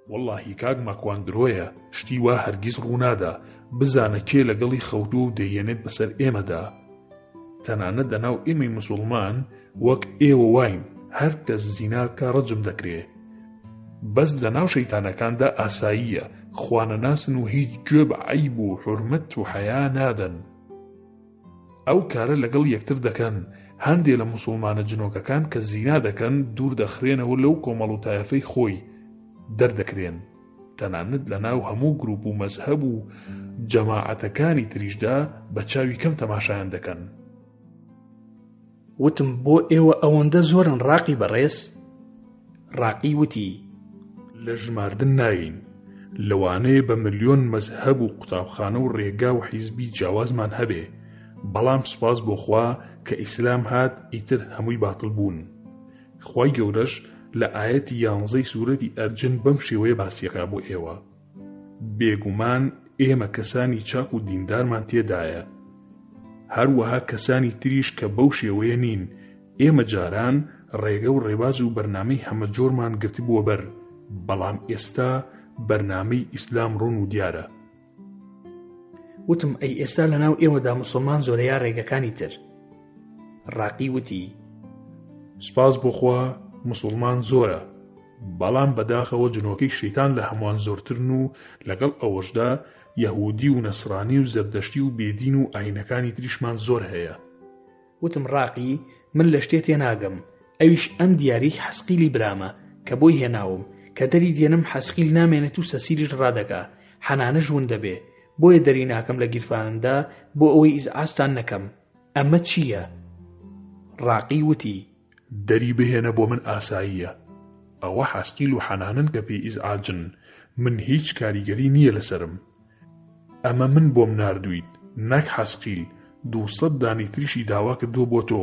وەڵاهی کاک ماکوان درۆیە شتی وا هەرگیز ڕوونادا بزانە کێ لەگەڵی خەوتووە و دەیەنێت بەسەر ئێمەدا. تەنانەت لەناو ئێمەی موسوڵمان وەک ئێوە واین هەر کەس زینا بکا ڕەجم دەکرێ بەس لەناو شەیتانەکاندا ئاساییە خوانەناسن و هیچ گوێ بە عەیب و حورمەت و حەیا نادەن ئەو کارە لەگەڵ یەکتر دەکەن هەندێ لە موسوڵمانە جنۆکەکان کە زینا دەکەن دوور دەخرێنەوە لەو کۆمەڵ و تایەفەی خۆی دەردەکرێن تەنانەت لەناو هەموو گروپ و مەزهەب و جەماعەتەکانی تریشدا بە چاوی کەم تەماشایان دەکەن. وتم بۆ ئێوە ئەوەندە زۆرن ڕاقی بەڕێز؟ ڕاقی وتی. لە ژماردن نایەین، لەوانەیە بە ملیۆن مەزهەب و قوتابخانە و ڕێگا و حیزبی جیاوازمان هەبێ، بەڵام سوپاس بۆ خوا کە ئیسلام هات ئیتر هەمووی باتڵ بوون. خوای گەورەش لە ئایەتی یانزەی سورەتی ئەرجن بەم شێوەیە باسیەکا بۆ ئێوە، بێگومان ئێمە کەسانی چاک و دیندارمان تێدایە، هەروەها کەسانی تریش کە بەو شێوەیە نین، ئێمە جاران ڕێگە و ڕێباز و بەرنامەی هەمەجۆرمان گرتبووە بەر، بەڵام ئێستا بەرنامەی ئیسلام ڕوون و دیارە. وتم ئەی ئێستا لەناو ئێوەدا موسڵمان زۆرە یا ڕێگەکانی تر؟ ڕاقی وتی. سوپاس بۆ خوا موسڵمان زۆرە، بەڵام بەداخەوە جنۆکەی شەیتان لە هەموان زۆرترن و لەگەڵ ئەوەشدا یەهودی و نەسرانی و زەردەشتی و بێدین و ئاینەکانی تریشمان زۆر هەیە. وتم ڕاقی من لە شتێ تێناگەم ئەویش ئەم دیاریی حەسقیلی برامە کە بۆی هێناوم کە دەری دێنم حەسقیل نامێنێت و سەسیلیش ڕادەکا حەنانەش ون دەبێ بۆیە دەری ناکەم لە گیرفانمدا بۆ ئەوەی ئیزعاجتان نەکەم ئەمە چییە؟ ڕاقی وتی. دەری بهێنە بۆ من ئاساییە ئەوە حەسقیل و حەنانەن کە پێی ئیزعاجن من هیچ کاریگەری نییە لەسەرم ئەمە من بۆم ناردوویت نەک حەسقیل 200 دانەی تریشی داوا کردووە بۆ تۆ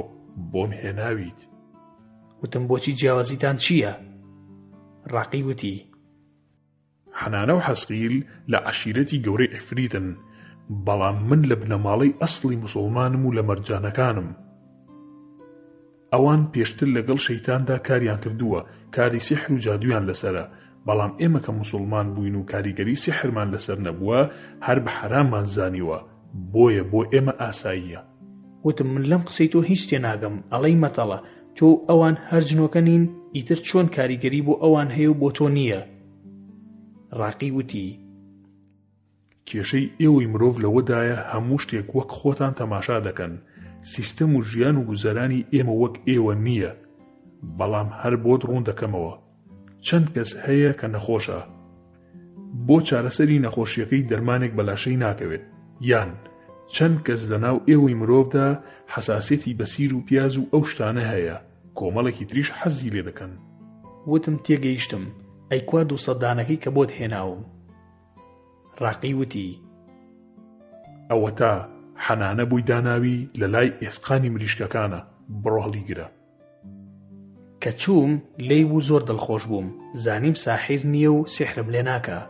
بۆم هێناویت. وتم بۆچی جیاوازیتان چییە؟ ڕاقی وتی. حەنانە و حەسقیل لە عەشیرەتی گەورەی عیفریتن، بەڵام من لە بنەماڵەی ئەسڵی موسوڵمانم و لە مەرجانەکانم. ئەوان پێشتر لەگەڵ شەیتاندا کاریان کردووە، کاری سیحر و جادوویان لەسەرە، بەڵام ئێمە کە موسوڵمان بووین و کاریگەری سیحرمان لەسەر نەبووە، هەر بە حەراممان زانیوە، بۆیە بۆ ئێمە ئاساییە. وتم من لەم قسەی تۆ هیچ تێناگەم، ئەڵێی مەتەڵە، تۆ و ئەوان هەر جنۆکە نین، ئیتر چۆن کاریگەری بۆ ئەوان هەیە و بۆ تۆ نییە؟ ڕاقی وتی. کێشەی ئێوەی مرۆڤ لەوەدایە هەموو شتێک وەک خۆتان تەماشا دەکەن، سیستەم و ژیان و گوزەرانی ئێمە وەک ئێوە نییە، بەڵام هەر بۆت ڕوون دەکەمەوە چەند کەس هەیە کە نەخۆشە بۆ چارەسەری نەخۆشیەکەی دەرمانێک بەلاشەی ناکەوێت، یان چەند کەس لەناو ئێوەی مرۆڤدا حەساسیەتی بە سیر و پیاز و ئەو شتانە هەیە، کۆمەڵێکی تریش حەزی لێ دەکەن. وتم تێگەیشتم، ئەی کوا 200 دانەکەی کە بۆت هێناوم؟ ڕاقی وتی. ئەوەتا حەنانە بۆی داناوی لە لای ئێسقانی مریشکەکانە، بڕۆ هەڵیگرە. کە چووم لێی بوو زۆر دڵخۆش بووم، زانیم ساحیر نییە و سیحرم لێ ناکا.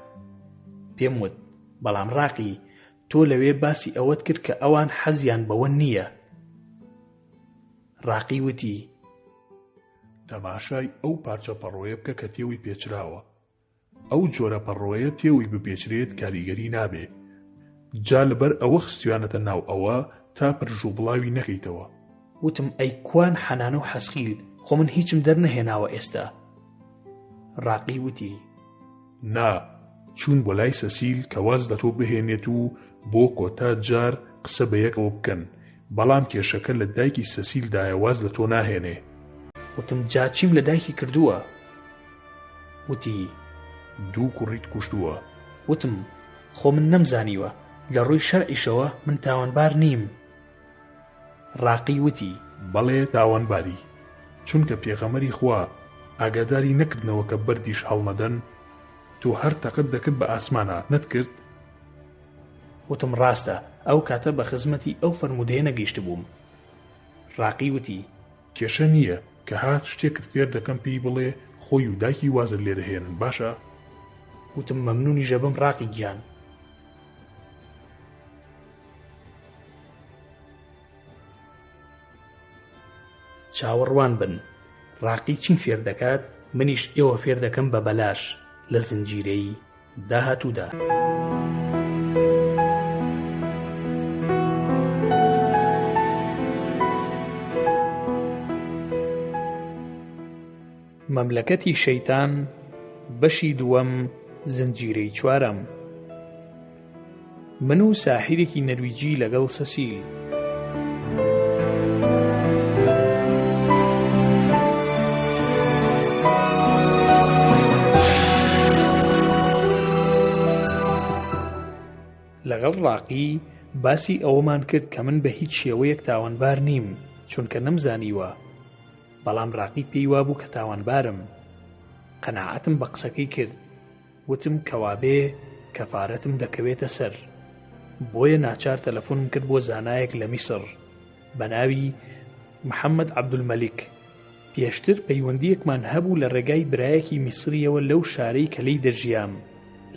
پێم وت، بەڵام ڕاقی، تۆ لەوێ باسی ئەوەت کرد کە ئەوان حەزیان بەوە نییە. ڕاقی وتی. تەماشای ئەو پارچە پەڕۆیە بکە کە تێوەی پێچراوە. ئەو جۆرە پەڕۆیە تێوەی بپێچرێت کاریگەری نابێ. جا لەبەر ئەوە خستویانەتە ناو ئەوە تا پرژوبڵاوی نەکەیتەوە. وتم ئەی کوان حەنانە و حەسقیل خۆ من هیچم دەرنەهێناوە ئێستا؟ ڕاقی وتی. نا، چوون بۆ لای سەسیل کە واز لە تۆ بهێنێت و بۆ کۆتا جار قسە بە یەکەوە بکەن، بەڵام کێشەکە لە دایکی سەسیل دایە واز لە تۆ ناهێنێ. وتم جا چیم لە دایکی کردووە؟ وتی. دوو کوڕیت کوشتووە. وتم خۆ من نەمزانیوە، لە ڕووی شەرعیشەوە من تاوانبار نیم. ڕاقی وتی. بەڵێ تاوانباری، چونکە پێغەمبەری خوا ئاگاداری نەکردنەوە کە بەردیش هەڵنەدەن، تۆ هەر تەقەت دەکرد بە ئاسمانا، نەتکرد؟ وتم ڕاستە، ئەو کاتە بە خزمەتی ئەو فەرموودەیە نەگەیشتبووم. ڕاقی وتی. کێشە نییە، کە هات شتێکت فێر دەکەم پێی بڵێ خۆی و دایکی وازت لێ دەهێنن باشە؟ وتم مەمنونیش ئەبم ڕاقی گیان. چاوەڕوان بن ڕاقی چیم فێر دەکات منیش ئێوە فێر دەکەم بە بەلاش لە زنجیرەی داهاتوودا. مەملەکەتی شەیتان بەشی دووەم زنجیرەی چوارەم من و ساحیرێکی نەرویجی لەگەڵ سەسیل. لەگەڵ ڕاقی باسی ئەوەمان کرد کە من بە هیچ شێوەیەک تاوانبار نیم چونکە نەمزانیوە بەڵام ڕاقی پێی وابوو کە تاوانبارم قەناعەتم بە قسەکەی کرد وتم کەوابێ کەفارەتم دەکەوێتە سەر بۆیە ناچار تەلەفۆنم کرد بۆ زانایەک لە میسڕ بە ناوی محەممەد عەبدولمەلیک پێشتر پەیوەندییەکمان هەبوو لە ڕێگای برایەکی میسریەوە لەو شارەی کە لێی دەژیام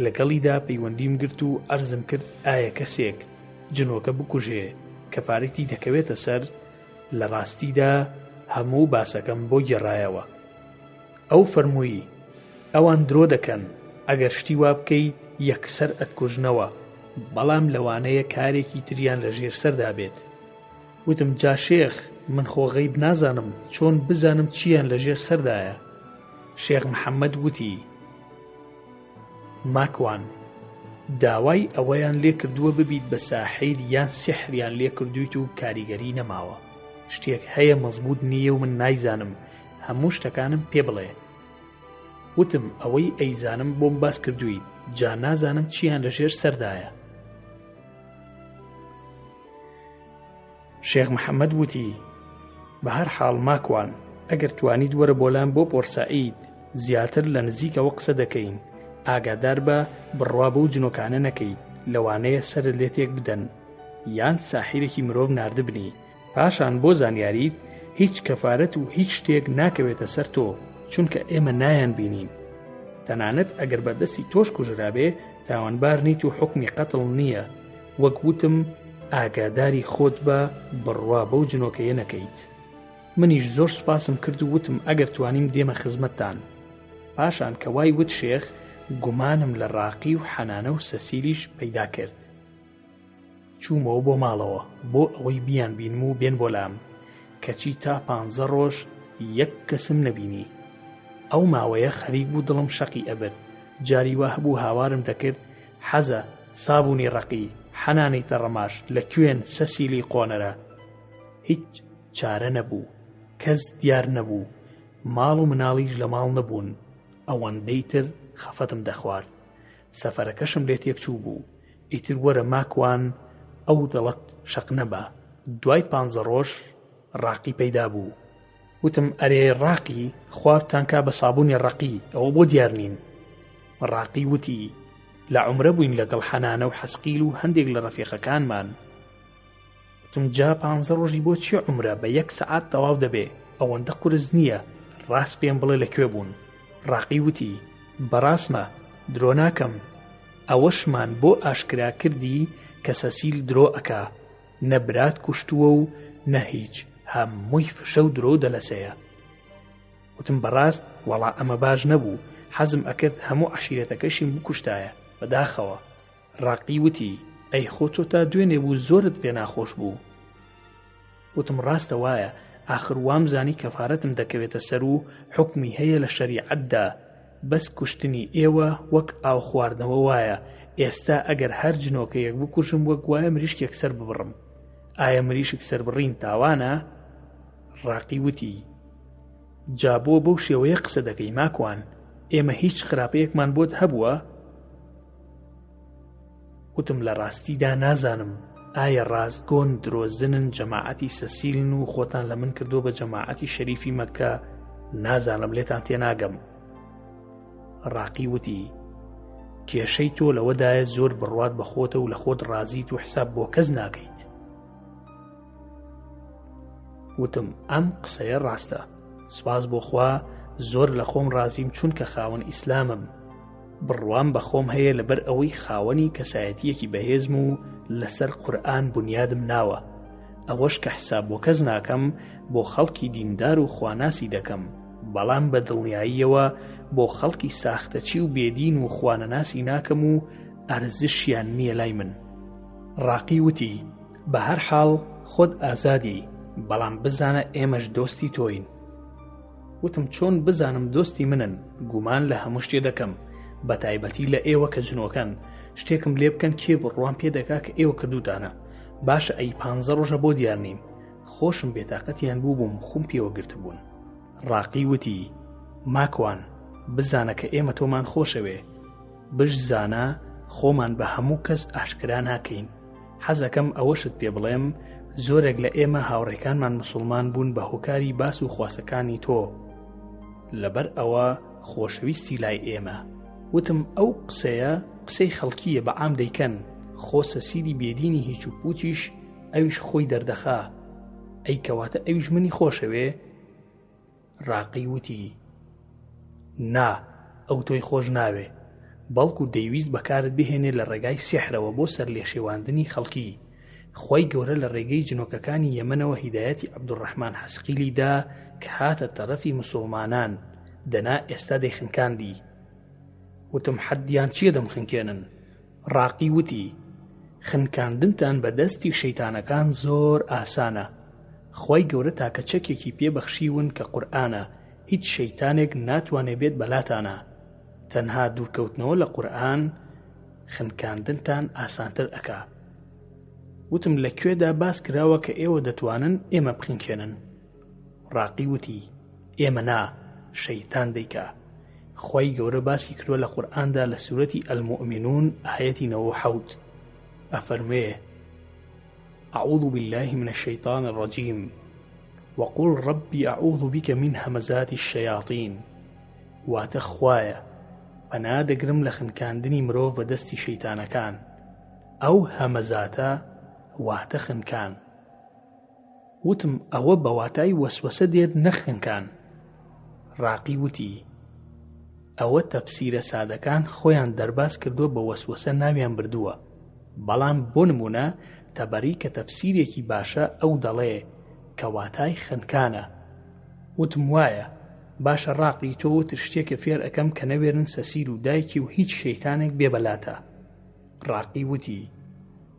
لەگەڵیدا پەیوەندیم گرت و عەرزم کرد ئایا کەسێک جنۆکە بکوژێ کەفارەتی دەکەوێتە سەر لە ڕاستیدا هەموو باسەکەم بۆ گێڕایەوە ئەو فەرمووی ئەوان درۆ دەکەن ئەگەر شتی وا بکەیت یەکسەر ئەتکوژنەوە بەڵام لەوانەیە کارێکی تریان لە ژێر سەردا بێت وتم جا شێخ من خۆ غەیب نازانم چۆن بزانم چییان لە ژێر سەردایە شێخ محەممەد وتی ماکوان داوای ئەوەیان لێ کردووە ببیت بە ساحیر یان سیحریان لێ کردوویت و کاریگەری نەماوە شتێک هەیە مەزبوط نییە و من نایزانم هەموو شتەکانم پێ بڵێ وتم ئەوەی ئەیزانم بۆم باس کردوویت جا نازانم چییان لەژێر سەردایە شێخ محەممەد وتی، بە هەر حاڵ ماکوان ئەگەر توانیت وەرە بۆ لام بۆ پۆرسەعید زیاتر لە نزیکەوە قسە دەکەین، ئاگادار بە بڕوا بەو جنۆکانە نەکەیت لەوانەیە سەرت لێ تێک بدەن یان ساحیرێکی مرۆڤ ناردبنی، پاشان بۆ زانیاریت هیچ کەفارەت و هیچ شتێک ناکەوێتە سەر تۆ چونکە ئێمە نایانبینین تەنانەت ئەگەر بە دەستی تۆش کوژرابێ تاوانبار نیت و حوکمی قەتڵ نییە وەک وتم ئاگاداری خۆت بە بڕوا بەو جنۆکەیە نەکەیت منیش زۆر سوپاسم کرد و وتم ئەگەر توانیم دێمە خزمەتتان پاشان کە وای وت شێخ گومانم لە ڕاقی و حەنانە و سەسیلیش پەیدا کرد چوومەوە بۆ ماڵەوە بۆ ئەوەی بیان بینم و بێن بۆ لام کەچی تا پانزە ڕۆژ یەک کەسم نەبینی ئەو ماوەیە خەریک بوو دڵم شەقی ئەبرد جاری وا هەبوو هاوارم دەکرد حەزە سابوونی ڕەقی حەنانەی تەڕەماش لە کوێن سەسیلی قۆنەرە هیچ چارە نەبوو کەس دیار نەبوو ماڵ و مناڵیش لە ماڵ نەبوون ئەوەندەی تر خەفەتم دەخوارد سەفەرەکەشم لێ تێک چوو بوو ئیتر وەرە ماکوان ئەو دڵەت شەق نەبا دوای پانزە ڕۆژ ڕاقی پەیدا بوو وتم ئەرێ ڕاقی خوا بتان کا بە سابوونی ڕەقی ئەوە بۆ دیار نین ڕاقی وتی لە عومرە بووین لەگەڵ حەنانە و حەسقیل و هەندێک لە ڕەفیقەکانمان وتم جا پانزە ڕۆژی بۆ چی عومرە بە یەک سەعات تەواو دەبێ ئەوەندە قورس نییە ڕاست پێم بڵێ لە کوێ بوون ڕاقی وتی بەڕاستمە درۆ ناکەم ئەوەشمان بۆ ئاشکرا کردی کە سەسیل درۆ ئەکا نە برات کوشتووە و نە هیچ هەمووی فشە و درۆ و دەلەسەیە وتم بەڕاست وەڵا ئەمە باش نەبوو حەزم ئەکرد هەموو عەشیرەتەکەشیم بکوشتایە بەداخەوە ڕاقی وتی ئەی خۆ تۆ تا دوێنێ بوو زۆرت پێ ناخۆش بوو وتم ڕاستە وایە ئاخر وام زانی کەفارەتم دەکەوێتە سەر و حوکمی هەیە لە شەریعەتدا بەس کوشتنی ئێوە وەک ئاو خواردنەوە وایە ئێستا ئەگەر هەر جنۆکەیەک بکوژم وەک وایە مریشکێک سەر ببڕم ئایا مریشک سەربڕین تاوانە؟ ڕاقی وتی جا بۆ بەو شێوەیە قسە دەکەی ماکوان ئێمە هیچ خراپەیەکمان بۆت هەبووە؟ وتم لە ڕاستیدا نازانم ئایا ڕاستگۆن درۆزنن جەماعەتی سەسیلن و خۆتان لە من کردووە بە جەماعەتی شەریفی مەکە نازانم لێتان تێناگەم ڕاقی وتی کێشەی تۆ لەوەدایە زۆر بڕوات بە خۆتە و لە خۆت ڕازیت و حساب بۆ کەس ناکەیت وتم ئەم قسەیە ڕاستە سوپاس بۆ خوا زۆر لە خۆم ڕازیم چونکە خاوەن ئیسلامم بڕوام بە خۆم هەیە لەبەر ئەوەی خاوەنی کەسایەتییەکی بەهێزم و لەسەر قورئان بونیادم ناوە ئەوەش کە حساب بۆ کەس ناکەم بۆ خەڵکی دیندار و خواناسی دەکەم بەڵام بە دڵنیاییەوە بۆ خەڵکی ساختەچی و بێدین و خوانەناسی ناکەم و ئەرزشیان نییە لای من ڕاقی وتی بە هەر حاڵ خۆت ئازادی بەڵام بزانە ئێمەش دۆستی تۆین. وتم چۆن بزانم دۆستی منن، گومان لە هەموو شتێ دەکەم، بە تایبەتی لە ئێوە کە جنۆکەن، شتێکم لێ بکەن کێ بڕوام پێ دەکا کە ئێوە کردووتانە. باشە ئەی پانزە ڕۆژە بۆ دیار نیم؟ خۆشم بێتاقەتیان بووبووم خوم پێوە گرتبوون. ڕاقی وتی، ماکوان، بزانە کە ئێمە تۆمان خۆشەوێ. بشزانە خۆمان بە هەموو کەس ئاشکرا ناکەین. حەزەکەم ئەوەشت پێ بڵێم زۆرێک لە ئێمە هاوڕێکانمان مسوڵمان بوون بە هۆکاری باس و خواسەکانی تۆ. لەبەر ئەوە خۆشەویستی لای ئێمە. وتم ئەو قسەیە قسەی خەڵکییە بە عام دەیکەن، خۆ سەسیلی بێدینی هیچ و پوچیش ئەویش خۆی دەردەخا. ئەی کەواتە ئەویش منی خۆشەوێ؟ ڕاقی وتی، نا، ئەو تۆی خۆش ناوێ، بەڵکو دەیویست بەکارت بهێنێ لە ڕێگای سیحرەوە بۆ سەرلێشێواندنی خەڵکی. خوای گەورە لە ڕێگەی جنۆکەکانی یەمەنەوە هیدایەتی عەبدولڕەحمان حەسقیلی دا کە هاتە تەڕەفی موسوڵمانان، دەنا ئێستا دەیخنکاندی. وتم حەدیان چییە دەمخنکێنن؟ ڕاقی وتی، خنکاندنتان بە دەستی شەیتانەکان زۆر ئاسانە، خوای گەورە تاکە چەکێکی پێ بەخشیون کە قورئانە، هیچ شەیتانێک ناتوانێ بێت بەلاتانا، تەنها دوورکەوتنەوە لە قورئان خنکاندنتان ئاسانتر ئەکا. وتم لە کوێدا باس کراوە کە ئێوە دەتوانن ئێمە بخنکێنن؟ ڕاقی وتی، ئێمە نا، شەیتان دەیکا. خوای گەورە باسی کردوە لە قورئاندا لە سورەتی المومنون ئایەتی 97 ئەفەرموێ، اعوذ باللە من الشیطان الرجیم وقل رب اعوذ بک من همزات الشیاطین واتە خوایە پەنا دەگرم لە خنکاندنی مرۆڤ بە دەستی شەیتانەکان ئەو هەمەزاتە واتە خنکان. وتم ئەوە بە واتای وەسوەسە دێت نەک خنکان. ڕاقی وتی، ئەوە تەفسیرە سادەکان خۆیان دەرباز کردووە بە وەسوەسە ناویان بردووە، بەڵام بۆ نموونە تەبەری کە تەفسیرێکی باشە ئەو دەڵێ کە واتای خنکانە. وتم وایە، باشە ڕاقی تۆ وتت شتێکە فێر ئەکەم کە نەوێرن سەسیر و دایکی و هیچ شەیتانێک بێ بەلاتا. ڕاقی وتی،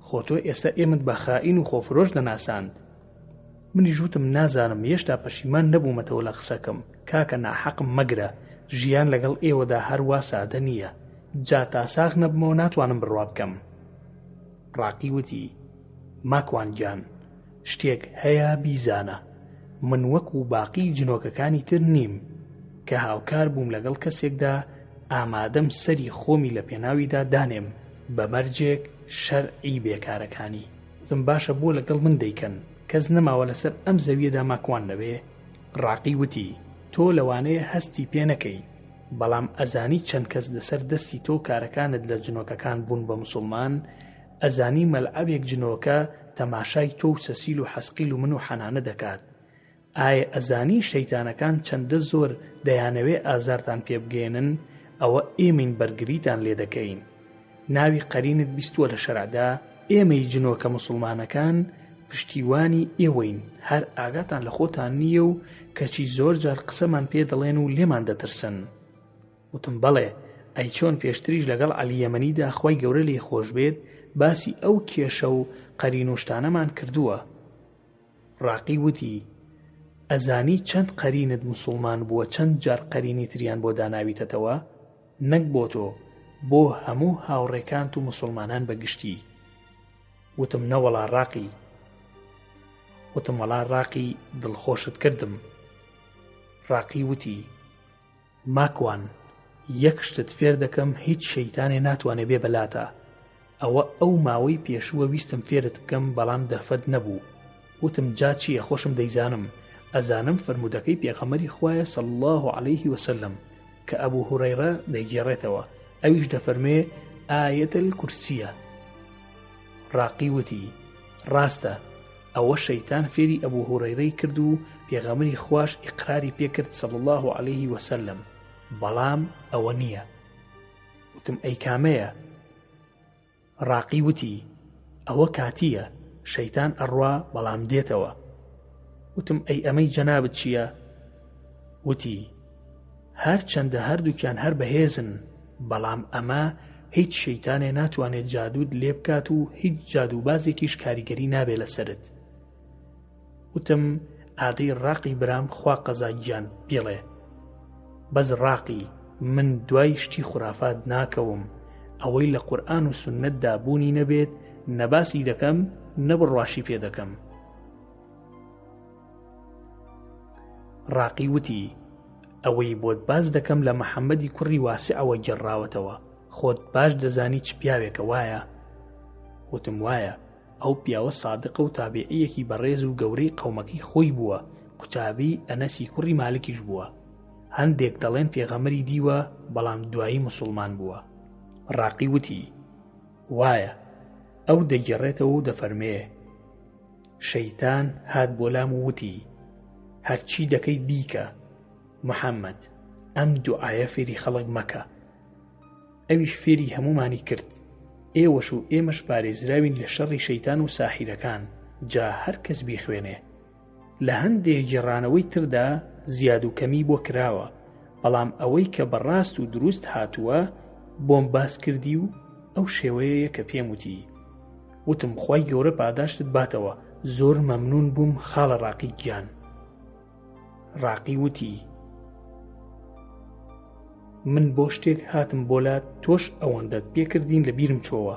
خۆ تۆ ئێستا ئێمەت بە خائین و خۆفرۆش دەناساند. منیش وتم نازانم هێشتا پەشیمان نەبوومەتەوە لە قسەکەم، کاکە ناحەقم مەگرە، ژیان لەگەڵ ئێوەدا هەر وا سادە نییە، جا تا ساغ نەبمەوە ناتوانم بڕوا بکەم. ڕاقی وتی، ماکوان گیان، شتێک هەیە بیزانە، من وەکو باقی جنۆکەکانی تر نیم، کە هاوکار بووم لەگەڵ کەسێکدا ئامادەم سەری خۆمی لە پێناویدا دانێم بە مەرجێک شەرعی بێ کارەکانی. وتم باشە بۆ لەگەڵ من دەیکەن، کەس نەماوە لەسەر ئەم زەویەدا ماکوان نەبێ؟ ڕاقی وتی، تۆ لەوانەیە هەستی پێ نەکەی، بەڵام ئەزانی چەند کەس لەسەر دەستی تۆ کارەکانت لە جنۆکەکان بوون بە موسوڵمان؟ ئەزانی مەلعەبێک جنۆکە تەماشای تۆ و سەسیل و حەسقیل و من و حەنانە دەکات ئایە ئەزانی شەیتانەکان چەندە زۆر دەیانەوێ ئازارتان پێ بگەیەنن ئەوە ئێمەین بەرگریتان لێ دەکەین ناوی قەرینت بیستووە لە شەرعدا ئێمەی جنۆکە موسڵمانەکان پشتیوانی ئێوەین هەر ئاگاتان لە خۆتان نییە و کەچی زۆر جار قسەمان پێ دەڵێن و لێمان دەترسن وتم بەڵێ، ئەی چۆن پێشتریش لەگەڵ عەلی یەمەنیدا خوای گەورە لێی خۆش بێت باسی ئەو کێشە و قەرین و شتانەمان کردووە. ڕاقی وتی، ئەزانی چەند قەرینت موسوڵمان بووە چەند جار قەرینی تریان بۆ داناویتەتەوە؟ نەک بۆ تۆ، بۆ هەموو هاوڕێکانت و موسوڵمانان بە گشتی. وتم نەوەڵا ڕاقی. وتم وەڵا ڕاقی دڵخۆشت کردم. ڕاقی وتی. ماکوان یەک شتت فێر دەکەم هیچ شەیتانێ ناتوانێ بێ بەلاتە ئەوە ئەو ماوەی پێشووە ویستم فێرت بکەم بەڵام دەرفەت نەبوو وتم جا چییە خۆشم دەیزانم ئەزانم فەرموودەکەی پێغەمبەری خوایە صلی اللە علیه وسلم کە ئەبو هورەیڕە دەیگێڕێتەوە ئەویش دەفەرموێ آیە الکرسیە ڕاقی وتی ڕاستە ئەوە شەیتان فێری ئەبو هورەیرەی کرد و پێغەمبەری خواش ئیقراری پێ کرد صلی اللە علیه وسلم بەڵام ئەوە نییە. وتم ئەی کامەیە؟ ڕاقی وتی ئەوە کاتییە شەیتان ئەڕوا بەڵام دێتەوە. وتم ئەی ئەمەی جەنابت چییە؟ وتی هەرچەندە هەردووکیان هەر بەهێزن بەڵام ئەمە هیچ شەیتانێ ناتوانێت جادووت لێ بکات و هیچ جادووبازێکیش کاریگەری نابێ لەسەرت. وتم. ئادەی ڕاقی برام خوا قەزا گیان بیڵێ. بەس ڕاقی من دوای شتی خورافات ناکەوم ئەوەی لە قورئان و سوننەتدا بوونی نەبێت نە باسی دەکەم نە بڕواشی پێ دەکەم. ڕاقی وتی، ئەوەی بۆت باس دەکەم لە محەممەدی کوڕی واسعەوە گێڕراوەتەوە، خۆت باش دەزانی چ پیاوێکە وایە؟ وتم وایە، ئەو پیاوە سادقە و تابیعییەکی بەڕێز و گەورەی قەومەکەی خۆی بووە، قوتابی ئەنەسی کوڕی مالکیش بووە. هەندێک دەڵێن پێغەمبەری دیوە، بەڵام دوایی موسوڵمان بووە. ڕاقی وتی، وایە. ئەو دەگێڕێتەوە و دەفەرمێ، شەیتان هات بۆ لام و وتی، هەرچی دەکەیت بیکە، محەممەد، ئەم دوعایە فێری خەڵک مەکە. ئەویش فێری هەموومانی کرد. ئێوەش و ئێمەش پارێزراوین لە شەڕی شەیتان و ساحیرەکان، جا هەر کەس بیخوێنێ. لە هەندێ گێڕانەوەی تردا زیاد و کەمی بۆ کراوە، بەڵام ئەوەی کە بە ڕاست و دروست هاتووە بۆم باس کردی و ئەو شێوەیەیە کە پێم وتی. وتم خوای گەورە پاداشتت باتەوە زۆر مەمنون بووم خاڵە ڕاقی گیان. ڕاقی وتی من بۆ شتێک هاتم بۆ لات تۆش ئەوەندەت پێکردین لە بیرم چۆوە.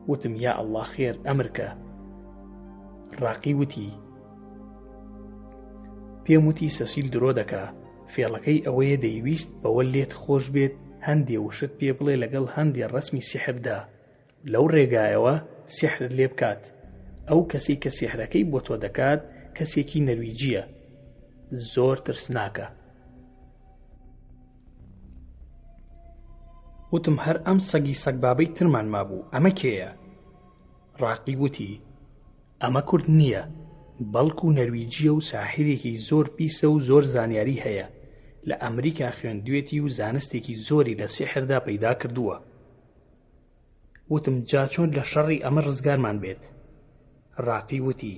وتم یا ئەڵڵا خێر ئەمرکە. ڕاقی وتی پێم وتی سەسیل درۆ دەکا فێڵەکەی ئەوەیە دەیویست بەوە لێت خۆش بێت هەندێ وشت پێ بڵێ لەگەڵ هەندێ ڕەسمی سیحردا لەو ڕێگایەوە سیحرت لێ بکات ئەو کەسەی کە سیحرەکەی بۆ تۆ دەکات کەسێکی نەرویجییە زۆر ترسناکە. وتم هەر ئەم سەگی سەگبابەی ترمان مابوو ئەمە کێیە؟ ڕاقی وتی ئەمە کورد نییە بەڵکو نەرویجییە و ساحیرێکی زۆر پیسە و زۆر زانیاری هەیە لە ئەمریکا خوێندوێتی و زانستێکی زۆری لە سیحردا پەیدا کردووە. وتم جا چۆن لە شەڕی ئەمە ڕزگارمان بێت؟ ڕاقی وتی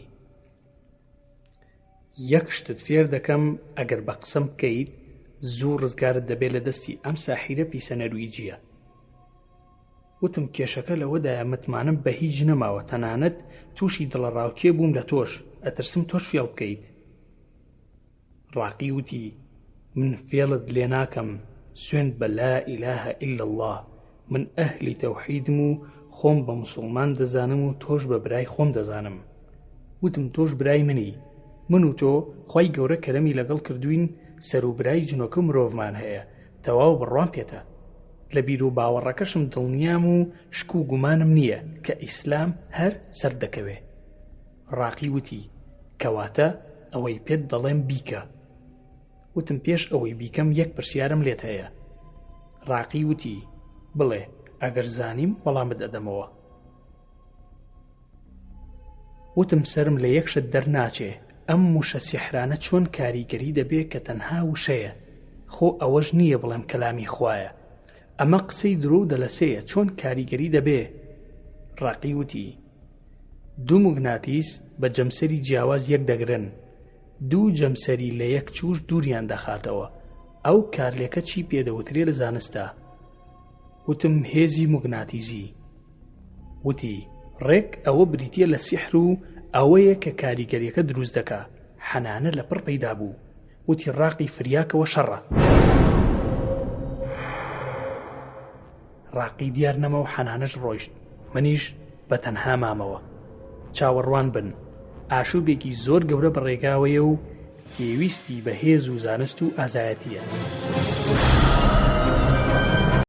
یەک شتت فێر دەکەم ئەگەر بە قسەم بکەیت زوو ڕزگارت دەبێت لە دەستی ئەم ساحیرە پیسە نەرویجیە. وتم کێشەکە لەوەدایە متمانەم بە هیچ نەماوە تەنانەت تووشی دڵەڕاوکێ بووم لە تۆش ئەترسم تۆش فێڵ بکەیت. ڕاقی وتی، من فێڵت لێ ناکەم، سوێند بە لا الە الا اللە، من ئەهلی تەوحیدم و خۆم بە موسوڵمان دەزانم و تۆش بە برای خۆم دەزانم. وتم تۆش برای منی، من و تۆ خوای گەورە کەرەمی لەگەڵ کردووین سەرو برای جنۆکە مرۆڤمان هەیە، تەواو بڕوام پێتە. لە بیروباوەڕەکەشم دڵنیام و شک و گومانم نییە کە ئیسلام هەر سەردەکەوێ. ڕاقی وتی، کەواتە ئەوەی پێت دەڵێم بیکە. وتم پێش ئەوەی بیکەم یەک پرسیارم لێت هەیە. ڕاقی وتی، بڵێ، ئەگەر زانیم وەڵامت ئەدەمەوە. وتم سەرم لە یەک شت دەرناچێ، ئەم وشە سیحرانە چۆن کاریگەری دەبێ کە تەنها وشەیە، خۆ ئەوەش نییە بڵێم کەلامی خوایە. ئەمە قسەی درۆ و دەلەسەیە چۆن کاریگەری دەبێ؟ ڕاقی وتی، دوو موگناتیس بە جەمسەری جیاواز یەک دەگرن، دوو جەمسەری لە یەک چووش دووریان دەخاتەوە، ئەو کارلێکە چی پێ دەوترێ لە زانستا؟ وتم هێزی موگناتیزی. وتی، ڕێک ئەوە بریتییە لە سیحر و ئەوەیە کە کاریگەریەکە دروست دەکا، حەنانە لە پڕ پەیدا بوو، وتی ڕاقی فریاکەوە شەڕە. ڕاقی دیار نەما و حەنانەش ڕۆیشت، منیش بە تەنها مامەوە. چاوەڕوان بن، ئاشوبێکی زۆر گەورە بە ڕێگاوەیە و پێویستی بە هێز و زانست و ئازایەتییە.